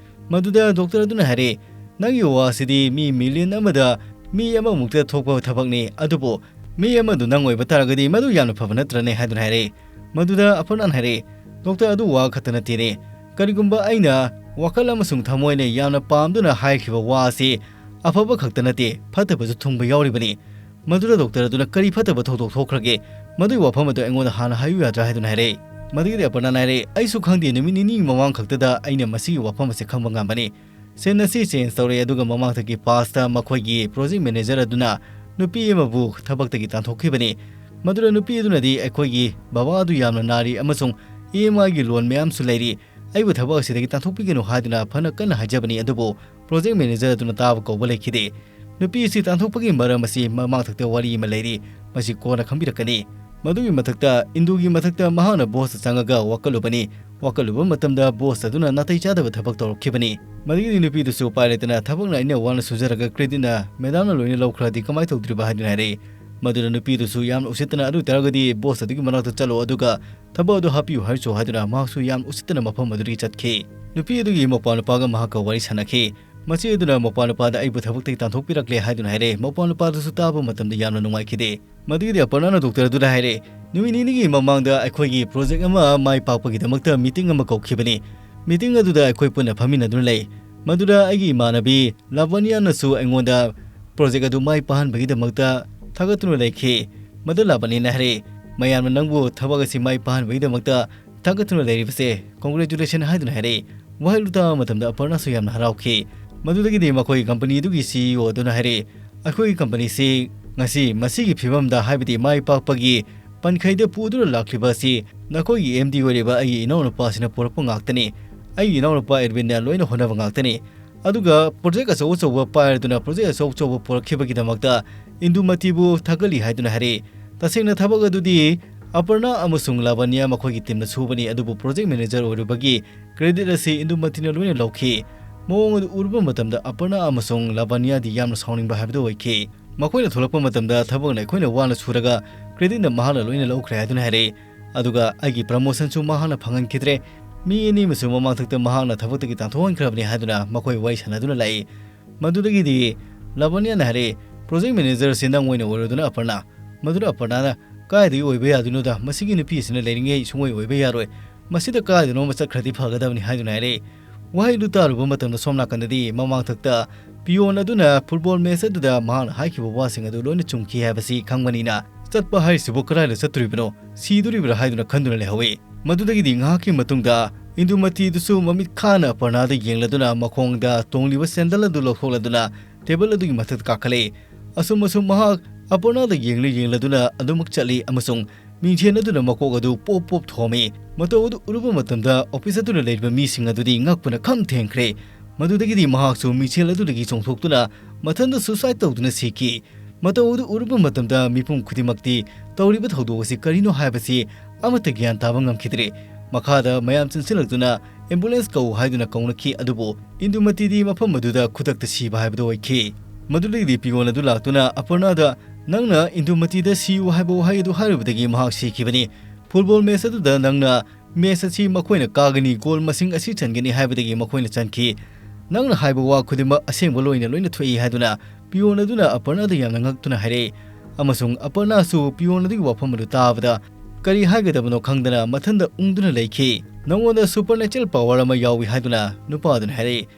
ꯃꯗꯨꯗ ꯗꯣꯛꯇꯔ ꯑꯗꯨꯅ ꯍꯥꯏꯔꯦ, "ꯅꯪꯒꯤ ꯋꯥꯁꯤꯗꯤ ꯃꯤ ꯃꯤꯂꯤꯌꯟ ꯑꯃꯗ ꯃꯤ ꯑꯃꯃꯨꯛꯇ ꯊꯣꯛꯄ ꯊꯕꯛꯅꯤ, ꯑꯗꯨꯕꯨ ꯃꯤ ꯑꯃꯗꯨ ꯅꯪ ꯑꯣꯏꯕ ꯇꯥꯔꯒꯗꯤ ꯃꯗꯨ ꯌꯥꯝꯅ ꯐꯕ ꯅꯠꯇ꯭ꯔꯅꯦ?" ꯍꯥꯏꯗꯨꯅ ꯍꯥꯏꯔꯦ꯫ ꯃꯗꯨꯗ ꯑꯄꯔꯅꯥꯅ ꯍꯥꯏꯔꯦ, "ꯗꯣꯛꯇꯔ, ꯑꯗꯨ ꯋꯥ ꯈꯛꯇ ꯅꯠꯇꯦꯅꯦ꯫ ꯀꯔꯤꯒꯨꯝꯕ ꯑꯩꯅ ꯋꯥꯈꯜ ꯑꯃꯁꯨꯡ ꯊꯃꯣꯏꯅ ꯌꯥꯝꯅ ꯄꯥꯝꯗꯨꯅ ꯍꯥꯏꯈꯤꯕ ꯋꯥ ꯑꯁꯤ ꯑꯐꯕ ꯈꯛꯇ ꯅꯠꯇꯦ, ꯐꯠꯇꯕꯁꯨ ꯊꯨꯡꯕ ꯌꯥꯎꯔꯤꯕꯅꯤ꯫" ꯃꯗꯨꯗ ꯗꯣꯛꯇꯔ ꯑꯗꯨꯅ, "ꯀꯔꯤ ꯐꯠꯇꯕ ꯊꯧꯗꯣꯛ ꯊꯣꯛꯈ꯭ꯔꯒꯦ? ꯃꯗꯨꯒꯤ ꯋꯥꯐꯝ ꯑꯗꯨ ꯑꯩꯉꯣꯟꯗ ꯍꯥꯟꯅ ꯍꯥꯏꯌꯨ ꯌꯥꯗ꯭ꯔꯥ?" ꯍꯥꯏꯗꯨꯅ ꯍꯥꯏꯔꯦ꯫ ꯃꯗꯨꯒꯤꯗꯤ ꯑꯄꯔꯅꯥꯅ ꯍꯥꯏꯔꯦ, "ꯑꯩꯁꯨ ꯈꯪꯗꯦ, ꯅꯨꯃꯤꯠ ꯅꯤꯅꯤꯒꯤ ꯃꯃꯥꯡ ꯈꯛꯇꯗ ꯑꯩꯅ ꯃꯁꯤꯒꯤ ꯋꯥꯐꯝ ꯑꯁꯤ ꯈꯪꯕ ꯉꯝꯕꯅꯤ꯫ ꯁꯤꯟ ꯑꯁꯤ ꯆꯦꯟꯖ ꯇꯧꯔꯦ, ꯑꯗꯨꯒ ꯃꯃꯥꯡꯊꯛꯀꯤ ꯄꯥꯁꯇ ꯃꯈꯣꯏꯒꯤ ꯄ꯭ꯔꯣꯖꯦꯛ ꯃꯦꯅꯦꯖꯔ ꯑꯗꯨꯅ ꯅꯨꯄꯤ ꯑꯃꯕꯨ ꯊꯕꯛꯇꯒꯤ ꯇꯥꯟꯊꯣꯛꯈꯤꯕꯅꯤ꯫ ꯃꯗꯨꯗ ꯅꯨꯄꯤ ꯑꯗꯨꯅꯗꯤ ꯑꯩꯈꯣꯏꯒꯤ ꯕꯕꯥ ꯑꯗꯨ ꯌꯥꯝꯅ ꯅꯥꯔꯤ ꯑꯃꯁꯨꯡ ꯏ ꯑꯦꯝ ꯑꯥꯏꯒꯤ ꯂꯣꯟ ꯃꯌꯥꯝꯁꯨ ꯂꯩꯔꯤ, ꯑꯩꯕꯨ ꯊꯕꯛ ꯑꯁꯤꯗꯒꯤ ꯇꯥꯟꯊꯣꯛꯄꯤꯒꯅꯨ ꯍꯥꯏꯗꯨꯅ ꯐꯅ ꯀꯟꯅ ꯍꯥꯏꯖꯕꯅꯤ, ꯑꯗꯨꯕꯨ ꯄ꯭ꯔꯣꯖꯦꯛ ꯃꯦꯅꯦꯖꯔ ꯑꯗꯨꯅ ꯇꯥꯕ ꯀꯧꯕ ꯂꯩꯈꯤꯗꯦ꯫ ꯅꯨꯄꯤ ꯑꯁꯤ ꯇꯥꯟꯊꯣꯛꯄꯒꯤ ꯃꯔꯝ ꯑꯁꯤ ꯃꯃꯥꯡꯊꯛꯇ ꯋꯥꯔꯤ ꯑꯃ ꯂꯩꯔꯤ, ꯃꯁꯤ ꯀꯣꯟꯅ ꯈꯪꯕꯤꯔꯛꯀꯅꯤ꯫ ꯃꯗꯨꯒꯤ ꯃꯊꯛꯇ ꯏꯟꯗꯨꯒꯤ ꯃꯊꯛꯇ ꯃꯍꯥꯛꯅ ꯕꯣꯁꯇ ꯆꯪꯉꯒ ꯋꯥꯀꯠꯂꯨꯕꯅꯤ꯫ ꯋꯥꯀꯠꯂꯨꯕ ꯃꯇꯝꯗ ꯕꯣꯁ ꯑꯗꯨꯅ ꯅꯥꯇꯩ ꯆꯥꯗꯕ ꯊꯕꯛ ꯇꯧꯔꯛꯈꯤꯕꯅꯤ꯫ ꯃꯗꯨꯒꯤꯗꯤ ꯅꯨꯄꯤꯗꯨꯁꯨ ꯎꯄꯥꯏ ꯂꯩꯇꯅ, "ꯊꯕꯛꯅ ꯑꯩꯅ ꯋꯥꯅ ꯁꯨꯖꯔꯒ ꯀ꯭ꯔꯦꯗꯤꯠꯅ ꯃꯦꯗꯥꯝꯅ ꯂꯣꯏꯅ ꯂꯧꯈ꯭ꯔꯗꯤ ꯀꯃꯥꯏꯅ ꯇꯧꯗꯣꯔꯤꯕ?" ꯍꯥꯏꯗꯨꯅ ꯍꯥꯏꯔꯛꯏ꯫ ꯃꯗꯨꯗ ꯅꯨꯄꯤꯗꯨꯁꯨ ꯌꯥꯝꯅ ꯎꯁꯤꯠꯇꯅ, "ꯑꯗꯨ ꯑꯣꯏꯇꯥꯔꯒꯗꯤ ꯕꯣꯁ ꯑꯗꯨꯒꯤ ꯃꯅꯥꯛꯇ ꯆꯠꯂꯣ, ꯑꯗꯨꯒ ꯊꯕꯛ ꯑꯗꯨ ꯍꯥꯞꯄꯤꯌꯨ ꯍꯥꯏꯔꯁꯨ" ꯍꯥꯏꯗꯨꯅ ꯃꯍꯥꯛꯁꯨ ꯌꯥꯝꯅ ꯎꯁꯤꯠꯇꯅ ꯃꯐꯝ ꯑꯗꯨꯗꯒꯤ ꯆꯠꯈꯤ꯫ ꯅꯨꯄꯤ ꯑꯗꯨꯒꯤ ꯃꯄꯥ ꯅꯨꯄꯥꯒ ꯃꯍꯥꯛꯀ ꯋꯥꯔꯤ ꯁꯥꯟꯅꯈꯤ꯫ ꯃꯆꯦ ꯑꯗꯨꯅ ꯃꯄꯥ ꯅꯨꯄꯥꯗ "ꯑꯩꯕꯨ ꯊꯕꯛꯇꯒꯤ ꯇꯥꯟꯊꯣꯛꯄꯤꯔꯛꯂꯦ" ꯍꯥꯏꯗꯨꯅ ꯍꯥꯏꯔꯦ꯫ ꯃꯄꯥ ꯅꯨꯄꯥꯗꯨꯁꯨ ꯇꯥꯕ ꯃꯇꯝꯗ ꯌꯥꯝꯅ ꯅꯨꯡꯉꯥꯏꯈꯤꯗꯦ꯫ ꯃꯗꯨꯒꯤꯗꯤ ꯑꯄꯔꯅꯥꯅ ꯗꯣꯛꯇꯔ ꯑꯗꯨꯗ ꯍꯥꯏꯔꯦ, "ꯅꯨꯃꯤꯠ ꯅꯤꯅꯤꯒꯤ ꯃꯃꯥꯡꯗ ꯑꯩꯈꯣꯏꯒꯤ ꯄ꯭ꯔꯣꯖꯦꯛ ꯑꯃ ꯃꯥꯏ ꯄꯥꯛꯄꯒꯤꯗꯃꯛꯇ ꯃꯤꯇꯤꯡ ꯑꯃ ꯀꯧꯈꯤꯕꯅꯤ꯫ ꯃꯤꯇꯤꯡ ꯑꯗꯨꯗ ꯑꯩꯈꯣꯏ ꯄꯨꯟꯅ ꯐꯝꯃꯤꯟꯅꯗꯨꯅ ꯂꯩ꯫ ꯃꯗꯨꯗ ꯑꯩꯒꯤ ꯏꯃꯥꯟꯅꯕꯤ ꯂꯥꯕꯅꯤꯌꯥꯅꯁꯨ ꯑꯩꯉꯣꯟꯗ ꯄ꯭ꯔꯣꯖꯦꯛ ꯑꯗꯨ ꯃꯥꯏ ꯄꯥꯛꯍꯟꯕꯒꯤꯗꯃꯛꯇ ꯊꯥꯒꯠꯇꯨꯅ ꯂꯩꯈꯤ꯫ ꯃꯗꯨ ꯂꯥꯕꯅꯤꯌꯥꯅ ꯍꯥꯏꯔꯦ, "ꯃꯌꯥꯝꯅ ꯅꯪꯕꯨ ꯊꯕꯛ ꯑꯁꯤ ꯃꯥꯏ ꯄꯥꯛꯍꯟꯕꯒꯤꯗꯃꯛꯇ ꯊꯥꯒꯠꯇꯨꯅ ꯂꯩꯔꯤꯕꯁꯦ ꯀꯣꯡꯒ꯭ꯔꯦꯆꯨꯂꯦꯁꯟ" ꯍꯥꯏꯗꯨꯅ ꯍꯥꯏꯔꯦ꯫ ꯋꯥꯍꯩ ꯑꯗꯨ ꯇꯥꯕ ꯃꯇꯝꯗ ꯑꯄꯔꯅꯥꯁꯨ ꯌꯥꯝꯅ ꯍꯔꯥꯎꯈꯤ꯫ ꯃꯗꯨꯗꯒꯤꯗꯤ ꯃꯈꯣꯏꯒꯤ ꯀꯝꯄꯅꯤ ꯑꯗꯨꯒꯤ ꯁꯤ ꯏ ꯑꯣ ꯑꯗꯨꯅ ꯍꯥꯏꯔꯦ, "ꯑꯩꯈꯣꯏꯒꯤ ꯀꯝꯄꯅꯤꯁꯤ ꯉꯁꯤ ꯃꯁꯤꯒꯤ ꯐꯤꯕꯝꯗ, ꯍꯥꯏꯕꯗꯤ ꯃꯥꯏ ꯄꯥꯛꯄꯒꯤ ꯄꯟꯈꯩꯗ ꯄꯨꯗꯨꯅ ꯂꯥꯛꯂꯤꯕ ꯑꯁꯤ ꯅꯈꯣꯏꯒꯤ ꯑꯦꯝ ꯗꯤ ꯑꯣꯏꯔꯤꯕ ꯑꯩꯒꯤ ꯏꯅꯥꯎꯅꯨꯄꯥꯁꯤꯅ ꯄꯨꯔꯛꯄ ꯉꯥꯛꯇꯅꯤ꯫ ꯑꯩꯒꯤ ꯏꯅꯥꯎꯅꯨꯄꯥ ꯑꯦꯗꯋꯤꯟꯅ ꯂꯣꯏꯅ ꯍꯣꯠꯅꯕ ꯉꯥꯛꯇꯅꯤ꯫ ꯑꯗꯨꯒ ꯄ꯭ꯔꯣꯖꯦꯛ ꯑꯆꯧ ꯑꯆꯧꯕ ꯄꯥꯏꯔꯗꯨꯅ ꯄ꯭ꯔꯣꯖꯦꯛ ꯑꯆꯧ ꯑꯆꯧꯕ ꯄꯨꯔꯛꯈꯤꯕꯒꯤꯗꯃꯛꯇ ꯏꯟꯗꯨꯃꯇꯤꯕꯨ ꯊꯥꯒꯠꯂꯤ" ꯍꯥꯏꯗꯨꯅ ꯍꯥꯏꯔꯛꯏ꯫ ꯇꯁꯦꯡꯅ ꯊꯕꯛ ꯑꯗꯨꯗꯤ ꯑꯄꯔꯅꯥ ꯑꯃꯁꯨꯡ ꯂꯥꯕꯅꯤꯌꯥ ꯃꯈꯣꯏꯒꯤ ꯇꯤꯝꯅ ꯁꯨꯕꯅꯤ, ꯑꯗꯨꯕꯨ ꯄ꯭ꯔꯣꯖꯦꯛ ꯃꯦꯅꯦꯖꯔ ꯑꯣꯏꯔꯨꯕꯒꯤ ꯀ꯭ꯔꯦꯗꯤꯠ ꯑꯁꯤ ꯏꯟꯗꯨꯃꯇꯤꯅ ꯂꯣꯏꯅ ꯂꯧꯈꯤ꯫ ꯃꯑꯣꯡ ꯑꯗꯨ ꯎꯔꯨꯕ ꯃꯇꯝꯗ ꯑꯄꯔꯅꯥ ꯑꯃꯁꯨꯡ ꯂꯥꯕꯅꯤꯌꯥꯗꯤ ꯌꯥꯝꯅ ꯁꯥꯎꯅꯤꯡꯕ ꯍꯥꯏꯕꯗꯨ ꯑꯣꯏꯈꯤ꯫ ꯃꯈꯣꯏꯅ ꯊꯣꯛꯂꯛꯄ ꯃꯇꯝꯗ ꯊꯕꯛꯅ ꯑꯩꯈꯣꯏꯅ ꯋꯥꯅ ꯁꯨꯔꯒ ꯀ꯭ꯔꯦꯗꯤꯠꯅ ꯃꯍꯥꯛꯅ ꯂꯣꯏꯅ ꯂꯧꯈ꯭ꯔꯦ ꯍꯥꯏꯗꯨꯅ ꯍꯥꯏꯔꯛꯏ꯫ ꯑꯗꯨꯒ ꯑꯩꯒꯤ ꯄ꯭ꯔꯃꯣꯁꯟꯁꯨ ꯃꯍꯥꯛꯅ ꯐꯪꯍꯟꯈꯤꯗ꯭ꯔꯦ꯫ ꯃꯤ ꯑꯅꯤ ꯑꯃꯁꯨ ꯃꯃꯥꯡꯊꯛꯇ ꯃꯍꯥꯛꯅ ꯊꯕꯛꯇꯒꯤ ꯇꯥꯟꯊꯣꯛꯍꯟꯈ꯭ꯔꯕꯅꯤ ꯍꯥꯏꯗꯨꯅ ꯃꯈꯣꯏ ꯋꯥꯔꯤ ꯁꯥꯟꯅꯗꯨꯅ ꯂꯥꯛꯏ꯫ ꯃꯗꯨꯗꯒꯤꯗꯤ ꯂꯥꯕꯅꯤꯌꯥꯅ ꯍꯥꯏꯔꯛꯏ, "ꯄ꯭ꯔꯣꯖꯦꯛ ꯃꯦꯅꯦꯖꯔ ꯑꯁꯤ ꯅꯪ ꯑꯣꯏꯅ ꯑꯣꯏꯔꯣꯗꯅ ꯑꯄꯔꯅꯥ?" ꯃꯗꯨꯗ ꯑꯄꯔꯅꯥꯅ, "ꯀꯥꯏꯗꯒꯤ ꯑꯣꯏꯕ ꯌꯥꯗꯣꯏꯅꯣꯗ? ꯃꯁꯤꯒꯤ ꯅꯨꯄꯤ ꯑꯁꯤꯅ ꯂꯩꯔꯤꯉꯩ ꯁꯨꯡꯑꯣꯏ ꯑꯣꯏꯕ ꯌꯥꯔꯣꯏ꯫ ꯃꯁꯤꯗ ꯀꯥꯏꯗꯅꯣꯃ ꯆꯠꯈ꯭ꯔꯗꯤ ꯐꯒꯗꯕꯅꯤ" ꯍꯥꯏꯗꯨꯅ ꯍꯥꯏꯔꯛꯏ꯫ ꯋꯥꯍꯩꯗꯨ ꯇꯥꯔꯨꯕ ꯃꯇꯝꯗ ꯁꯣꯝ ꯅꯥꯀꯟꯗꯗꯤ ꯃꯃꯥꯡꯊꯛꯇ ꯄꯤꯌꯣꯟ ꯑꯗꯨꯅ ꯐꯨꯠꯕꯣꯜ ꯃꯦꯆ ꯑꯗꯨꯗ ꯃꯍꯥꯛꯅ ꯍꯥꯏꯈꯤꯕ ꯋꯥꯁꯤꯡ ꯑꯗꯨ ꯂꯣꯏꯅ ꯆꯨꯝꯈꯤ ꯍꯥꯏꯕꯁꯤ ꯈꯪꯕꯅꯤꯅ, "ꯆꯠꯄ ꯍꯥꯏꯔꯤꯁꯤꯕꯨ ꯀꯗꯥꯏꯗ ꯆꯠꯇꯣꯔꯤꯕꯅꯣ? ꯁꯤꯗꯣꯔꯤꯕ꯭ꯔꯥ?" ꯍꯥꯏꯗꯨꯅ ꯈꯟꯗꯨꯅ ꯂꯩꯍꯧꯏ꯫ ꯃꯗꯨꯗꯒꯤꯗꯤ ꯉꯥꯏꯍꯥꯛꯀꯤ ꯃꯇꯨꯡꯗ ꯏꯟꯗꯨꯃꯇꯤꯗꯨꯁꯨ ꯃꯃꯤꯠ ꯈꯥꯅ ꯑꯄꯔꯅꯥꯗ ꯌꯦꯡꯂꯗꯨꯅ ꯃꯈꯣꯡꯗ ꯇꯣꯡꯂꯤꯕ ꯁꯦꯟꯗꯜ ꯑꯗꯨ ꯂꯧꯊꯣꯛꯂꯗꯨꯅ ꯇꯦꯕꯜ ꯑꯗꯨꯒꯤ ꯃꯊꯛꯇ ꯀꯥꯈꯠꯂꯛꯏ꯫ ꯑꯁꯨꯝ ꯑꯁꯨꯝ ꯃꯍꯥꯛ ꯑꯄꯔꯅꯥꯗ ꯌꯦꯡꯂ ꯌꯦꯡꯂꯗꯨꯅ ꯑꯗꯨꯃꯛ ꯆꯠꯂꯤ ꯑꯃꯁꯨꯡ ꯃꯤꯡꯁꯦꯜ ꯑꯗꯨꯅ ꯃꯀꯣꯛ ꯑꯗꯨ ꯄꯣꯞ ꯄꯣꯞ ꯊꯣꯝꯃꯤ꯫ ꯃꯇꯧ ꯑꯗꯨ ꯎꯔꯨꯕ ꯃꯇꯝꯗ ꯑꯣꯐꯤꯁ ꯑꯗꯨꯗ ꯂꯩꯔꯤꯕ ꯃꯤꯁꯤꯡ ꯑꯗꯨꯗꯤ ꯉꯛꯄꯅ ꯈꯝ ꯊꯦꯡꯈ꯭ꯔꯦ꯫ ꯃꯗꯨꯗꯒꯤꯗꯤ ꯃꯍꯥꯛꯁꯨ ꯃꯤꯡꯁꯦꯜ ꯑꯗꯨꯗꯒꯤ ꯆꯣꯡꯊꯣꯛꯇꯨꯅ ꯃꯊꯟꯇ ꯁꯨꯁꯥꯏꯗ ꯇꯧꯗꯨꯅ ꯁꯤꯈꯤ꯫ ꯃꯇꯧ ꯑꯗꯨ ꯎꯔꯨꯕ ꯃꯇꯝꯗ ꯃꯤꯄꯨꯝ ꯈꯨꯗꯤꯡꯃꯛꯇꯤ ꯇꯧꯔꯤꯕ ꯊꯧꯗꯣꯛ ꯑꯁꯤ ꯀꯔꯤꯅꯣ ꯍꯥꯏꯕꯁꯤ ꯑꯃꯠꯇ ꯒ꯭ꯌꯥꯟ ꯇꯥꯕ ꯉꯝꯈꯤꯗ꯭ꯔꯦ꯫ ꯃꯈꯥꯗ ꯃꯌꯥꯝ ꯆꯪꯁꯤꯜꯂꯛꯇꯨꯅ "ꯑꯦꯝꯕꯨꯂꯦꯟꯁ ꯀꯧ" ꯍꯥꯏꯗꯨꯅ ꯀꯧꯅꯈꯤ, ꯑꯗꯨꯕꯨ ꯏꯟꯗꯨꯃꯇꯤꯗꯤ ꯃꯐꯝ ꯑꯗꯨꯗ ꯈꯨꯗꯛꯇ ꯁꯤꯕ ꯍꯥꯏꯕꯗꯨ ꯑꯣꯏꯈꯤ꯫ ꯃꯗꯨꯗꯒꯤꯗꯤ ꯄꯤꯌꯣꯟ ꯑꯗꯨ ꯂꯥꯛꯇꯨꯅ ꯑꯄꯔꯅꯥꯗ, "ꯅꯪꯅ ꯏꯟꯗꯨꯃꯇꯤꯗ ꯁꯤꯌꯨ ꯍꯥꯏꯕ ꯋꯥꯍꯩ ꯑꯗꯨ ꯍꯥꯏꯔꯨꯕꯗꯒꯤ ꯃꯍꯥꯛ ꯁꯤꯈꯤꯕꯅꯤ꯫ ꯐꯨꯠꯕꯣꯜ ꯃꯦꯆ ꯑꯗꯨꯗ ꯅꯪꯅ ꯃꯦꯆ ꯑꯁꯤ ꯃꯈꯣꯏꯅ ꯀꯥꯒꯅꯤ, ꯒꯣꯜ ꯃꯁꯤꯡ ꯑꯁꯤ ꯆꯟꯒꯅꯤ ꯍꯥꯏꯕꯗꯒꯤ ꯃꯈꯣꯏꯅ ꯆꯟꯈꯤ꯫ ꯅꯪꯅ ꯍꯥꯏꯕ ꯋꯥ ꯈꯨꯗꯤꯡꯃꯛ ꯑꯁꯦꯡꯕ ꯂꯣꯏꯅ ꯂꯣꯏꯅ ꯊꯣꯛꯏ" ꯍꯥꯏꯗꯨꯅ ꯄꯤꯌꯣꯟ ꯑꯗꯨꯅ ꯑꯄꯔꯅꯥꯗ ꯌꯥꯝꯅ ꯉꯛꯇꯨꯅ ꯍꯥꯏꯔꯛꯏ꯫ ꯑꯃꯁꯨꯡ ꯑꯄꯔꯅꯥꯁꯨ ꯄꯤꯌꯣꯟ ꯑꯗꯨꯒꯤ ꯋꯥꯐꯝ ꯑꯗꯨ ꯇꯥꯕꯗ ꯀꯔꯤ ꯍꯥꯏꯒꯗꯕꯅꯣ ꯈꯪꯗꯅ ꯃꯊꯟꯇ ꯎꯪꯗꯨꯅ ꯂꯩꯈꯤ꯫ "ꯅꯉꯣꯟꯗ ꯁꯨꯄꯔꯅꯦꯆꯔꯦꯜ ꯄꯥꯋꯔ ꯑꯃ ꯌꯥꯎꯏ" ꯍꯥꯏꯗꯨꯅ ꯅꯨꯄꯥ ꯑꯗꯨꯅ ꯍꯥꯏꯔꯛꯏ꯫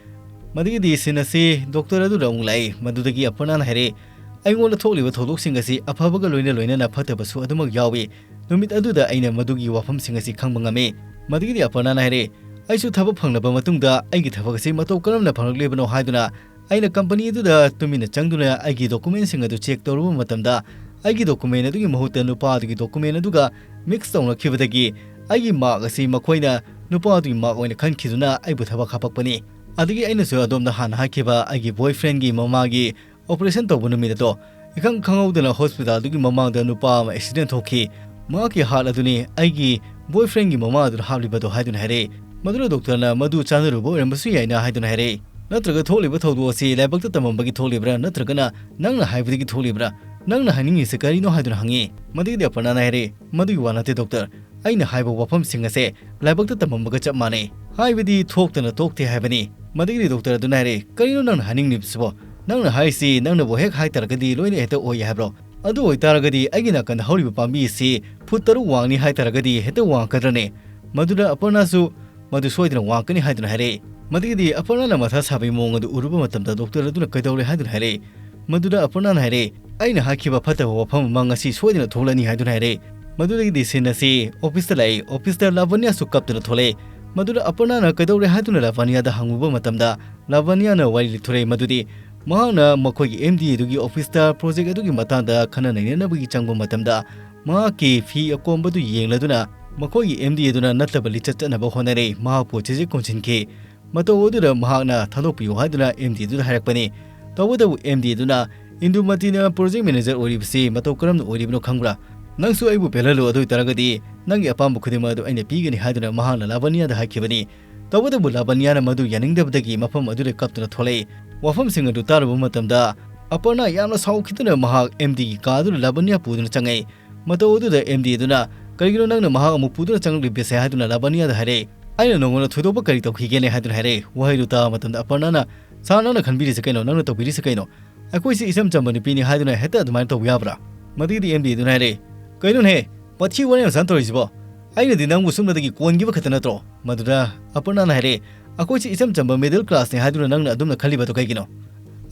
ꯃꯗꯨꯒꯤꯗꯤ ꯁꯤꯟ ꯑꯁꯤ ꯗꯣꯛꯇꯔ ꯑꯗꯨꯗ ꯑꯃꯨꯛ ꯂꯥꯛꯏ꯫ ꯃꯗꯨꯗꯒꯤ ꯑꯄꯔꯅꯥꯅ ꯍꯥꯏꯔꯛꯏ, "ꯑꯩꯉꯣꯟꯗ ꯊꯣꯛꯂꯤꯕ ꯊꯧꯗꯣꯛꯁꯤꯡ ꯑꯁꯤ ꯑꯐꯕꯒ ꯂꯣꯏꯅ ꯂꯣꯏꯅꯅ ꯐꯠꯇꯕꯁꯨ ꯑꯗꯨꯃꯛ ꯌꯥꯎꯏ꯫ ꯅꯨꯃꯤꯠ ꯑꯗꯨꯗ ꯑꯩꯅ ꯃꯗꯨꯒꯤ ꯋꯥꯐꯝꯁꯤꯡ ꯑꯁꯤ ꯈꯪꯕ ꯉꯝꯃꯤ꯫" ꯃꯗꯨꯒꯤꯗꯤ ꯑꯄꯔꯅꯥꯅ ꯍꯥꯏꯔꯛꯏ, "ꯑꯩꯁꯨ ꯊꯕꯛ ꯐꯪꯂꯕ ꯃꯇꯨꯡꯗ ꯑꯩꯒꯤ ꯊꯕꯛ ꯑꯁꯤ ꯃꯇꯧ ꯀꯔꯝꯅ ꯐꯪꯂꯛꯂꯤꯕꯅꯣ ꯍꯥꯏꯗꯨꯅ ꯑꯩꯅ ꯀꯝꯄꯅꯤ ꯑꯗꯨꯗ ꯇꯨꯃꯤꯟꯅ ꯆꯪꯗꯨꯅ ꯑꯩꯒꯤ ꯗꯣꯀꯨꯃꯦꯟꯁꯤꯡ ꯑꯗꯨ ꯆꯦꯛ ꯇꯧꯔꯨꯕ ꯃꯇꯝꯗ ꯑꯩꯒꯤ ꯗꯣꯀꯨꯃꯦꯟ ꯑꯗꯨꯒꯤ ꯃꯍꯨꯠꯇ ꯅꯨꯄꯥ ꯑꯗꯨꯒꯤ ꯗꯣꯀꯨꯃꯦꯟ ꯑꯗꯨꯒ ꯃꯤꯛꯁ ꯇꯧꯅꯈꯤꯕꯗꯒꯤ ꯑꯩꯒꯤ ꯃꯥꯔꯛ ꯑꯁꯤ ꯃꯈꯣꯏꯅ ꯅꯨꯄꯥ ꯑꯗꯨꯒꯤ ꯃꯥꯔꯛ ꯑꯣꯏꯅ ꯈꯟꯈꯤꯗꯨꯅ ꯑꯩꯕꯨ ꯊꯕꯛ ꯍꯥꯞꯄꯛꯄꯅꯤ꯫ ꯑꯗꯒꯤ ꯑꯩꯅꯁꯨ ꯑꯗꯣꯝꯗ ꯍꯥꯟꯅ ꯍꯥꯏꯈꯤꯕ ꯑꯩꯒꯤ ꯕꯣꯏꯐ꯭ꯔꯦꯟꯒꯤ ꯃꯃꯥꯒꯤ ꯑꯣꯄꯔꯦꯁꯟ ꯇꯧꯕ ꯅꯨꯃꯤꯠ ꯑꯗꯣ, ꯏꯈꯪ ꯈꯪꯍꯧꯗꯅ ꯍꯣꯁꯄꯤꯇꯥꯜꯗꯨꯒꯤ ꯃꯃꯥꯡꯗ ꯅꯨꯄꯥ ꯑꯃ ꯑꯦꯛꯁꯤꯗꯦꯟ ꯊꯣꯛꯈꯤ꯫ ꯃꯍꯥꯛꯀꯤ ꯍꯥꯔꯠ ꯑꯗꯨꯅꯤ ꯑꯩꯒꯤ ꯕꯣꯏꯐ꯭ꯔꯦꯟꯒꯤ ꯃꯃꯥ ꯑꯗꯨꯅ ꯍꯥꯞꯂꯤꯕꯗꯣ" ꯍꯥꯏꯗꯨꯅ ꯍꯥꯏꯔꯛꯏ꯫ ꯃꯗꯨꯅ ꯗꯣꯛꯇꯔꯅ "ꯃꯗꯨ ꯆꯥꯟꯅꯔꯨꯕ ꯑꯣꯏꯔꯝꯕꯁꯨ ꯌꯥꯏꯅ" ꯍꯥꯏꯗꯨꯅ ꯍꯥꯏꯔꯛꯏ꯫ "ꯅꯠꯇ꯭ꯔꯒ ꯊꯣꯛꯂꯤꯕ ꯊꯧꯗꯣꯛ ꯑꯁꯤ ꯂꯥꯏꯕꯛꯇ ꯇꯝꯃꯝꯕꯒꯤ ꯊꯣꯛꯂꯤꯕ꯭ꯔꯥ, ꯅꯠꯇ꯭ꯔꯒꯅ ꯅꯪꯅ ꯍꯥꯏꯕꯗꯒꯤ ꯊꯣꯛꯂꯤꯕ꯭ꯔꯥ? ꯅꯪꯅ ꯍꯥꯏꯅꯤꯡꯉꯤꯁꯤ ꯀꯔꯤꯅꯣ?" ꯍꯥꯏꯗꯨꯅ ꯍꯪꯉꯤ꯫ ꯃꯗꯨꯒꯤꯗꯤ ꯑꯄꯔꯅꯥꯅ ꯍꯥꯏꯔꯛꯏ, "ꯃꯗꯨꯒꯤ ꯋꯥ ꯅꯠꯇꯦ ꯗꯣꯛꯇꯔ, ꯑꯩꯅ ꯍꯥꯏꯕ ꯋꯥꯐꯝꯁꯤꯡ ꯑꯁꯦ ꯂꯥꯏꯕꯛꯇ ꯇꯝꯃꯝꯕꯒ ꯆꯞ ꯃꯥꯟꯅꯩ, ꯍꯥꯏꯕꯗꯤ ꯊꯣꯛꯇꯅ ꯊꯣꯛꯇꯦ ꯍꯥꯏꯕꯅꯤ꯫" ꯃꯗꯨꯒꯤꯗꯤ ꯗꯣꯛꯇꯔ ꯑꯗꯨꯅ ꯍꯥꯏꯔꯛꯏ, "ꯀꯔꯤꯅꯣ ꯅꯪꯅ ꯍꯥꯏꯅꯤꯡꯂꯤꯕꯁꯤꯕꯣ? ꯅꯪꯅ ꯍꯥꯏꯔꯤꯁꯤ ꯅꯪꯅꯕꯨ ꯍꯦꯛ ꯍꯥꯏ ꯇꯥꯔꯒꯗꯤ ꯂꯣꯏꯅ ꯍꯦꯛꯇ ꯑꯣꯏ ꯍꯥꯏꯕ꯭ꯔꯣ? ꯑꯗꯨ ꯑꯣꯏꯇꯥꯔꯒꯗꯤ ꯑꯩꯒꯤ ꯅꯥꯀꯟꯗ ꯍꯧꯔꯤꯕ ꯄꯥꯝꯕꯤ ꯑꯁꯤ ꯐꯨꯠ ꯇꯔꯨꯛ ꯋꯥꯡꯅꯤ ꯍꯥꯏ ꯇꯥꯔꯒꯗꯤ ꯍꯦꯛꯇ ꯋꯥꯡꯉꯛꯀꯗ꯭ꯔꯅꯦ?" ꯃꯗꯨꯗ ꯑꯄꯔꯅꯥꯁꯨ "ꯃꯗꯨ ꯁꯣꯏꯗꯅ ꯋꯥꯡꯉꯛꯀꯅꯤ" ꯍꯥꯏꯗꯨꯅ ꯍꯥꯏꯔꯛꯏ꯫ ꯃꯗꯨꯒꯤꯗꯤ ꯑꯄꯔꯅꯥꯅ ꯃꯊꯥ ꯁꯥꯕꯒꯤ ꯃꯑꯣꯡ ꯑꯗꯨ ꯎꯔꯨꯕ ꯃꯇꯝꯗ ꯗꯣꯛꯇꯔ ꯑꯗꯨꯅ "ꯀꯩꯗꯧꯔꯦ?" ꯍꯥꯏꯗꯨꯅ ꯍꯥꯏꯔꯛꯏ꯫ ꯃꯗꯨꯗ ꯑꯄꯔꯅꯥꯅ ꯍꯥꯏꯔꯛꯏ, "ꯑꯩꯅ ꯍꯥꯏꯈꯤꯕ ꯐꯠꯇꯕ ꯋꯥꯐꯝ ꯑꯃ ꯉꯁꯤ ꯁꯣꯏꯗꯅ ꯊꯣꯛꯂꯛꯑꯅꯤ" ꯍꯥꯏꯗꯨꯅ ꯍꯥꯏꯔꯛꯏ꯫ ꯃꯗꯨꯗꯒꯤꯗꯤ ꯁꯤꯟ ꯑꯁꯤ ꯑꯣꯐꯤꯁꯇ ꯂꯥꯛꯏ꯫ ꯑꯣꯐꯤꯁꯇ ꯂꯥꯚꯟꯌꯥꯁꯨ ꯀꯞꯇꯨꯅ ꯊꯣꯛꯂꯛꯏ꯫ ꯃꯗꯨꯗ ꯑꯄꯔꯅꯥꯅ "ꯀꯩꯗꯧꯔꯦ?" ꯍꯥꯏꯗꯨꯅ ꯂꯥꯚꯟꯌꯥꯗ ꯍꯪꯉꯨꯕ ꯃꯇꯝꯗ ꯂꯥꯚꯟꯌꯥꯅ ꯋꯥꯔꯤ ꯂꯤꯊꯣꯔꯛꯏ ꯃꯗꯨꯗꯤ ꯃꯍꯥꯛꯅ ꯃꯈꯣꯏꯒꯤ ꯑꯦꯝ ꯗꯤ ꯑꯦꯗꯨꯒꯤ ꯑꯣꯐꯤꯁꯇ ꯄ꯭ꯔꯣꯖꯦꯛ ꯑꯗꯨꯒꯤ ꯃꯇꯥꯡꯗ ꯈꯟꯅ ꯅꯩꯅꯅꯕꯒꯤ ꯆꯪꯕ ꯃꯇꯝꯗ ꯃꯍꯥꯛꯀꯤ ꯐꯤ ꯑꯀꯣꯝꯕꯗꯨ ꯌꯦꯡꯂꯗꯨꯅ ꯃꯈꯣꯏꯒꯤ ꯑꯦꯝ ꯗꯤ ꯑꯦꯗꯨꯅ ꯅꯠꯇꯕ ꯂꯤꯆꯠ ꯆꯠꯅꯕ ꯍꯣꯠꯅꯔꯦ꯫ ꯃꯍꯥꯛꯄꯨ ꯆꯦꯖꯦꯛ ꯀꯣꯟꯁꯤꯟꯈꯤ꯫ ꯃꯇꯧ ꯑꯗꯨꯗ ꯃꯍꯥꯛꯅ "ꯊꯥꯗꯣꯛꯄꯤꯌꯨ" ꯍꯥꯏꯗꯨꯅ ꯑꯦꯝ ꯗꯤ ꯑꯦꯗꯨꯗ ꯍꯥꯏꯔꯛꯄꯅꯤ꯫ ꯇꯧꯕꯇꯕꯨ ꯑꯦꯝ ꯗꯤ ꯑꯦꯗꯨꯅ "ꯏꯟꯗꯨꯃꯇꯤꯅ ꯄ꯭ꯔꯣꯖꯦꯛ ꯃꯦꯅꯦꯖꯔ ꯑꯣꯏꯔꯤꯕꯁꯤ ꯃꯇꯧ ꯀꯔꯝꯅ ꯑꯣꯏꯔꯤꯕꯅꯣ ꯈꯪꯕ꯭ꯔꯥ? ꯅꯪꯁꯨ ꯑꯩꯕꯨ ꯄꯦꯜꯍꯜꯂꯨ, ꯑꯗꯨ ꯑꯣꯏꯇꯥꯔꯒꯗꯤ ꯅꯪꯒꯤ ꯑꯄꯥꯝꯕ ꯈꯨꯗꯤꯡꯃꯛ ꯑꯗꯨ ꯑꯩꯅ ꯄꯤꯒꯅꯤ" ꯍꯥꯏꯗꯨꯅ ꯃꯍꯥꯛꯅ ꯂꯥꯚꯟꯌꯥꯗ ꯍꯥꯏꯈꯤꯕꯅꯤ꯫ ꯇꯧꯕꯇꯕꯨ ꯂꯥꯚꯟꯌꯥꯅ ꯃꯗꯨ ꯌꯥꯅꯤꯡꯗꯕꯗꯒꯤ ꯃꯐꯝ ꯑꯗꯨꯗ ꯀꯞꯇꯨꯅ ꯊꯣꯛꯂꯛꯏ꯫ ꯋꯥꯐꯝꯁꯤꯡ ꯑꯗꯨ ꯇꯥꯔꯨꯕ ꯃꯇꯝꯗ ꯑꯄꯔꯅꯥ ꯌꯥꯝꯅ ꯁꯥꯎꯈꯤꯗꯨꯅ ꯃꯍꯥꯛ ꯑꯦꯝ ꯗꯤꯒꯤ ꯀꯥ ꯑꯗꯨꯗ ꯂꯥꯚꯟꯌꯥ ꯄꯨꯗꯨꯅ ꯆꯪꯉꯛꯏ꯫ ꯃꯇꯧ ꯑꯗꯨꯗ ꯑꯦꯝ ꯗꯤ ꯑꯗꯨꯅ "ꯀꯔꯤꯒꯤꯅꯣ ꯅꯪꯅ ꯃꯍꯥꯛ ꯑꯃꯨꯛ ꯄꯨꯗꯨꯅ ꯆꯪꯂꯛꯂꯤꯕꯁꯦ?" ꯍꯥꯏꯗꯨꯅ ꯂꯥꯚꯟꯌꯥꯗ ꯍꯥꯏꯔꯛꯏ꯫ "ꯑꯩꯅ ꯅꯉꯣꯟꯗ ꯊꯣꯏꯗꯣꯛꯄ ꯀꯔꯤ ꯇꯧꯈꯤꯒꯦꯅꯦ?" ꯍꯥꯏꯗꯨꯅ ꯍꯥꯏꯔꯛꯏ꯫ ꯋꯥꯍꯩꯗꯨ ꯇꯥꯕ ꯃꯇꯝꯗ ꯑꯄꯔꯅꯥꯅ, "ꯁꯥꯔ, ꯅꯪꯅ ꯈꯟꯕꯤꯔꯤꯁꯦ ꯀꯩꯅꯣ? ꯅꯪꯅ ꯇꯧꯕꯤꯔꯤꯁꯦ ꯀꯩꯅꯣ? ꯑꯩꯈꯣꯏꯁꯤ ꯏꯆꯝ ꯆꯝꯕ ꯅꯨꯄꯤꯅꯤ ꯍꯥꯏꯗꯨꯅ ꯍꯦꯛꯇ ꯑꯗꯨꯃꯥꯏꯅ ꯇꯧꯕ ꯌꯥꯕ꯭ꯔꯥ?" ꯃꯗꯨꯒꯤꯗꯤ ꯑꯦꯝ ꯗꯤ ꯑꯗꯨꯅ ꯍꯥꯏꯔꯛꯏ, "ꯀꯩꯅꯣꯅꯦꯍꯦ, ꯋꯥꯊꯤ ꯋꯥꯔꯦꯝ ꯑꯁꯨꯃꯥꯏꯅ ꯇꯧꯔꯤꯁꯤꯕꯣ? ꯑꯩꯅꯗꯤ ꯅꯪꯕꯨ ꯁꯨꯞꯅꯇꯒꯤ ꯀꯣꯟꯈꯤꯕ ꯈꯛꯇ ꯅꯠꯇ꯭ꯔꯣ?" ꯃꯗꯨꯗ ꯑꯄꯔꯅꯥꯅ ꯍꯥꯏꯔꯛꯏ, ꯑꯩꯈꯣꯏꯁꯦ ꯏꯆꯝ ꯆꯝꯕ middle classꯅꯤ ꯍꯥꯏꯗꯨꯅ ꯅꯪꯅ ꯑꯗꯨꯝꯅ ꯈꯜꯂꯤꯕꯗꯣ ꯀꯩꯒꯤꯅꯣ?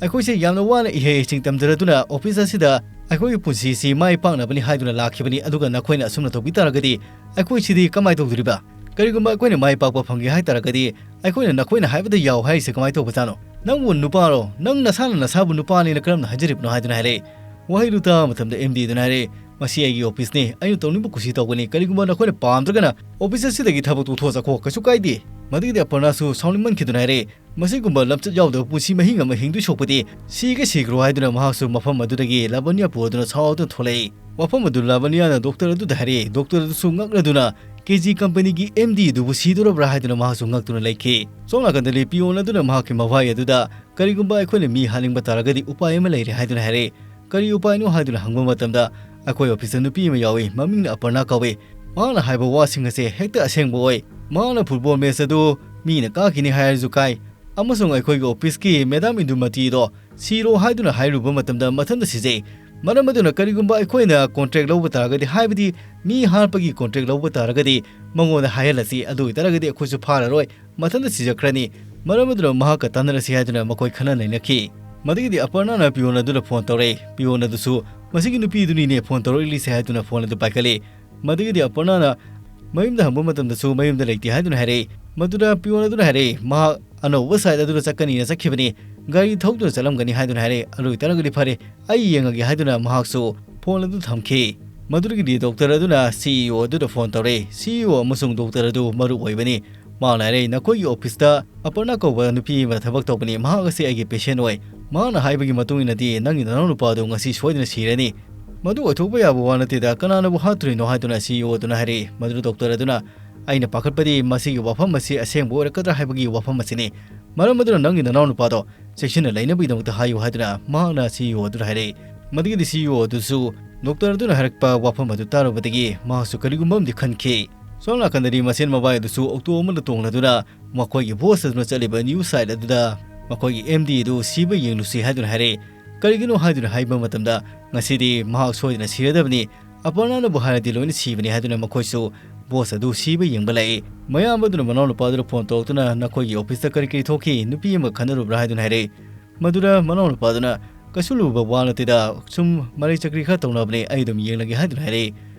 ꯑꯩꯈꯣꯏꯁꯦ ꯌꯥꯝꯅ ꯋꯥꯅ ꯏꯍꯩ ꯍꯩꯁꯤꯡ ꯇꯝꯖꯔꯗꯨꯅ office ꯑꯁꯤꯗ ꯑꯩꯈꯣꯏꯒꯤ ꯄꯨꯟꯁꯤꯁꯤ ꯃꯥꯏ ꯄꯥꯛꯅꯕꯅꯤ ꯍꯥꯏꯗꯨꯅ ꯂꯥꯛꯈꯤꯕꯅꯤ, ꯑꯗꯨꯒ ꯅꯈꯣꯏꯅ ꯑꯁꯨꯝꯅ ꯇꯧꯕꯤ ꯇꯥꯔꯒꯗꯤ ꯑꯩꯈꯣꯏꯁꯤꯗꯤ ꯀꯃꯥꯏꯅ ꯇꯧꯗꯣꯔꯤꯕ? ꯀꯔꯤꯒꯨꯝꯕ ꯑꯩꯈꯣꯏꯅ ꯃꯥꯏ ꯄꯥꯛꯄ ꯐꯪꯒꯦ ꯍꯥꯏ ꯇꯥꯔꯒꯗꯤ ꯑꯩꯈꯣꯏꯅ ꯅꯈꯣꯏꯅ ꯍꯥꯏꯕꯗ ꯌꯥꯎ ꯍꯥꯏꯔꯤꯁꯦ ꯀꯃꯥꯏꯅ ꯇꯧꯕꯖꯥꯠꯅꯣ? ꯅꯪꯕꯨ ꯅꯨꯄꯥꯔꯣ? ꯅꯪ ꯅꯁꯥꯅ ꯅꯁꯥꯕꯨ ꯅꯨꯄꯥꯅꯦꯅ ꯀꯔꯝꯅ ꯍꯥꯏꯖꯔꯤꯕꯅꯣ ꯍꯥꯏꯗꯨꯅ ꯍꯥꯏꯔꯛꯏ꯫ ꯋꯥꯍꯩꯗꯨ ꯇꯥꯕ ꯃꯇꯝꯗ MDꯗꯨꯅ ꯍꯥꯏꯔꯛꯏ, "ꯃꯁꯤ ꯑꯩꯒꯤ officeꯅꯤ, ꯑꯩꯅ ꯇꯧꯅꯤꯡꯕ ꯀꯨꯁꯤ ꯇꯧꯒꯅꯤ, ꯀꯔꯤꯒꯨꯝꯕ ꯅꯈꯣꯏꯅ ꯄꯥꯝꯗ꯭ꯔꯒꯅ office ꯑꯁꯤꯗꯒꯤ ꯊꯕꯛ ꯇꯣꯛꯊꯣꯛꯆꯈꯣ, ꯀꯩꯁꯨ ꯀꯥꯏꯗꯦ꯫" ꯃꯗꯨꯒꯤꯗꯤ ꯑꯄꯔꯅꯥꯁꯨ ꯁꯥꯎꯅꯤꯡꯃꯟꯈꯤꯗꯨꯅ ꯍꯥꯏꯔꯛꯏ, "ꯃꯁꯤꯒꯨꯝꯕ ꯂꯝꯆꯠ ꯌꯥꯎꯗꯕ ꯄꯨꯟꯁꯤ ꯃꯍꯤꯡ ꯑꯃ ꯍꯤꯡꯗꯣꯏ ꯁꯣꯛꯄꯗꯤ ꯁꯤꯒ ꯁꯤꯈ꯭ꯔꯣ" ꯍꯥꯏꯗꯨꯅ ꯃꯍꯥꯛꯁꯨ ꯃꯐꯝ ꯑꯗꯨꯗꯒꯤ ꯂꯥꯕꯅꯤꯌꯥ ꯄꯨꯔꯗꯨꯅ ꯁꯥꯎꯗꯨꯅ ꯊꯣꯛꯂꯛꯏ꯫ ꯋꯥꯐꯝ ꯑꯗꯨ ꯂꯥꯕꯅꯤꯌꯥꯅ doctor ꯑꯗꯨꯗ ꯍꯥꯏꯔꯛꯏ꯫ Doctor ꯑꯗꯨꯁꯨ ꯉꯛꯂꯗꯨꯅ KG companyꯒꯤ MDꯗꯨꯕꯨ ꯁꯤꯗꯣꯔꯕ꯭ꯔꯥ ꯍꯥꯏꯗꯨꯅ ꯃꯍꯥꯛꯁꯨ ꯉꯛꯇꯨꯅ ꯂꯩꯈꯤ꯫ ꯁꯣꯝ ꯅꯥꯀꯟꯗꯗꯤ peon ꯑꯗꯨꯅ ꯃꯍꯥꯛꯀꯤ ꯃꯚꯥꯏ ꯑꯗꯨꯗ, "ꯀꯔꯤꯒꯨꯝꯕ ꯑꯩꯈꯣꯏꯅ ꯃꯤ ꯍꯥꯠꯅꯤꯡꯕ ꯇꯥꯔꯒꯗꯤ ꯎꯄꯥꯏ ꯑꯃ ꯂꯩꯔꯦ" ꯍꯥꯏꯗꯨꯅ ꯍꯥꯏꯔꯛꯏ꯫ "ꯀꯔꯤ ꯎꯄꯥꯏꯅꯣ?" ꯍꯥꯏꯗꯨꯅ ꯍꯪꯕ ꯃꯇꯝꯗ, "ꯑꯩꯈꯣꯏ officeꯇ ꯅꯨꯄꯤ ꯑꯃ ꯌꯥꯎꯏ, ꯃꯃꯤꯡꯅ ꯑꯄꯔꯅꯥ ꯀꯧꯏ꯫ ꯃꯍꯥꯛꯅ ꯍꯥꯏꯕ ꯋꯥꯁꯤꯡ ꯑꯁꯦ ꯍꯦꯛꯇ ꯑꯁꯦꯡꯕ ꯑꯣꯏ꯫ ꯃꯍꯥꯛꯅ football match ꯑꯗꯨ ꯃꯤꯅ ꯀꯥꯈꯤꯅꯤ ꯍꯥꯏꯔꯁꯨ ꯀꯥꯏ, ꯑꯃꯁꯨꯡ ꯑꯩꯈꯣꯏꯒꯤ officeꯀꯤ madam ꯏꯟꯗꯨꯃꯇꯤꯗꯣ ꯁꯤꯔꯣ ꯍꯥꯏꯗꯨꯅ ꯍꯥꯏꯔꯨꯕ ꯃꯇꯝꯗ ꯃꯊꯟꯇ ꯁꯤꯖꯩ꯫ ꯃꯔꯝ ꯑꯗꯨꯅ ꯀꯔꯤꯒꯨꯝꯕ ꯑꯩꯈꯣꯏꯅ contract ꯂꯧꯕ ꯇꯥꯔꯒꯗꯤ, ꯍꯥꯏꯕꯗꯤ ꯃꯤ ꯍꯥꯠꯄꯒꯤ contract ꯂꯧꯕ ꯇꯥꯔꯒꯗꯤ ꯃꯉꯣꯟꯗ ꯍꯥꯏꯍꯜꯂꯁꯤ, ꯑꯗꯨ ꯑꯣꯏꯇꯥꯔꯒꯗꯤ ꯑꯩꯈꯣꯏꯁꯨ ꯐꯥꯔꯔꯣꯏ, ꯃꯊꯟꯇ ꯁꯤꯖꯈ꯭ꯔꯅꯤ꯫ ꯃꯔꯝ ꯑꯗꯨꯅ ꯃꯍꯥꯛꯀ ꯇꯥꯟꯅꯔꯁꯤ" ꯍꯥꯏꯗꯨꯅ ꯃꯈꯣꯏ ꯈꯟꯅ ꯅꯩꯅꯈꯤ꯫ ꯃꯗꯨꯒꯤꯗꯤ ꯑꯄꯔꯅꯥꯅ peon ꯑꯗꯨꯗ phone ꯇꯧꯔꯛꯏ꯫ Peon ꯑꯗꯨꯁꯨ "ꯃꯁꯤꯒꯤ ꯅꯨꯄꯤꯗꯨꯅꯤꯅꯦ phone ꯇꯧꯔꯛꯂꯤꯁꯦ" ꯍꯥꯏꯗꯨꯅ phone ꯑꯗꯨ ꯄꯥꯏꯈꯠꯂꯤ꯫ ꯃꯗꯨꯒꯤꯗꯤ ꯑꯄꯔꯅꯥꯅ ꯃꯌꯨꯝꯗ ꯍꯪꯕ ꯃꯇꯝꯗꯁꯨ ꯃꯌꯨꯝꯗ ꯂꯩꯇꯦ ꯍꯥꯏꯗꯨꯅ ꯍꯥꯏꯔꯛꯏ꯫ ꯃꯗꯨꯗ peon ꯑꯗꯨꯅ ꯍꯥꯏꯔꯛꯏ, "ꯃꯍꯥꯛ ꯑꯅꯧꯕ site ꯑꯗꯨꯗ ꯆꯠꯀꯅꯤꯅ ꯆꯠꯈꯤꯕꯅꯤ, ꯒꯥꯔꯤ ꯊꯧꯗꯨꯅ ꯆꯠꯂꯝꯒꯅꯤ" ꯍꯥꯏꯗꯨꯅ ꯍꯥꯏꯔꯛꯏ꯫ "ꯑꯗꯨ ꯑꯣꯏꯇꯥꯔꯒꯗꯤ ꯐꯔꯦ, ꯑꯩ ꯌꯦꯡꯉꯒꯦ" ꯍꯥꯏꯗꯨꯅ ꯃꯍꯥꯛꯁꯨ phone ꯑꯗꯨ ꯊꯝꯈꯤ꯫ ꯃꯗꯨꯗꯒꯤꯗꯤ doctor ꯑꯗꯨꯅ CEO ꯑꯗꯨꯗ phone ꯇꯧꯔꯛꯏ꯫ CEO ꯑꯃꯁꯨꯡ doctor ꯑꯗꯨ ꯃꯔꯨꯞ ꯑꯣꯏꯕꯅꯤ꯫ ꯃꯍꯥꯛꯅ ꯍꯥꯏꯔꯛꯏ, "ꯅꯈꯣꯏꯒꯤ officeꯇ ꯑꯄꯔꯅꯥ ꯀꯧꯕ ꯅꯨꯄꯤ ꯑꯃ ꯊꯕꯛ ꯇꯧꯕꯅꯤ, ꯃꯍꯥꯛ ꯑꯁꯤ ꯑꯩꯒꯤ patient ꯑꯣꯏ꯫ ꯃꯍꯥꯛꯅ ꯍꯥꯏꯕꯒꯤ ꯃꯇꯨꯡ ꯏꯟꯅꯗꯤ ꯅꯪꯒꯤ ꯅꯅꯥꯎꯅꯨꯄꯥ ꯑꯗꯨ ꯉꯁꯤ ꯁꯣꯏꯗꯅ ꯁꯤꯔꯅꯤ꯫ ꯃꯗꯨ ꯑꯣꯏꯊꯣꯛꯄ ꯌꯥꯕ ꯋꯥ ꯅꯠꯇꯦꯗ, ꯀꯅꯥꯅꯕꯨ ꯍꯥꯠꯇꯣꯔꯤꯅꯣ?" ꯍꯥꯏꯗꯨꯅ CEO ꯑꯗꯨꯅ ꯍꯥꯏꯔꯛꯏ꯫ ꯃꯗꯨꯗ doctor ꯑꯗꯨꯅ, "ꯑꯩꯅ ꯄꯥꯈꯠꯄꯗꯤ ꯃꯁꯤꯒꯤ ꯋꯥꯐꯝ ꯑꯁꯤ ꯑꯁꯦꯡꯕ ꯑꯣꯏꯔꯛꯀꯗ꯭ꯔꯥ ꯍꯥꯏꯕꯒꯤ ꯋꯥꯐꯝ ꯑꯁꯤꯅꯤ꯫ ꯃꯔꯝ ꯑꯗꯨꯅ ꯅꯪꯒꯤ ꯅꯅꯥꯎꯅꯨꯄꯥꯗꯣ ꯆꯦꯛꯁꯤꯟꯅ ꯂꯩꯅꯕꯒꯤꯗꯃꯛꯇ ꯍꯥꯏꯌꯨ" ꯍꯥꯏꯗꯨꯅ ꯃꯍꯥꯛꯅ CEO ꯑꯗꯨꯗ ꯍꯥꯏꯔꯛꯏ꯫ ꯃꯗꯨꯒꯤꯗꯤ CEO ꯑꯗꯨꯁꯨ doctor ꯑꯗꯨꯅ ꯍꯥꯏꯔꯛꯄ ꯋꯥꯐꯝ ꯑꯗꯨ ꯇꯥꯔꯨꯕꯗꯒꯤ ꯃꯍꯥꯛꯁꯨ ꯀꯔꯤꯒꯨꯝꯕ ꯑꯃꯗꯤ ꯈꯟꯈꯤ꯫ ꯁꯣꯝ ꯅꯥꯀꯟꯗꯗꯤ ꯃꯁꯦꯟ ꯃꯕꯥꯏ ꯑꯗꯨꯁꯨ auto ꯑꯃꯗ ꯇꯣꯡꯂꯗꯨꯅ ꯃꯈꯣꯏꯒꯤ boss ꯑꯗꯨꯅ ꯆꯠꯂꯤꯕ new site ꯑꯗꯨꯗ ꯃꯈꯣꯏꯒꯤ MD ꯑꯗꯨ ꯁꯤꯕ ꯌꯦꯡꯂꯨꯁꯤ ꯍꯥꯏꯗꯨꯅ ꯍꯥꯏꯔꯛꯏ꯫ "ꯀꯔꯤꯒꯤꯅꯣ?" ꯍꯥꯏꯗꯨꯅ ꯍꯥꯏꯕ ꯃꯇꯝꯗ, "ꯉꯁꯤꯗꯤ ꯃꯍꯥꯛ ꯁꯣꯏꯗꯅ ꯁꯤꯔꯗꯕꯅꯤ, ꯑꯄꯔꯅꯥꯅꯕꯨ ꯍꯥꯏꯔꯗꯤ ꯂꯣꯏꯅ ꯁꯤꯕꯅꯤ" ꯍꯥꯏꯗꯨꯅ ꯃꯈꯣꯏꯁꯨ ꯕꯣꯁ ꯑꯗꯨ ꯁꯤꯕ ꯌꯦꯡꯕ ꯂꯥꯛꯏ꯫ ꯃꯌꯥꯝꯕ ꯑꯗꯨꯅ ꯃꯅꯥꯎꯅꯨꯄꯥ ꯑꯗꯨꯗ ꯐꯣꯟ ꯇꯧꯔꯛꯇꯨꯅ, "ꯅꯈꯣꯏꯒꯤ ꯑꯣꯐꯤꯁꯇ ꯀꯔꯤ ꯀꯔꯤ ꯊꯣꯛꯈꯤ? ꯅꯨꯄꯤ ꯑꯃꯒ ꯈꯟꯅꯔꯨꯕ꯭ꯔꯥ?" ꯍꯥꯏꯗꯨꯅ ꯍꯥꯏꯔꯛꯏ꯫ ꯃꯗꯨꯗ ꯃꯅꯥꯎꯅꯨꯄꯥ ꯑꯗꯨꯅ, "ꯀꯩꯁꯨ ꯂꯨꯕ ꯋꯥ ꯅꯠꯇꯦꯗ, ꯁꯨꯝ ꯃꯔꯩ ꯆꯀ꯭ꯔꯤ ꯈꯔ ꯇꯧꯅꯕꯅꯦ, ꯑꯩ ꯑꯗꯨꯝ ꯌꯦꯡꯂꯒꯦ" ꯍꯥꯏꯗꯨꯅ ꯍꯥꯏꯔꯛꯏ꯫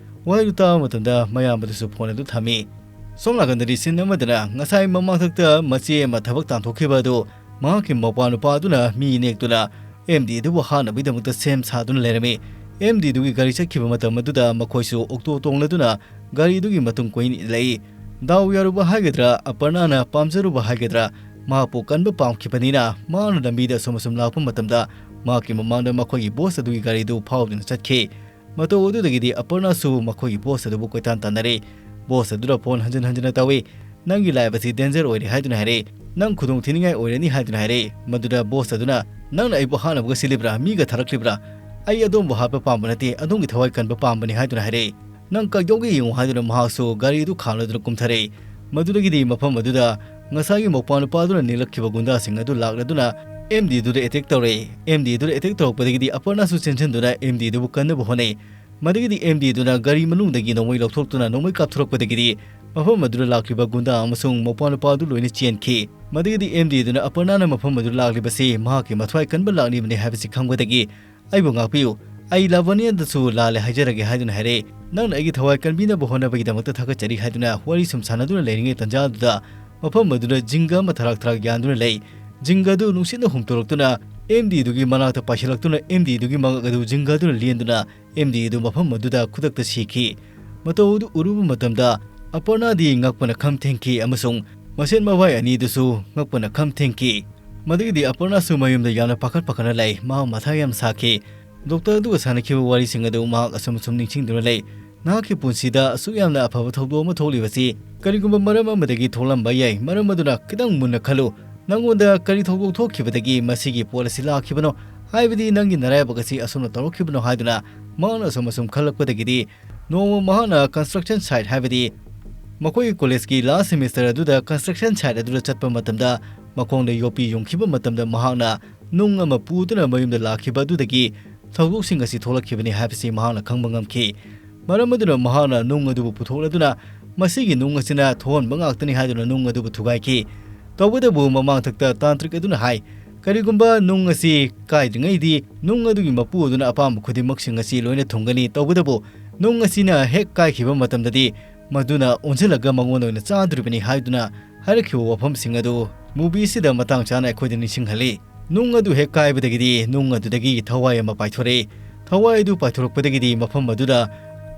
ꯋꯥꯍꯩꯗꯨ ꯇꯥꯕ ꯃꯇꯝꯗ ꯃꯌꯥꯝꯕꯗꯨꯁꯨ ꯐꯣꯟ ꯑꯗꯨ ꯊꯝꯃꯤ꯫ ꯁꯣꯝ ꯅꯥꯀꯟꯗꯗꯤ ꯁꯤꯟ ꯑꯃꯗꯅ ꯉꯁꯥꯏ ꯃꯃꯥꯡꯊꯛꯇ ꯃꯆꯦ ꯑꯃ ꯊꯕꯛ ꯇꯥꯟꯊꯣꯛꯈꯤꯕ ꯑꯗꯨ ꯃꯍꯥꯛꯀꯤ ꯃꯧꯄ꯭ꯋꯥ ꯅꯨꯄꯥ ꯑꯗꯨꯅ ꯃꯤ ꯅꯦꯛꯇꯨꯅ ꯑꯦꯝ ꯗꯤ ꯑꯗꯨꯕꯨ ꯍꯥꯠꯅꯕꯒꯤꯗꯃꯛꯇ ꯁꯦꯝ ꯁꯥꯗꯨꯅ ꯂꯩꯔꯝꯃꯤ꯫ ꯑꯦꯝ ꯗꯤ ꯑꯗꯨꯒꯤ ꯒꯥꯔꯤ ꯆꯠꯈꯤꯕ ꯃꯇꯝ ꯑꯗꯨꯗ ꯃꯈꯣꯏꯁꯨ ꯑꯣꯛꯇꯣ ꯇꯣꯡꯂꯗꯨꯅ ꯒꯥꯔꯤ ꯑꯗꯨꯒꯤ ꯃꯇꯨꯡ ꯀꯣꯏꯅ ꯏꯜꯂꯛꯏ꯫ ꯗꯥꯎ ꯌꯥꯔꯨꯕ ꯍꯥꯏꯒꯗ꯭ꯔꯥ, ꯑꯄꯔꯅꯥꯅ ꯄꯥꯝꯖꯔꯨꯕ ꯍꯥꯏꯒꯗ꯭ꯔꯥ, ꯃꯍꯥꯛꯄꯨ ꯀꯟꯕ ꯄꯥꯝꯈꯤꯕꯅꯤꯅ ꯃꯍꯥꯛꯅ ꯂꯝꯕꯤꯗ ꯑꯁꯨꯝ ꯑꯁꯨꯝ ꯂꯥꯛꯄ ꯃꯇꯝꯗ ꯃꯍꯥꯛꯀꯤ ꯃꯃꯥꯡꯗ ꯃꯈꯣꯏꯒꯤ ꯕꯣꯁ ꯑꯗꯨꯒꯤ ꯒꯥꯔꯤꯗꯨ ꯐꯥꯎꯗꯨꯅ ꯆꯠꯈꯤ꯫ ꯃꯇꯧ ꯑꯗꯨꯗꯒꯤꯗꯤ ꯑꯄꯔꯅꯥꯁꯨ ꯃꯈꯣꯏꯒꯤ ꯕꯣꯁ ꯑꯗꯨꯕꯨ ꯀꯣꯏꯇꯥꯟ ꯇꯥꯟꯅꯔꯦ꯫ ꯕꯣꯁ ꯑꯗꯨꯅ ꯐꯣꯟ ꯍꯟꯖꯤꯟ ꯍꯟꯖꯤꯟꯅ ꯇꯧꯏ꯫ "ꯅꯪꯒꯤ ꯂꯥꯏꯐ ꯑꯁꯤ ꯗꯦꯟꯖꯔ ꯑꯣꯏꯔꯦ" ꯍꯥꯏꯗꯨꯅ ꯍꯥꯏꯔꯛꯏ꯫ "ꯅꯪ ꯈꯨꯗꯣꯡ ꯊꯤꯅꯤꯡꯉꯥꯏ ꯑꯣꯏꯔꯅꯤ" ꯍꯥꯏꯗꯨꯅ ꯍꯥꯏꯔꯛꯏ꯫ ꯃꯗꯨꯗ ꯕꯣꯁ ꯑꯗꯨꯅ, "ꯅꯪꯅ ꯑꯩꯕꯨ ꯍꯥꯠꯅꯕꯒ ꯁꯤꯜꯂꯤꯕ꯭ꯔꯥ? ꯃꯤꯒ ꯊꯥꯔꯛꯂꯤꯕ꯭ꯔꯥ? ꯑꯩ ꯑꯗꯣꯝꯕꯨ ꯍꯥꯠꯄ ꯄꯥꯝꯕ ꯅꯠꯇꯦ, ꯑꯗꯣꯝꯒꯤ ꯊꯋꯥꯏ ꯀꯟꯕ ꯄꯥꯝꯕꯅꯤ" ꯍꯥꯏꯗꯨꯅ ꯍꯥꯏꯔꯛꯏ꯫ "ꯅꯪ ꯀꯩꯗꯧꯒꯦ ꯌꯦꯡꯉꯨ" ꯍꯥꯏꯗꯨꯅ ꯃꯍꯥꯛꯁꯨ ꯒꯥꯔꯤ ꯑꯗꯨ ꯈꯥꯝꯂꯗꯨꯅ ꯀꯨꯝꯊꯔꯛꯏ꯫ ꯃꯗꯨꯗꯒꯤꯗꯤ ꯃꯐꯝ ꯑꯗꯨꯗ ꯉꯁꯥꯏꯒꯤ ꯃꯧꯄ꯭ꯋꯥ ꯅꯨꯄꯥ ꯑꯗꯨꯅ ꯅꯦꯛꯂꯛꯈꯤꯕ ꯒꯨꯟꯗꯥꯁꯤꯡ ꯑꯗꯨ ꯂꯥꯛꯂꯗꯨꯅ ꯑꯦꯝ ꯗꯤ ꯑꯗꯨꯗ ꯑꯦꯇꯦꯛ ꯇꯧꯔꯛꯏ꯫ ꯑꯦꯝ ꯗꯤ ꯑꯗꯨꯗ ꯑꯦꯇꯦꯛ ꯇꯧꯔꯛꯄꯗꯒꯤꯗꯤ ꯑꯄꯔꯅꯥꯁꯨ ꯆꯦꯟꯁꯤꯟꯗꯨꯅ ꯑꯦꯝ ꯗꯤ ꯑꯗꯨꯕꯨ ꯀꯟꯅꯕ ꯍꯣꯠꯅꯩ꯫ ꯃꯗꯨꯒꯤꯗꯤ ꯑꯦꯝ ꯗꯤ ꯑꯗꯨꯅ ꯒꯥꯔꯤ ꯃꯅꯨꯡꯗꯒꯤ ꯅꯣꯡꯃꯩ ꯂꯧꯊꯣꯛꯇꯨꯅ ꯅꯣꯡꯃꯩ ꯀꯥꯞꯊꯣꯔꯛꯄꯗꯒꯤꯗꯤ ꯃꯐꯝ ꯑꯗꯨꯗ ꯂꯥꯛꯂꯤꯕ ꯒꯨꯟꯗꯥ ꯑꯃꯁꯨꯡ ꯃꯧꯄ꯭ꯋꯥ ꯅꯨꯄꯥ ꯑꯗꯨ ꯂꯣꯏꯅ ꯆꯦꯟꯈꯤ꯫ ꯃꯗꯨꯒꯤꯗꯤ ꯑꯦꯝ ꯗꯤ ꯑꯗꯨꯅ ꯑꯄꯔꯅꯥꯅ ꯃꯐꯝ ꯑꯗꯨꯗ ꯂꯥꯛꯂꯤꯕꯁꯤ ꯃꯍꯥꯛꯀꯤ ꯃꯊ꯭ꯋꯥꯏ ꯀꯟꯕ ꯂꯥꯛꯂꯤꯕꯅꯤ ꯍꯥꯏꯕꯁꯤ ꯈꯪꯕꯗꯒꯤ, "ꯑꯩꯕꯨ ꯉꯥꯛꯄꯤꯌꯨ, ꯑꯩ ꯂꯥꯚꯅꯤꯌꯥꯗꯁꯨ ꯂꯥꯜꯂꯦ ꯍꯥꯏꯖꯔꯒꯦ" ꯍꯥꯏꯗꯨꯅ ꯍꯥꯏꯔꯛꯏ꯫ "ꯅꯪꯅ ꯑꯩꯒꯤ ꯊꯋꯥꯏ ꯀꯟꯕꯤꯅꯕ ꯍꯣꯠꯅꯕꯒꯤꯗꯃꯛꯇ ꯊꯥꯒꯠꯆꯔꯤ" ꯍꯥꯏꯗꯨꯅ ꯋꯥꯔꯤ ꯁꯨꯝ ꯁꯥꯟꯅꯗꯨꯅ ꯂꯩꯔꯤꯉꯩ ꯇꯟꯖꯥ ꯑꯗꯨꯗ ꯃꯐꯝ ꯑꯗꯨꯗ ꯖꯤꯡꯒ ꯑꯃ ꯊꯔꯥꯛ ꯊꯔꯥꯛ ꯌꯥꯟꯗꯨꯅ ꯂꯩ꯫ ꯖꯤꯡꯒ ꯑꯗꯨ ꯅꯨꯡꯁꯤꯠꯅ ꯍꯨꯝꯇꯣꯔꯛꯇꯨꯅ ꯑꯦꯝ ꯗꯤ ꯑꯗꯨꯒꯤ ꯃꯅꯥꯛꯇ ꯄꯥꯏꯁꯤꯜꯂꯛꯇꯨꯅ ꯑꯦꯝ ꯗꯤ ꯑꯗꯨꯒꯤ ꯃꯉꯛ ꯑꯗꯨ ꯖꯤꯡꯒ ꯑꯗꯨꯅ ꯂꯦꯟꯗꯨꯅ ꯑꯦꯝ ꯗꯤ ꯑꯗꯨ ꯃꯐꯝ ꯑꯗꯨꯗ ꯈꯨꯗꯛꯇ ꯁꯤꯈꯤ꯫ ꯃꯇꯧ ꯑꯗꯨ ꯎꯔꯨꯕ ꯃꯇꯝꯗ ꯑꯄꯔꯅꯥꯗꯤ ꯉꯛꯄꯅ ꯈꯝ ꯊꯦꯡꯈꯤ ꯑꯃꯁꯨꯡ ꯃꯁꯦꯟ ꯃꯕꯥꯏ ꯑꯅꯤꯗꯨꯁꯨ ꯉꯛꯄꯅ ꯈꯝ ꯊꯦꯡꯈꯤ꯫ ꯃꯗꯨꯒꯤꯗꯤ ꯑꯄꯔꯅꯥꯁꯨ ꯃꯌꯨꯝꯗ ꯌꯥꯝꯅ ꯄꯥꯈꯠ ꯄꯥꯈꯠꯅ ꯂꯩ꯫ ꯃꯍꯥꯛ ꯃꯊꯥ ꯌꯥꯝ ꯁꯥꯈꯤ꯫ ꯗꯣꯛꯇꯔ ꯑꯗꯨꯒ ꯁꯥꯟꯅꯈꯤꯕ ꯋꯥꯔꯤꯁꯤꯡ ꯑꯗꯨ ꯃꯍꯥꯛ ꯑꯁꯨꯝ ꯑꯁꯨꯝ ꯅꯤꯡꯁꯤꯡꯗꯨꯅ ꯂꯩ꯫ ꯅꯍꯥꯛꯀꯤ ꯄꯨꯟꯁꯤꯗ ꯑꯁꯨꯛ ꯌꯥꯝꯅ ꯑꯐꯕ ꯊꯧꯗꯣꯛ ꯑꯃ ꯊꯣꯛꯂꯤꯕꯁꯤ ꯀꯔꯤꯒꯨꯝꯕ ꯃꯔꯝ ꯑꯃꯗꯒꯤ ꯊꯣꯛꯂꯝꯕ ꯌꯥꯏ꯫ ꯃꯔꯝ ꯑꯗꯨꯅ ꯈꯤꯇꯪ ꯃꯨꯟꯅ ꯈꯜꯂꯨ꯫ ꯅꯪꯉꯣꯟꯗ ꯀꯔꯤ ꯊꯧꯗꯣꯛ ꯊꯣꯛꯈꯤꯕꯗꯒꯤ ꯃꯁꯤꯒꯤ ꯄꯣꯠ ꯑꯁꯤ ꯂꯥꯛꯈꯤꯕꯅꯣ? ꯍꯥꯏꯕꯗꯤ ꯅꯪꯒꯤ ꯅꯔꯥꯏꯕꯛ ꯑꯁꯤ ꯑꯁꯨꯝꯅ ꯇꯧꯔꯛꯈꯤꯕꯅꯣ ꯍꯥꯏꯗꯨꯅ ꯃꯍꯥꯛꯅ ꯑꯁꯨꯝ ꯑꯁꯨꯝ ꯈꯜꯂꯛꯄꯗꯒꯤꯗꯤ ꯅꯣꯡꯃ ꯃꯍꯥꯛꯅ construction site, ꯍꯥꯏꯕꯗꯤ ꯃꯈꯣꯏꯒꯤ ꯀꯣꯂꯦꯖꯀꯤ last semester ꯑꯗꯨꯗ construction site ꯑꯗꯨꯗ ꯆꯠꯄ ꯃꯇꯝꯗ ꯃꯈꯣꯡꯗ ꯌꯣꯠꯄꯤ ꯌꯨꯡꯈꯤꯕ ꯃꯇꯝꯗ ꯃꯍꯥꯛꯅ ꯅꯨꯡ ꯑꯃ ꯄꯨꯗꯨꯅ ꯃꯌꯨꯝꯗ ꯂꯥꯛꯈꯤꯕ ꯑꯗꯨꯗꯒꯤ ꯊꯧꯗꯣꯛꯁꯤꯡ ꯑꯁꯤ ꯊꯣꯛꯂꯛꯈꯤꯕꯅꯤ ꯍꯥꯏꯕꯁꯤ ꯃꯍꯥꯛꯅ ꯈꯪꯕ ꯉꯝꯈꯤ꯫ ꯃꯔꯝ ꯑꯗꯨꯅ ꯃꯍꯥꯛꯅ ꯅꯨꯡ ꯑꯗꯨꯕꯨ ꯄꯨꯊꯣꯛꯂꯗꯨꯅ ꯃꯁꯤꯒꯤ ꯅꯨꯡ ꯑꯁꯤꯅ ꯊꯣꯛꯍꯟꯕ ꯉꯥꯛꯇꯅꯤ ꯍꯥꯏꯗꯨꯅ ꯅꯨꯡ ꯑꯗꯨꯕꯨ ꯊꯨꯒꯥꯏꯈꯤ꯫ ꯇꯧꯕꯇꯕꯨ ꯃꯃꯥꯡꯊꯛꯇ ꯇꯥꯟꯇ꯭ꯔꯤꯛ ꯑꯗꯨꯅ ꯍꯥꯏ, ꯀꯔꯤꯒꯨꯝꯕ ꯅꯨꯡ ꯑꯁꯤ ꯀꯥꯏꯗ꯭ꯔꯤꯉꯩꯗꯤ ꯅꯨꯡ ꯑꯗꯨꯒꯤ ꯃꯄꯨ ꯑꯗꯨꯅ ꯑꯄꯥꯝꯕ ꯈꯨꯗꯤꯡꯃꯛꯁꯤꯡ ꯑꯁꯤ ꯂꯣꯏꯅ ꯊꯨꯡꯒꯅꯤ, ꯇꯧꯕꯇꯕꯨ ꯅꯨꯡ ꯑꯁꯤꯅ ꯍꯦꯛ ꯀꯥꯏꯈꯤꯕ ꯃꯇꯝꯗꯗꯤ ꯃꯗꯨꯅ ꯑꯣꯟꯁꯤꯜꯂꯒ ꯃꯉꯣꯟꯗ ꯑꯣꯏꯅ ꯆꯥꯗꯣꯔꯤꯕꯅꯤ ꯍꯥꯏꯗꯨꯅ ꯍꯥꯏꯔꯛꯈꯤꯕ ꯋꯥꯐꯝꯁꯤꯡ ꯑꯗꯨ movie ꯑꯁꯤꯗ ꯃꯇꯥꯡ ꯆꯥꯅ ꯑꯩꯈꯣꯏꯗ ꯅꯤꯡꯁꯤꯡꯍꯜꯂꯤ꯫ ꯅꯨꯡ ꯑꯗꯨ ꯍꯦꯛ ꯀꯥꯏꯕꯗꯒꯤꯗꯤ ꯅꯨꯡ ꯑꯗꯨꯗꯒꯤ ꯊꯋꯥꯏ ꯑꯃ ꯄꯥꯏꯊꯣꯔꯛꯏ꯫ ꯊꯋꯥꯏ ꯑꯗꯨ ꯄꯥꯏꯊꯣꯔꯛꯄꯗꯒꯤꯗꯤ ꯃꯐꯝ ꯑꯗꯨꯗ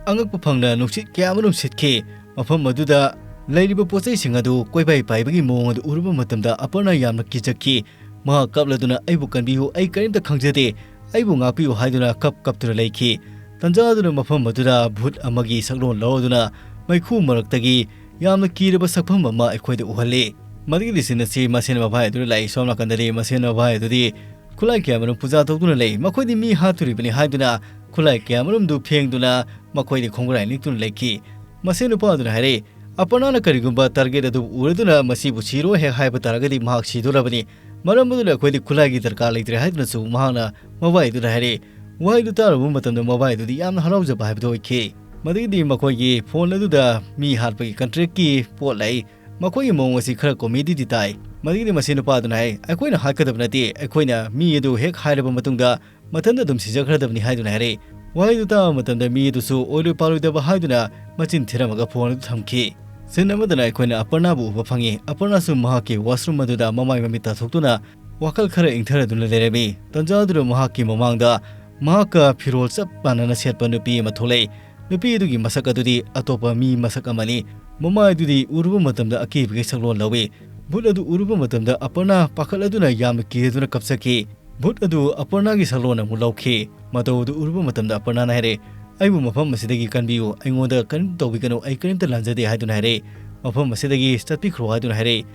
ꯑꯉꯛꯄ ꯐꯪꯅ ꯅꯨꯡꯁꯤꯠ ꯀꯌꯥ ꯑꯃꯔꯣꯝ ꯁꯤꯠꯈꯤ꯫ ꯃꯐꯝ ꯑꯗꯨꯗ ꯂꯩꯔꯤꯕ ꯄꯣꯠꯆꯩꯁꯤꯡ ꯑꯗꯨ ꯀꯣꯏꯄꯥꯏ ꯄꯥꯏꯕꯒꯤ ꯃꯑꯣꯡ ꯑꯗꯨ ꯎꯔꯨꯕ ꯃꯇꯝꯗ ꯑꯄꯔꯅ ꯌꯥꯝꯅ ꯀꯤꯖꯈꯤ꯫ ꯃꯍꯥꯛ ꯀꯞꯂꯗꯨꯅ, "ꯑꯩꯕꯨ ꯀꯟꯕꯤꯌꯨ, ꯑꯩ ꯀꯔꯤꯝꯇ ꯈꯪꯖꯗꯦ, ꯑꯩꯕꯨ ꯉꯥꯛꯄꯤꯌꯨ" ꯍꯥꯏꯗꯨꯅ ꯀꯞ ꯀꯞꯇꯨꯅ ꯂꯩꯈꯤ꯫ ꯇꯟꯖꯥ ꯑꯗꯨꯅ ꯃꯐꯝ ꯑꯗꯨꯗ ꯚꯨꯠ ꯑꯃꯒꯤ ꯁꯛꯂꯣꯟ ꯂꯧꯔꯗꯨꯅ ꯃꯩꯈꯨ ꯃꯔꯛꯇꯒꯤ ꯌꯥꯝꯅ ꯀꯤꯔꯕ ꯁꯛꯐꯝ ꯑꯃ ꯑꯩꯈꯣꯏꯗ ꯎꯍꯜꯂꯤ꯫ ꯃꯗꯨꯒꯤ scene ꯑꯁꯤ ꯃꯁꯦꯟ ꯃꯚꯥꯏ ꯑꯗꯨꯗ ꯂꯥꯛꯏ꯫ ꯁꯣꯝ ꯅꯥꯀꯟꯗꯗꯤ ꯃꯁꯦꯟ ꯃꯚꯥꯏ ꯑꯗꯨꯗꯤ ꯈꯨꯠꯂꯥꯏ ꯀꯌꯥꯃꯔꯨꯝ ꯄꯨꯖꯥ ꯇꯧꯗꯨꯅ ꯂꯩ꯫ ꯃꯈꯣꯏꯗꯤ ꯃꯤ ꯍꯥꯠꯇꯣꯔꯤꯕꯅꯤ ꯍꯥꯏꯗꯨꯅ ꯈꯨꯠꯂꯥꯏ ꯀꯌꯥꯃꯔꯨꯝꯗꯨ ꯐꯦꯡꯗꯨꯅ ꯃꯈꯣꯏꯗꯤ ꯈꯣꯡꯒ꯭ꯔꯥꯏ ꯅꯤꯛꯇꯨꯅ ꯂꯩꯈꯤ꯫ ꯃꯁꯦꯟ ꯅꯨꯄꯥ ꯑꯗꯨꯅ ꯍꯥꯏꯔꯛꯏ, "ꯑꯄꯔꯅꯥꯅ ꯀꯔꯤꯒꯨꯝꯕ target ꯑꯗꯨ ꯎꯔꯗꯨꯅ ꯃꯁꯤꯕꯨ ꯁꯤꯔꯣ ꯍꯦꯛ ꯍꯥꯏꯕ ꯇꯥꯔꯒꯗꯤ ꯃꯍꯥꯛ ꯁꯤꯗꯣꯔꯕꯅꯤ꯫ ꯃꯔꯝ ꯑꯗꯨꯅ ꯑꯩꯈꯣꯏꯗꯤ ꯈꯨꯠꯂꯥꯏꯒꯤ ꯗꯔꯀꯥꯔ ꯂꯩꯇ꯭ꯔꯦ" ꯍꯥꯏꯗꯨꯅꯁꯨ ꯃꯍꯥꯛꯅ ꯃꯚꯥꯏ ꯑꯗꯨꯗ ꯍꯥꯏꯔꯛꯏ꯫ ꯋꯥꯍꯩꯗꯨ ꯇꯥꯔꯨꯕ ꯃꯇꯝꯗ ꯃꯚꯥꯏ ꯑꯗꯨꯗꯤ ꯌꯥꯝꯅ ꯍꯔꯥꯎꯖꯕ ꯍꯥꯏꯕꯗꯨ ꯑꯣꯏꯈꯤ꯫ ꯃꯗꯨꯒꯤꯗꯤ ꯃꯈꯣꯏꯒꯤ phone ꯑꯗꯨꯗ ꯃꯤ ꯍꯥꯠꯄꯒꯤ contractꯀꯤ ꯄꯣꯠ ꯂꯥꯛꯏ꯫ ꯃꯈꯣꯏꯒꯤ ꯃꯑꯣꯡ ꯑꯁꯤ ꯈꯔ comedyꯗꯤ ꯇꯥꯏ꯫ ꯃꯗꯨꯒꯤꯗꯤ ꯃꯁꯤ ꯅꯨꯄꯥ ꯑꯗꯨꯅ ꯍꯥꯏ, "ꯑꯩꯈꯣꯏꯅ ꯍꯥꯠꯀꯗꯕ ꯅꯠꯇꯦ, ꯑꯩꯈꯣꯏꯅ ꯃꯤ ꯑꯗꯨ ꯍꯦꯛ ꯍꯥꯏꯔꯕ ꯃꯇꯨꯡꯗ ꯃꯊꯟꯇ ꯑꯗꯨꯝ ꯁꯤꯖꯈ꯭ꯔꯗꯕꯅꯤ" ꯍꯥꯏꯗꯨꯅ ꯍꯥꯏꯔꯛꯏ꯫ ꯋꯥꯍꯩꯗꯨ ꯇꯥꯕ ꯃꯇꯝꯗ ꯃꯤ ꯑꯗꯨꯁꯨ ꯑꯣꯏꯔꯣꯏ ꯄꯥꯜꯂꯣꯏꯗꯕ ꯍꯥꯏꯗꯨꯅ ꯃꯆꯤꯟ ꯊꯤꯔꯝꯃꯒ phone ꯑꯗꯨ ꯊꯝꯈꯤ꯫ Scene ꯑꯃꯗꯅ ꯑꯩꯈꯣꯏꯅ ꯑꯄꯔꯅꯥꯕꯨ ꯎꯕ ꯐꯪꯉꯤ꯫ ꯑꯄꯔꯅꯥꯁꯨ ꯃꯍꯥꯛꯀꯤ washroom ꯑꯗꯨꯗ ꯃꯃꯥꯏ ꯃꯃꯤꯠ ꯇꯥꯊꯣꯛꯇꯨꯅ ꯋꯥꯈꯜ ꯈꯔ ꯏꯪꯊꯔꯗꯨꯅ ꯂꯩꯔꯝꯃꯤ꯫ ꯇꯟꯖꯥ ꯑꯗꯨꯗ ꯃꯍꯥꯛꯀꯤ ꯃꯃꯥꯡꯗ ꯃꯍꯥꯛꯀ ꯐꯤꯔꯣꯜ ꯆꯞ ꯃꯥꯟꯅꯅ ꯁꯦꯠꯄ ꯅꯨꯄꯤ ꯑꯃ ꯊꯣꯛꯂꯛꯏ꯫ ꯅꯨꯄꯤ ꯑꯗꯨꯒꯤ ꯃꯁꯛ ꯑꯗꯨꯗꯤ ꯑꯇꯣꯞꯄ ꯃꯤ ꯃꯁꯛ ꯑꯃꯅꯤ꯫ ꯃꯃꯥꯏ ꯑꯗꯨꯗꯤ ꯎꯔꯨꯕ ꯃꯇꯝꯗ ꯑꯀꯤꯕꯒꯤ ꯁꯛꯂꯣꯟ ꯂꯧꯏ꯫ ꯚꯨꯠ ꯑꯗꯨ ꯎꯔꯨꯕ ꯃꯇꯝꯗ ꯑꯄꯔꯅꯥ ꯄꯥꯈꯠꯂꯗꯨꯅ ꯌꯥꯝꯅ ꯀꯤꯔꯗꯨꯅ ꯀꯞꯆꯈꯤ꯫ ꯚꯨꯠ ꯑꯗꯨ ꯑꯄꯔꯅꯥꯒꯤ ꯁꯛꯂꯣꯟ ꯑꯃꯨꯛ ꯂꯧꯈꯤ꯫ ꯃꯇꯧ ꯑꯗꯨ ꯎꯔꯨꯕ ꯃꯇꯝꯗ ꯑꯄꯔꯅꯥꯅ ꯍꯥꯏꯔꯦ, "ꯑꯩꯕꯨ ꯃꯐꯝ ꯑꯁꯤꯗꯒꯤ ꯀꯟꯕꯤꯌꯨ, ꯑꯩꯉꯣꯟꯗ ꯀꯔꯤꯝꯇ ꯇꯧꯕꯤꯒꯅꯨ, ꯑꯩ ꯀꯔꯤꯝꯇ ꯂꯥꯟꯖꯗꯦ" ꯍꯥꯏꯗꯨꯅ ꯍꯥꯏꯔꯦ꯫ "ꯃꯐꯝ ꯑꯁꯤꯗꯒꯤ ꯆꯠꯄꯤꯈ꯭ꯔꯣ" ꯍꯥꯏꯗꯨꯅ ꯍꯥꯏꯔꯦ꯫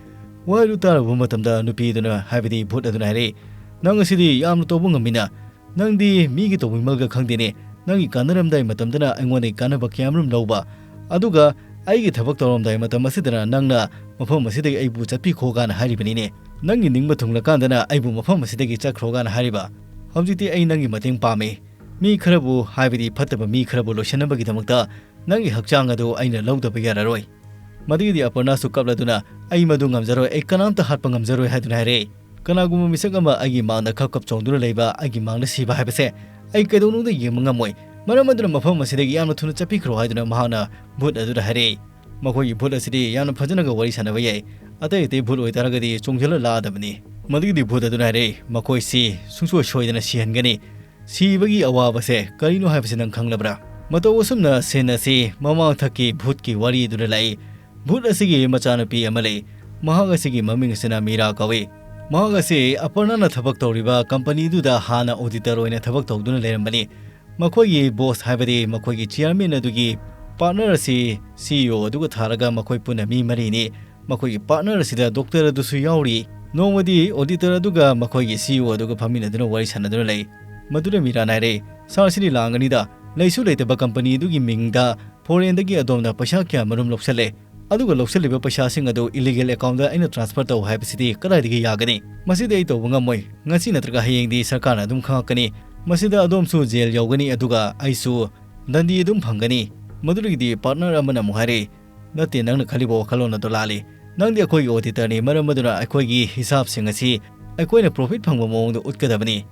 ꯋꯥꯍꯩꯗꯨ ꯇꯥꯔꯨꯕ ꯃꯇꯝꯗ ꯅꯨꯄꯤ ꯑꯗꯨꯅ, ꯍꯥꯏꯕꯗꯤ ꯚꯨꯠ ꯑꯗꯨꯅ ꯍꯥꯏꯔꯦ, "ꯅꯪ ꯑꯁꯤꯗꯤ ꯌꯥꯝꯅ ꯇꯧꯕ ꯉꯝꯃꯤꯅ, ꯅꯪꯗꯤ ꯃꯤꯒꯤ ꯇꯧꯕꯤꯃꯜꯒ ꯈꯪꯗꯦꯅꯦ꯫ ꯅꯪꯒꯤ ꯀꯥꯟꯅꯔꯝꯗꯥꯏ ꯃꯇꯝꯗꯅ ꯑꯩꯉꯣꯟꯗꯒꯤ ꯀꯥꯟꯅꯕ ꯀꯌꯥꯃꯔꯨꯝ ꯂꯧꯕ, ꯑꯗꯨꯒ ꯑꯩꯒꯤ ꯊꯕꯛ ꯇꯧꯔꯝꯗꯥꯏ ꯃꯇꯝ ꯑꯁꯤꯗꯅ ꯅꯪꯅ ꯃꯐꯝ ꯑꯁꯤꯗꯒꯤ ꯑꯩꯕꯨ ꯆꯠꯄꯤꯈꯣ ꯀꯥꯏꯅ ꯍꯥꯏꯔꯤꯕꯅꯤꯅꯦ꯫ ꯅꯪꯒꯤ ꯅꯤꯡꯕ ꯊꯨꯡꯂꯀꯥꯟꯗꯅ ꯑꯩꯕꯨ ꯃꯐꯝ ꯑꯁꯤꯗꯒꯤ ꯆꯠꯈ꯭ꯔꯣ ꯀꯥꯏꯅ ꯍꯥꯏꯔꯤꯕ꯫ ꯍꯧꯖꯤꯛꯇꯤ ꯑꯩ ꯅꯪꯒꯤ ꯃꯇꯦꯡ ꯄꯥꯝꯃꯤ꯫ ꯃꯤ ꯈꯔꯕꯨ, ꯍꯥꯏꯕꯗꯤ ꯐꯠꯇꯕ ꯃꯤ ꯈꯔꯕꯨ ꯂꯣꯏꯁꯤꯟꯅꯕꯒꯤꯗꯃꯛꯇ ꯅꯪꯒꯤ ꯍꯛꯆꯥꯡ ꯑꯗꯨ ꯑꯩꯅ ꯂꯧꯗꯕ ꯌꯥꯔꯔꯣꯏ꯫ ꯃꯗꯨꯒꯤꯗꯤ ꯑꯄꯔꯅꯥꯁꯨ ꯀꯞꯂꯗꯨꯅ, "ꯑꯩ ꯃꯗꯨ ꯉꯝꯖꯔꯣꯏ, ꯑꯩ ꯀꯅꯥꯝꯇ ꯍꯥꯠꯄ ꯉꯝꯖꯔꯣꯏ" ꯍꯥꯏꯗꯨꯅ ꯍꯥꯏꯔꯛꯏ꯫ "ꯀꯅꯥꯒꯨꯝꯕ ꯃꯤꯁꯛ ꯑꯃ ꯑꯩꯒꯤ ꯃꯥꯡꯗ ꯈꯞ ꯈꯞ ꯆꯣꯡꯗꯨꯅ ꯂꯩꯕ ꯑꯩꯒꯤ ꯃꯥꯡꯗ ꯁꯤꯕ ꯍꯥꯏꯕꯁꯦ ꯑꯩ ꯀꯩꯗꯧꯅꯨꯡꯗ ꯌꯦꯡꯕ ꯉꯝꯃꯣꯏ꯫ ꯃꯔꯝ ꯑꯗꯨꯅ ꯃꯐꯝ ꯑꯁꯤꯗꯒꯤ ꯌꯥꯝꯅ ꯊꯨꯅ ꯆꯠꯄꯤꯈ꯭ꯔꯣ" ꯍꯥꯏꯗꯨꯅ ꯃꯍꯥꯛꯅ ꯚꯨꯠ ꯑꯗꯨꯗ ꯍꯥꯏꯔꯛꯏ꯫ ꯃꯈꯣꯏꯒꯤ ꯚꯨꯠ ꯑꯁꯤꯗꯤ ꯌꯥꯝꯅ ꯐꯖꯅꯒ ꯋꯥꯔꯤ ꯁꯥꯟꯅꯕ ꯌꯥꯏ꯫ ꯑꯇꯩ ꯑꯇꯩ ꯚꯨꯠ ꯑꯣꯏꯇꯥꯔꯒꯗꯤ ꯆꯣꯡꯁꯤꯜꯂ ꯂꯥꯛꯑꯗꯕꯅꯤ꯫ ꯃꯗꯨꯒꯤꯗꯤ ꯚꯨꯠ ꯑꯗꯨꯅ ꯍꯥꯏꯔꯛꯏ, "ꯃꯈꯣꯏꯁꯤ ꯁꯨꯡꯁꯣꯏ ꯁꯣꯏꯗꯅ ꯁꯤꯍꯟꯒꯅꯤ꯫ ꯁꯤꯕꯒꯤ ꯑꯋꯥꯕꯁꯦ ꯀꯔꯤꯅꯣ ꯍꯥꯏꯕꯁꯤ ꯅꯪ ꯈꯪꯂꯕ꯭ꯔꯥ?" ꯃꯇꯧ ꯑꯁꯨꯝꯅ ꯁꯤꯟ ꯑꯁꯤ ꯃꯃꯥꯡꯊꯛꯀꯤ ꯚꯨꯠꯀꯤ ꯋꯥꯔꯤꯗꯨꯗ ꯂꯥꯛꯏ꯫ ꯚꯨꯠ ꯑꯁꯤꯒꯤ ꯃꯆꯥꯅꯨꯄꯤ ꯑꯃ ꯂꯩ꯫ ꯃꯍꯥꯛ ꯑꯁꯤꯒꯤ ꯃꯃꯤꯡ ꯑꯁꯤꯅ ꯃꯤꯔꯥ ꯀꯧꯏ꯫ ꯃꯍꯥꯛ ꯑꯁꯤ ꯑꯄꯔꯅꯥꯅ ꯊꯕꯛ ꯇꯧꯔꯤꯕ ꯀꯝꯄꯅꯤꯗꯨꯗ ꯍꯥꯟꯅ ꯑꯣꯗꯤꯇꯔ ꯑꯣꯏꯅ ꯊꯕꯛ ꯇꯧꯗꯨꯅ ꯂꯩꯔꯝꯕꯅꯤ꯫ ꯃꯈꯣꯏꯒꯤ ꯕꯣꯁ, ꯍꯥꯏꯕꯗꯤ ꯃꯈꯣꯏꯒꯤ ꯆꯤꯌꯔꯃꯦꯟ ꯑꯗꯨꯒꯤ ꯄꯥꯔꯠꯅꯔ ꯑꯁꯤ ꯁꯤ ꯏ ꯑꯣ ꯑꯗꯨꯒ ꯊꯥꯔꯒ ꯃꯈꯣꯏ ꯄꯨꯟꯅ ꯃꯤ ꯃꯔꯤꯅꯤ꯫ ꯃꯈꯣꯏꯒꯤ ꯄꯥꯔꯠꯅꯔ ꯑꯁꯤꯗ ꯗꯣꯛꯇꯔ ꯑꯗꯨꯁꯨ ꯌꯥꯎꯔꯤ꯫ ꯅꯣꯡꯃꯗꯤ ꯑꯣꯗꯤꯇꯔ ꯑꯗꯨꯒ ꯃꯈꯣꯏꯒꯤ ꯁꯤ ꯏ ꯑꯣ ꯑꯗꯨꯒ ꯐꯝꯃꯤꯟꯅꯗꯨꯅ ꯋꯥꯔꯤ ꯁꯥꯟꯅꯗꯨꯅ ꯂꯩ꯫ ꯃꯗꯨꯗ ꯃꯤꯔꯥꯅ ꯍꯥꯏꯔꯦ, "ꯁꯥꯔꯁꯤꯗꯤ ꯂꯥꯡꯒꯅꯤꯗ, ꯂꯩꯁꯨ ꯂꯩꯇꯕ ꯀꯝꯄꯅꯤ ꯑꯗꯨꯒꯤ ꯃꯤꯡꯗ ꯐꯣꯔꯦꯟꯗꯒꯤ ꯑꯗꯣꯝꯅ ꯄꯩꯁꯥ ꯀꯌꯥ ꯃꯔꯨꯝ ꯂꯧꯁꯜꯂꯦ? ꯑꯗꯨꯒ ꯂꯧꯁꯜꯂꯤꯕ ꯄꯩꯁꯥꯁꯤꯡ ꯑꯗꯨ ꯏꯂꯤꯒꯦꯜ ꯑꯦꯀꯥꯎꯟꯗ ꯑꯩꯅ ꯇ꯭ꯔꯥꯟꯁꯐꯔ ꯇꯧ ꯍꯥꯏꯕꯁꯤꯗꯤ ꯀꯗꯥꯏꯗꯒꯤ ꯌꯥꯒꯅꯤ? ꯃꯁꯤꯗꯤ ꯑꯩ ꯇꯧꯕ ꯉꯝꯃꯣꯏ꯫ ꯉꯁꯤ ꯅꯠꯇ꯭ꯔꯒ ꯍꯌꯦꯡꯗꯤ ꯁꯔꯀꯥꯔꯅ ꯑꯗꯨꯝ ꯈꯪꯉꯛꯀꯅꯤ꯫ ꯃꯁꯤꯗ ꯑꯗꯣꯝꯁꯨ ꯖꯦꯜ ꯌꯧꯒꯅꯤ, ꯑꯗꯨꯒ ꯑꯩꯁꯨ ꯗꯟꯗꯤ ꯑꯗꯨꯝ ꯐꯪꯒꯅꯤ꯫" ꯃꯗꯨꯗꯒꯤꯗꯤ ꯄꯥꯔꯠꯅꯔ ꯑꯃꯅ ꯑꯃꯨꯛ ꯍꯥꯏꯔꯛꯏ, "ꯅꯠꯇꯦ, ꯅꯪꯅ ꯈꯜꯂꯤꯕ ꯋꯥꯈꯜꯂꯣꯟ ꯑꯗꯨ ꯂꯥꯜꯂꯤ꯫ ꯅꯪꯗꯤ ꯑꯩꯈꯣꯏꯒꯤ ꯑꯣꯗꯤꯇꯔꯅꯤ, ꯃꯔꯝ ꯑꯗꯨꯅ ꯑꯩꯈꯣꯏꯒꯤ ꯍꯤꯁꯥꯞꯁꯤꯡ ꯑꯁꯤ ꯑꯩꯈꯣꯏꯅ ꯄ꯭ꯔꯣꯐꯤꯠ ꯐꯪꯕ ꯃꯑꯣꯡꯗ ꯎꯠꯀꯗꯕꯅꯤ꯫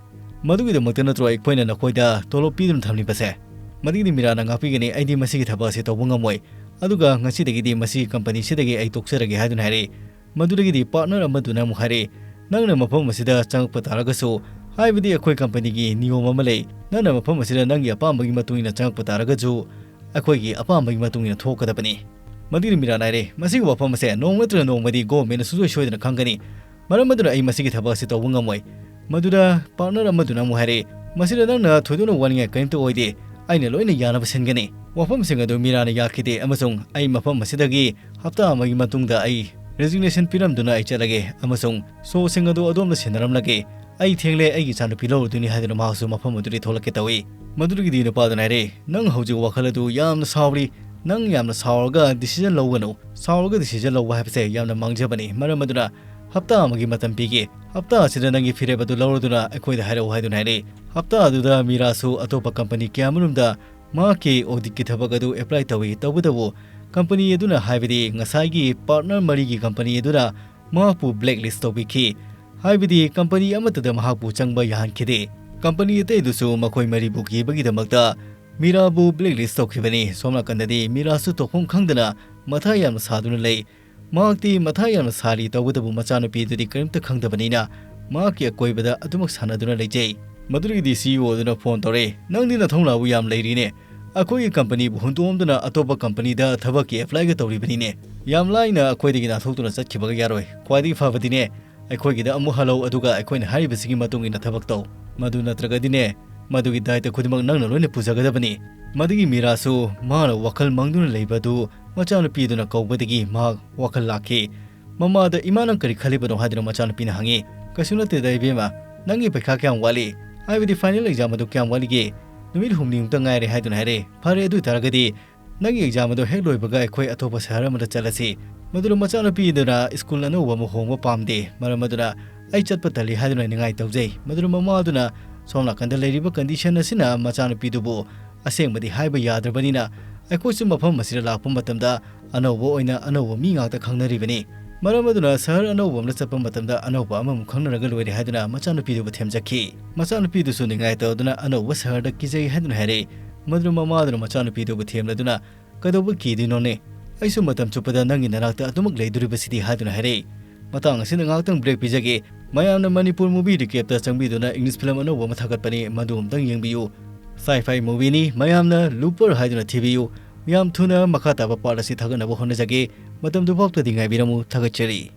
ꯃꯗꯨꯒꯤꯗꯃꯛꯇ ꯅꯠꯇ꯭ꯔꯣ ꯑꯩꯈꯣꯏꯅ ꯅꯈꯣꯏꯗ ꯇꯣꯂꯣꯞ ꯄꯤꯗꯨꯅ ꯊꯝꯂꯤꯕꯁꯦ?" ꯃꯗꯨꯒꯤꯗꯤ ꯃꯤꯔꯥꯅ ꯉꯥꯛꯄꯤꯒꯅꯤ, "ꯑꯩꯗꯤ ꯃꯁꯤꯒꯤ ꯊꯕꯛ ꯑꯁꯤ ꯇꯧꯕ ꯉꯝꯃꯣꯏ꯫ ꯑꯗꯨꯒ ꯉꯁꯤꯗꯒꯤꯗꯤ ꯃꯁꯤꯒꯤ ꯀꯝꯄꯅꯤꯁꯤꯗꯒꯤ ꯑꯩ ꯇꯣꯛꯆꯔꯒꯦ" ꯍꯥꯏꯗꯨꯅ ꯍꯥꯏꯔꯛꯏ꯫ ꯃꯗꯨꯗꯒꯤꯗꯤ ꯄꯥꯔꯠꯅꯔ ꯑꯃꯗꯨꯅ ꯑꯃꯨꯛ ꯍꯥꯏꯔꯛꯏ, "ꯅꯪꯅ ꯃꯐꯝ ꯑꯁꯤꯗ ꯆꯪꯉꯛꯄ ꯇꯥꯔꯒꯁꯨ, ꯍꯥꯏꯕꯗꯤ ꯑꯩꯈꯣꯏ ꯀꯝꯄꯅꯤꯒꯤ ꯅꯤꯌꯣꯝ ꯑꯃ ꯂꯩ, ꯅꯪꯅ ꯃꯐꯝ ꯑꯁꯤꯗ ꯅꯪꯒꯤ ꯑꯄꯥꯝꯕꯒꯤ ꯃꯇꯨꯡ ꯏꯟꯅ ꯆꯪꯉꯛꯄ ꯇꯥꯔꯒꯁꯨ, ꯑꯩꯈꯣꯏꯒꯤ ꯑꯄꯥꯝꯕꯒꯤ ꯃꯇꯨꯡ ꯏꯟꯅ ꯊꯣꯛꯀꯗꯕꯅꯤ꯫" ꯃꯗꯨꯒꯤꯗꯤ ꯃꯤꯔꯥꯅ ꯍꯥꯏꯔꯦ, "ꯃꯁꯤꯒꯤ ꯋꯥꯐꯝ ꯑꯁꯦ ꯅꯣꯡꯃ ꯅꯠꯇ꯭ꯔꯒ ꯅꯣꯡꯃꯗꯤ ꯒꯣꯚꯔꯟꯃꯦꯟꯠꯅ ꯁꯨꯡꯁꯣꯏ ꯁꯣꯏꯗꯅ ꯈꯪꯒꯅꯤ꯫ ꯃꯔꯝ ꯑꯗꯨꯅ ꯑꯩ ꯃꯁꯤꯒꯤ ꯊꯕꯛ ꯑꯁꯤ ꯇꯧꯕ ꯉꯝꯃꯣꯏ꯫" ꯃꯗꯨꯗ ꯄꯥꯔꯠꯅꯔ ꯑꯃꯗꯨꯅ ꯑꯃꯨꯛ ꯍꯥꯏꯔꯛꯏ, "ꯃꯁꯤꯗ ꯅꯪꯅ ꯊꯣꯏꯗꯣꯛꯅ ꯋꯥꯅꯤꯡꯉꯥꯏ ꯀꯔꯤꯝꯇ ꯑꯣꯏꯗꯦ꯫ ꯑꯩꯅ ꯂꯣꯏꯅ ꯌꯥꯅꯕ ꯁꯤꯟꯒꯅꯤ꯫" ꯋꯥꯐꯝꯁꯤꯡ ꯑꯗꯨ ꯃꯤꯔꯥꯅ ꯌꯥꯈꯤꯗꯦ ꯑꯃꯁꯨꯡ "ꯑꯩ ꯃꯐꯝ ꯑꯁꯤꯗꯒꯤ ꯍꯞꯇꯥ ꯑꯃꯒꯤ ꯃꯇꯨꯡꯗ ꯑꯩ ꯔꯤꯖꯤꯒꯅꯦꯁꯟ ꯄꯤꯔꯝꯗꯨꯅ ꯑꯩ ꯆꯠꯂꯒꯦ ꯑꯃꯁꯨꯡ ꯁꯣꯁꯤꯡ ꯑꯗꯨ ꯑꯗꯣꯝꯗ ꯁꯤꯟꯅꯔꯝꯂꯒꯦ꯫ ꯑꯩ ꯊꯦꯡꯂꯦ, ꯑꯩꯒꯤ ꯏꯆꯥꯅꯨꯄꯤ ꯂꯧꯔꯨꯗꯣꯏꯅꯤ" ꯍꯥꯏꯗꯨꯅ ꯃꯍꯥꯛꯁꯨ ꯃꯐꯝ ꯑꯗꯨꯗꯒꯤ ꯊꯣꯛꯂꯛꯀꯦ ꯇꯧꯏ꯫ ꯃꯗꯨꯗꯒꯤꯗꯤ ꯅꯨꯄꯥꯗꯨꯅ ꯍꯥꯏꯔꯦ, "ꯅꯪ ꯍꯧꯖꯤꯛ ꯋꯥꯈꯜ ꯑꯗꯨ ꯌꯥꯝꯅ ꯁꯥꯎꯔꯤ꯫ ꯅꯪ ꯌꯥꯝꯅ ꯁꯥꯎꯔꯒ ꯗꯤꯁꯤꯖꯟ ꯂꯧꯒꯅꯨ꯫ ꯁꯥꯎꯔꯒ ꯗꯤꯁꯤꯖꯟ ꯂꯧꯕ ꯍꯥꯏꯕꯁꯦ ꯌꯥꯝꯅ ꯃꯥꯡꯖꯕꯅꯤ꯫ ꯃꯔꯝ ꯑꯗꯨꯅ ꯍꯞꯇꯥ ꯑꯃꯒꯤ ꯃꯇꯝ ꯄꯤꯒꯦ꯫ ꯍꯞꯇꯥ ꯑꯁꯤꯗ ꯅꯪꯒꯤ ꯐꯤꯔꯦꯞ ꯑꯗꯨ ꯂꯧꯔꯗꯨꯅ ꯑꯩꯈꯣꯏꯗ ꯍꯥꯏꯔꯛꯎ" ꯍꯥꯏꯗꯨꯅ ꯍꯥꯏꯔꯛꯏ꯫ ꯍꯞꯇꯥ ꯑꯗꯨꯗ ꯃꯤꯔꯥꯁꯨ ꯑꯇꯣꯞꯄ ꯀꯝꯄꯅꯤ ꯀꯌꯥ ꯑꯃꯔꯣꯝꯗ ꯃꯍꯥꯛꯀꯤ auditꯀꯤ ꯊꯕꯛ ꯑꯗꯨ apply ꯇꯧꯏ꯫ ꯇꯧꯕꯇꯕꯨ company ꯑꯗꯨꯅ, ꯍꯥꯏꯕꯗꯤ ꯉꯁꯥꯏꯒꯤ partner ꯃꯔꯤꯒꯤ company ꯑꯗꯨꯅ ꯃꯍꯥꯛꯄꯨ blacklist ꯇꯧꯕꯤꯈꯤ꯫ ꯍꯥꯏꯕꯗꯤ company ꯑꯃꯠꯇꯗ ꯃꯍꯥꯛꯄꯨ ꯆꯪꯕ ꯌꯥꯍꯟꯈꯤꯗꯦ꯫ Company ꯑꯇꯩꯗꯨꯁꯨ ꯃꯈꯣꯏ ꯃꯔꯤꯕꯨ ꯀꯤꯕꯒꯤꯗꯃꯛꯇ ꯃꯤꯔꯥꯕꯨ blacklist ꯇꯧꯈꯤꯕꯅꯤ꯫ ꯁꯣꯝ ꯅꯥꯀꯟꯗꯗꯤ ꯃꯤꯔꯥꯁꯨ ꯇꯧꯐꯝ ꯈꯪꯗꯅ ꯃꯊꯥ ꯌꯥꯝꯅ ꯁꯥꯗꯨꯅ ꯂꯩ꯫ ꯃꯍꯥꯛꯇꯤ ꯃꯊꯥ ꯌꯥꯝꯅ ꯁꯥꯔꯤ, ꯇꯧꯕꯇꯕꯨ ꯃꯆꯥꯅꯨꯄꯤꯗꯨꯗꯤ ꯀꯔꯤꯝꯇ ꯈꯪꯗꯕꯅꯤꯅ ꯃꯍꯥꯛꯀꯤ ꯑꯀꯣꯏꯕꯗ ꯑꯗꯨꯃꯛ ꯁꯥꯟꯅꯗꯨꯅ ꯂꯩꯖꯩ꯫ ꯃꯗꯨꯗꯒꯤꯗꯤ CEO ꯑꯗꯨꯅ phone ꯇꯧꯔꯦ꯫ "ꯅꯪꯗꯤ ꯅꯊꯧꯅꯥꯕꯨ ꯌꯥꯝ ꯂꯩꯔꯤꯅꯦ꯫ ꯑꯩꯈꯣꯏꯒꯤ companyꯕꯨ ꯍꯨꯟꯗꯣꯛꯑꯝꯗꯨꯅ ꯑꯇꯣꯞꯄ companyꯗ ꯊꯕꯛꯀꯤ applyꯒ ꯇꯧꯔꯤꯕꯅꯤꯅꯦ꯫ ꯌꯥꯝ ꯂꯥꯏꯅ ꯑꯩꯈꯣꯏꯗꯒꯤ ꯅꯥꯟꯊꯣꯛꯇꯨꯅ ꯆꯠꯈꯤꯕꯒ ꯌꯥꯔꯣꯏ꯫ ꯈ꯭ꯋꯥꯏꯗꯒꯤ ꯐꯕꯗꯤꯅꯦ, ꯑꯩꯈꯣꯏꯒꯤꯗ ꯑꯃꯨꯛ ꯍꯜꯂꯧ, ꯑꯗꯨꯒ ꯑꯩꯈꯣꯏꯅ ꯍꯥꯏꯔꯤꯕꯁꯤꯒꯤ ꯃꯇꯨꯡ ꯏꯟꯅ ꯊꯕꯛ ꯇꯧ꯫ ꯃꯗꯨ ꯅꯠꯇ꯭ꯔꯒꯗꯤꯅꯦ, ꯃꯗꯨꯒꯤ ꯗꯥꯏꯇ ꯈꯨꯗꯤꯡꯃꯛ ꯅꯪꯅ ꯂꯣꯏꯅ ꯄꯨꯖꯒꯗꯕꯅꯤ"꯫ ꯃꯗꯨꯒꯤ ꯃꯤꯔꯥꯁꯨ ꯃꯥꯅ ꯋꯥꯈꯜ ꯃꯥꯡꯗꯨꯅ ꯂꯩꯕ ꯑꯗꯨ ꯃꯆꯥꯅꯨꯄꯤꯗꯨꯅ ꯀꯧꯕꯗꯒꯤ ꯃꯍꯥꯛ ꯋꯥꯈꯜ ꯂꯥꯛꯈꯤ꯫ ꯃꯃꯥꯗ, "ꯏꯃꯥ, ꯅꯪ ꯀꯔꯤ ꯈꯜꯂꯤꯕꯅꯣ?" ꯍꯥꯏꯗꯨꯅ ꯃꯆꯥꯅꯨꯄꯤꯅ ꯍꯪꯉꯤ꯫ "ꯀꯩꯁꯨ ꯅꯠꯇꯦꯗ ꯏꯕꯦꯝꯃ, ꯅꯪꯒꯤ ꯄꯩꯈꯥ ꯀꯌꯥꯝ ꯋꯥꯠꯂꯤ? ꯍꯥꯏꯕꯗꯤ final exam ꯑꯗꯨ ꯀꯌꯥꯝ ꯋꯥꯠꯂꯤꯒꯦ? ꯅꯨꯃꯤꯠ ꯍꯨꯝꯅꯤꯃꯨꯛꯇ ꯉꯥꯏꯔꯦ" ꯍꯥꯏꯗꯨꯅ ꯍꯥꯏꯔꯦ꯫ "ꯐꯔꯦ, ꯑꯗꯨ ꯑꯣꯏꯇꯥꯔꯒꯗꯤ ꯅꯪꯒꯤ exam ꯑꯗꯨ ꯍꯦꯛ ꯂꯣꯏꯕꯒ ꯑꯩꯈꯣꯏ ꯑꯇꯣꯞꯄ ꯁꯍꯔ ꯑꯃꯗ ꯆꯠꯂꯁꯤ"꯫ ꯃꯗꯨꯅ ꯃꯆꯥꯅꯨꯄꯤꯗꯨꯅ school ꯑꯅꯧꯕ ꯑꯃ ꯍꯣꯡꯕ ꯄꯥꯝꯗꯦ, ꯃꯔꯝ ꯑꯗꯨꯅ "ꯑꯩ ꯆꯠꯄ ꯇꯜꯂꯤ" ꯍꯥꯏꯗꯨꯅ ꯅꯤꯡꯉꯥꯏ ꯇꯧꯖꯩ꯫ ꯃꯗꯨꯅ ꯃꯃꯥꯗꯨꯅ ꯁꯣꯝ ꯅꯥꯀꯟꯗ ꯂꯩꯔꯤꯕ condition ꯑꯁꯤꯅ ꯃꯆꯥꯅꯨꯄꯤꯗꯨꯕꯨ ꯑꯁꯦꯡꯕꯗꯤ ꯍꯥꯏꯕ ꯌꯥꯗ꯭ꯔꯕꯅꯤꯅ, "ꯑꯩꯈꯣꯏꯁꯨ ꯃꯐꯝ ꯑꯁꯤꯗ ꯂꯥꯛꯄ ꯃꯇꯝꯗ ꯑꯅꯧꯕ ꯑꯣꯏꯅ ꯑꯅꯧꯕ ꯃꯤ ꯉꯥꯛꯇ ꯈꯪꯅꯔꯤꯕꯅꯤ꯫ ꯃꯔꯝ ꯑꯗꯨꯅ ꯁꯍꯔ ꯑꯅꯧꯕ ꯑꯃꯗ ꯆꯠꯄ ꯃꯇꯝꯗ ꯑꯅꯧꯕ ꯑꯃꯃꯨꯛ ꯈꯪꯅꯔꯒ ꯂꯣꯏꯔꯦ" ꯍꯥꯏꯗꯨꯅ ꯃꯆꯥꯅꯨꯄꯤꯗꯨꯕꯨ ꯊꯦꯝꯖꯈꯤ꯫ ꯃꯆꯥꯅꯨꯄꯤꯗꯨꯁꯨ ꯅꯤꯡꯉꯥꯏ ꯇꯧꯗꯨꯅ "ꯑꯅꯧꯕ ꯁꯍꯔꯗ ꯀꯤꯖꯩ" ꯍꯥꯏꯗꯨꯅ ꯍꯥꯏꯔꯛꯏ꯫ ꯃꯗꯨꯅ ꯃꯃꯥꯗꯨꯅ ꯃꯆꯥꯅꯨꯄꯤꯗꯨꯕꯨ ꯊꯦꯝꯂꯗꯨꯅ, "ꯀꯩꯗꯧꯕ ꯀꯤꯗꯣꯏꯅꯣꯅꯦ? ꯑꯩꯁꯨ ꯃꯇꯝ ꯆꯨꯞꯄꯗ ꯅꯪꯒꯤ ꯅꯅꯥꯛꯇ ꯑꯗꯨꯃꯛ ꯂꯩꯗꯣꯔꯤꯕꯁꯤꯗꯤ" ꯍꯥꯏꯗꯨꯅ ꯍꯥꯏꯔꯛꯏ꯫ ꯃꯇꯥꯡ ꯑꯁꯤꯗ ꯉꯥꯏꯍꯥꯛꯇꯪ break ꯄꯤꯖꯒꯦ꯫ ꯃꯌꯥꯝꯅ ꯃꯅꯤꯄꯨꯔ movie recapꯇ ꯆꯪꯕꯤꯗꯨꯅ English film ꯑꯅꯧꯕ ꯑꯃ ꯊꯥꯒꯠꯄꯅꯤ, ꯃꯗꯨ ꯑꯃꯇꯪ ꯌꯦꯡꯕꯤꯌꯨ꯫ Sci-fi movieꯅꯤ, ꯃꯌꯥꯝꯅ Looper ꯍꯥꯏꯗꯨꯅ ꯊꯤꯕꯤꯌꯨ꯫ ꯌꯥꯝ ꯊꯨꯅ ꯃꯈꯥ ꯇꯥꯕ part ꯑꯁꯤ ꯊꯥꯒꯠꯅꯕ ꯍꯣꯠꯅꯖꯒꯦ꯫ ꯃꯇꯝꯗꯨ ꯐꯥꯎꯕꯗꯤ ꯉꯥꯏꯕꯤꯔꯝꯃꯨ꯫ ꯊꯥꯒꯠꯆꯔꯤ꯫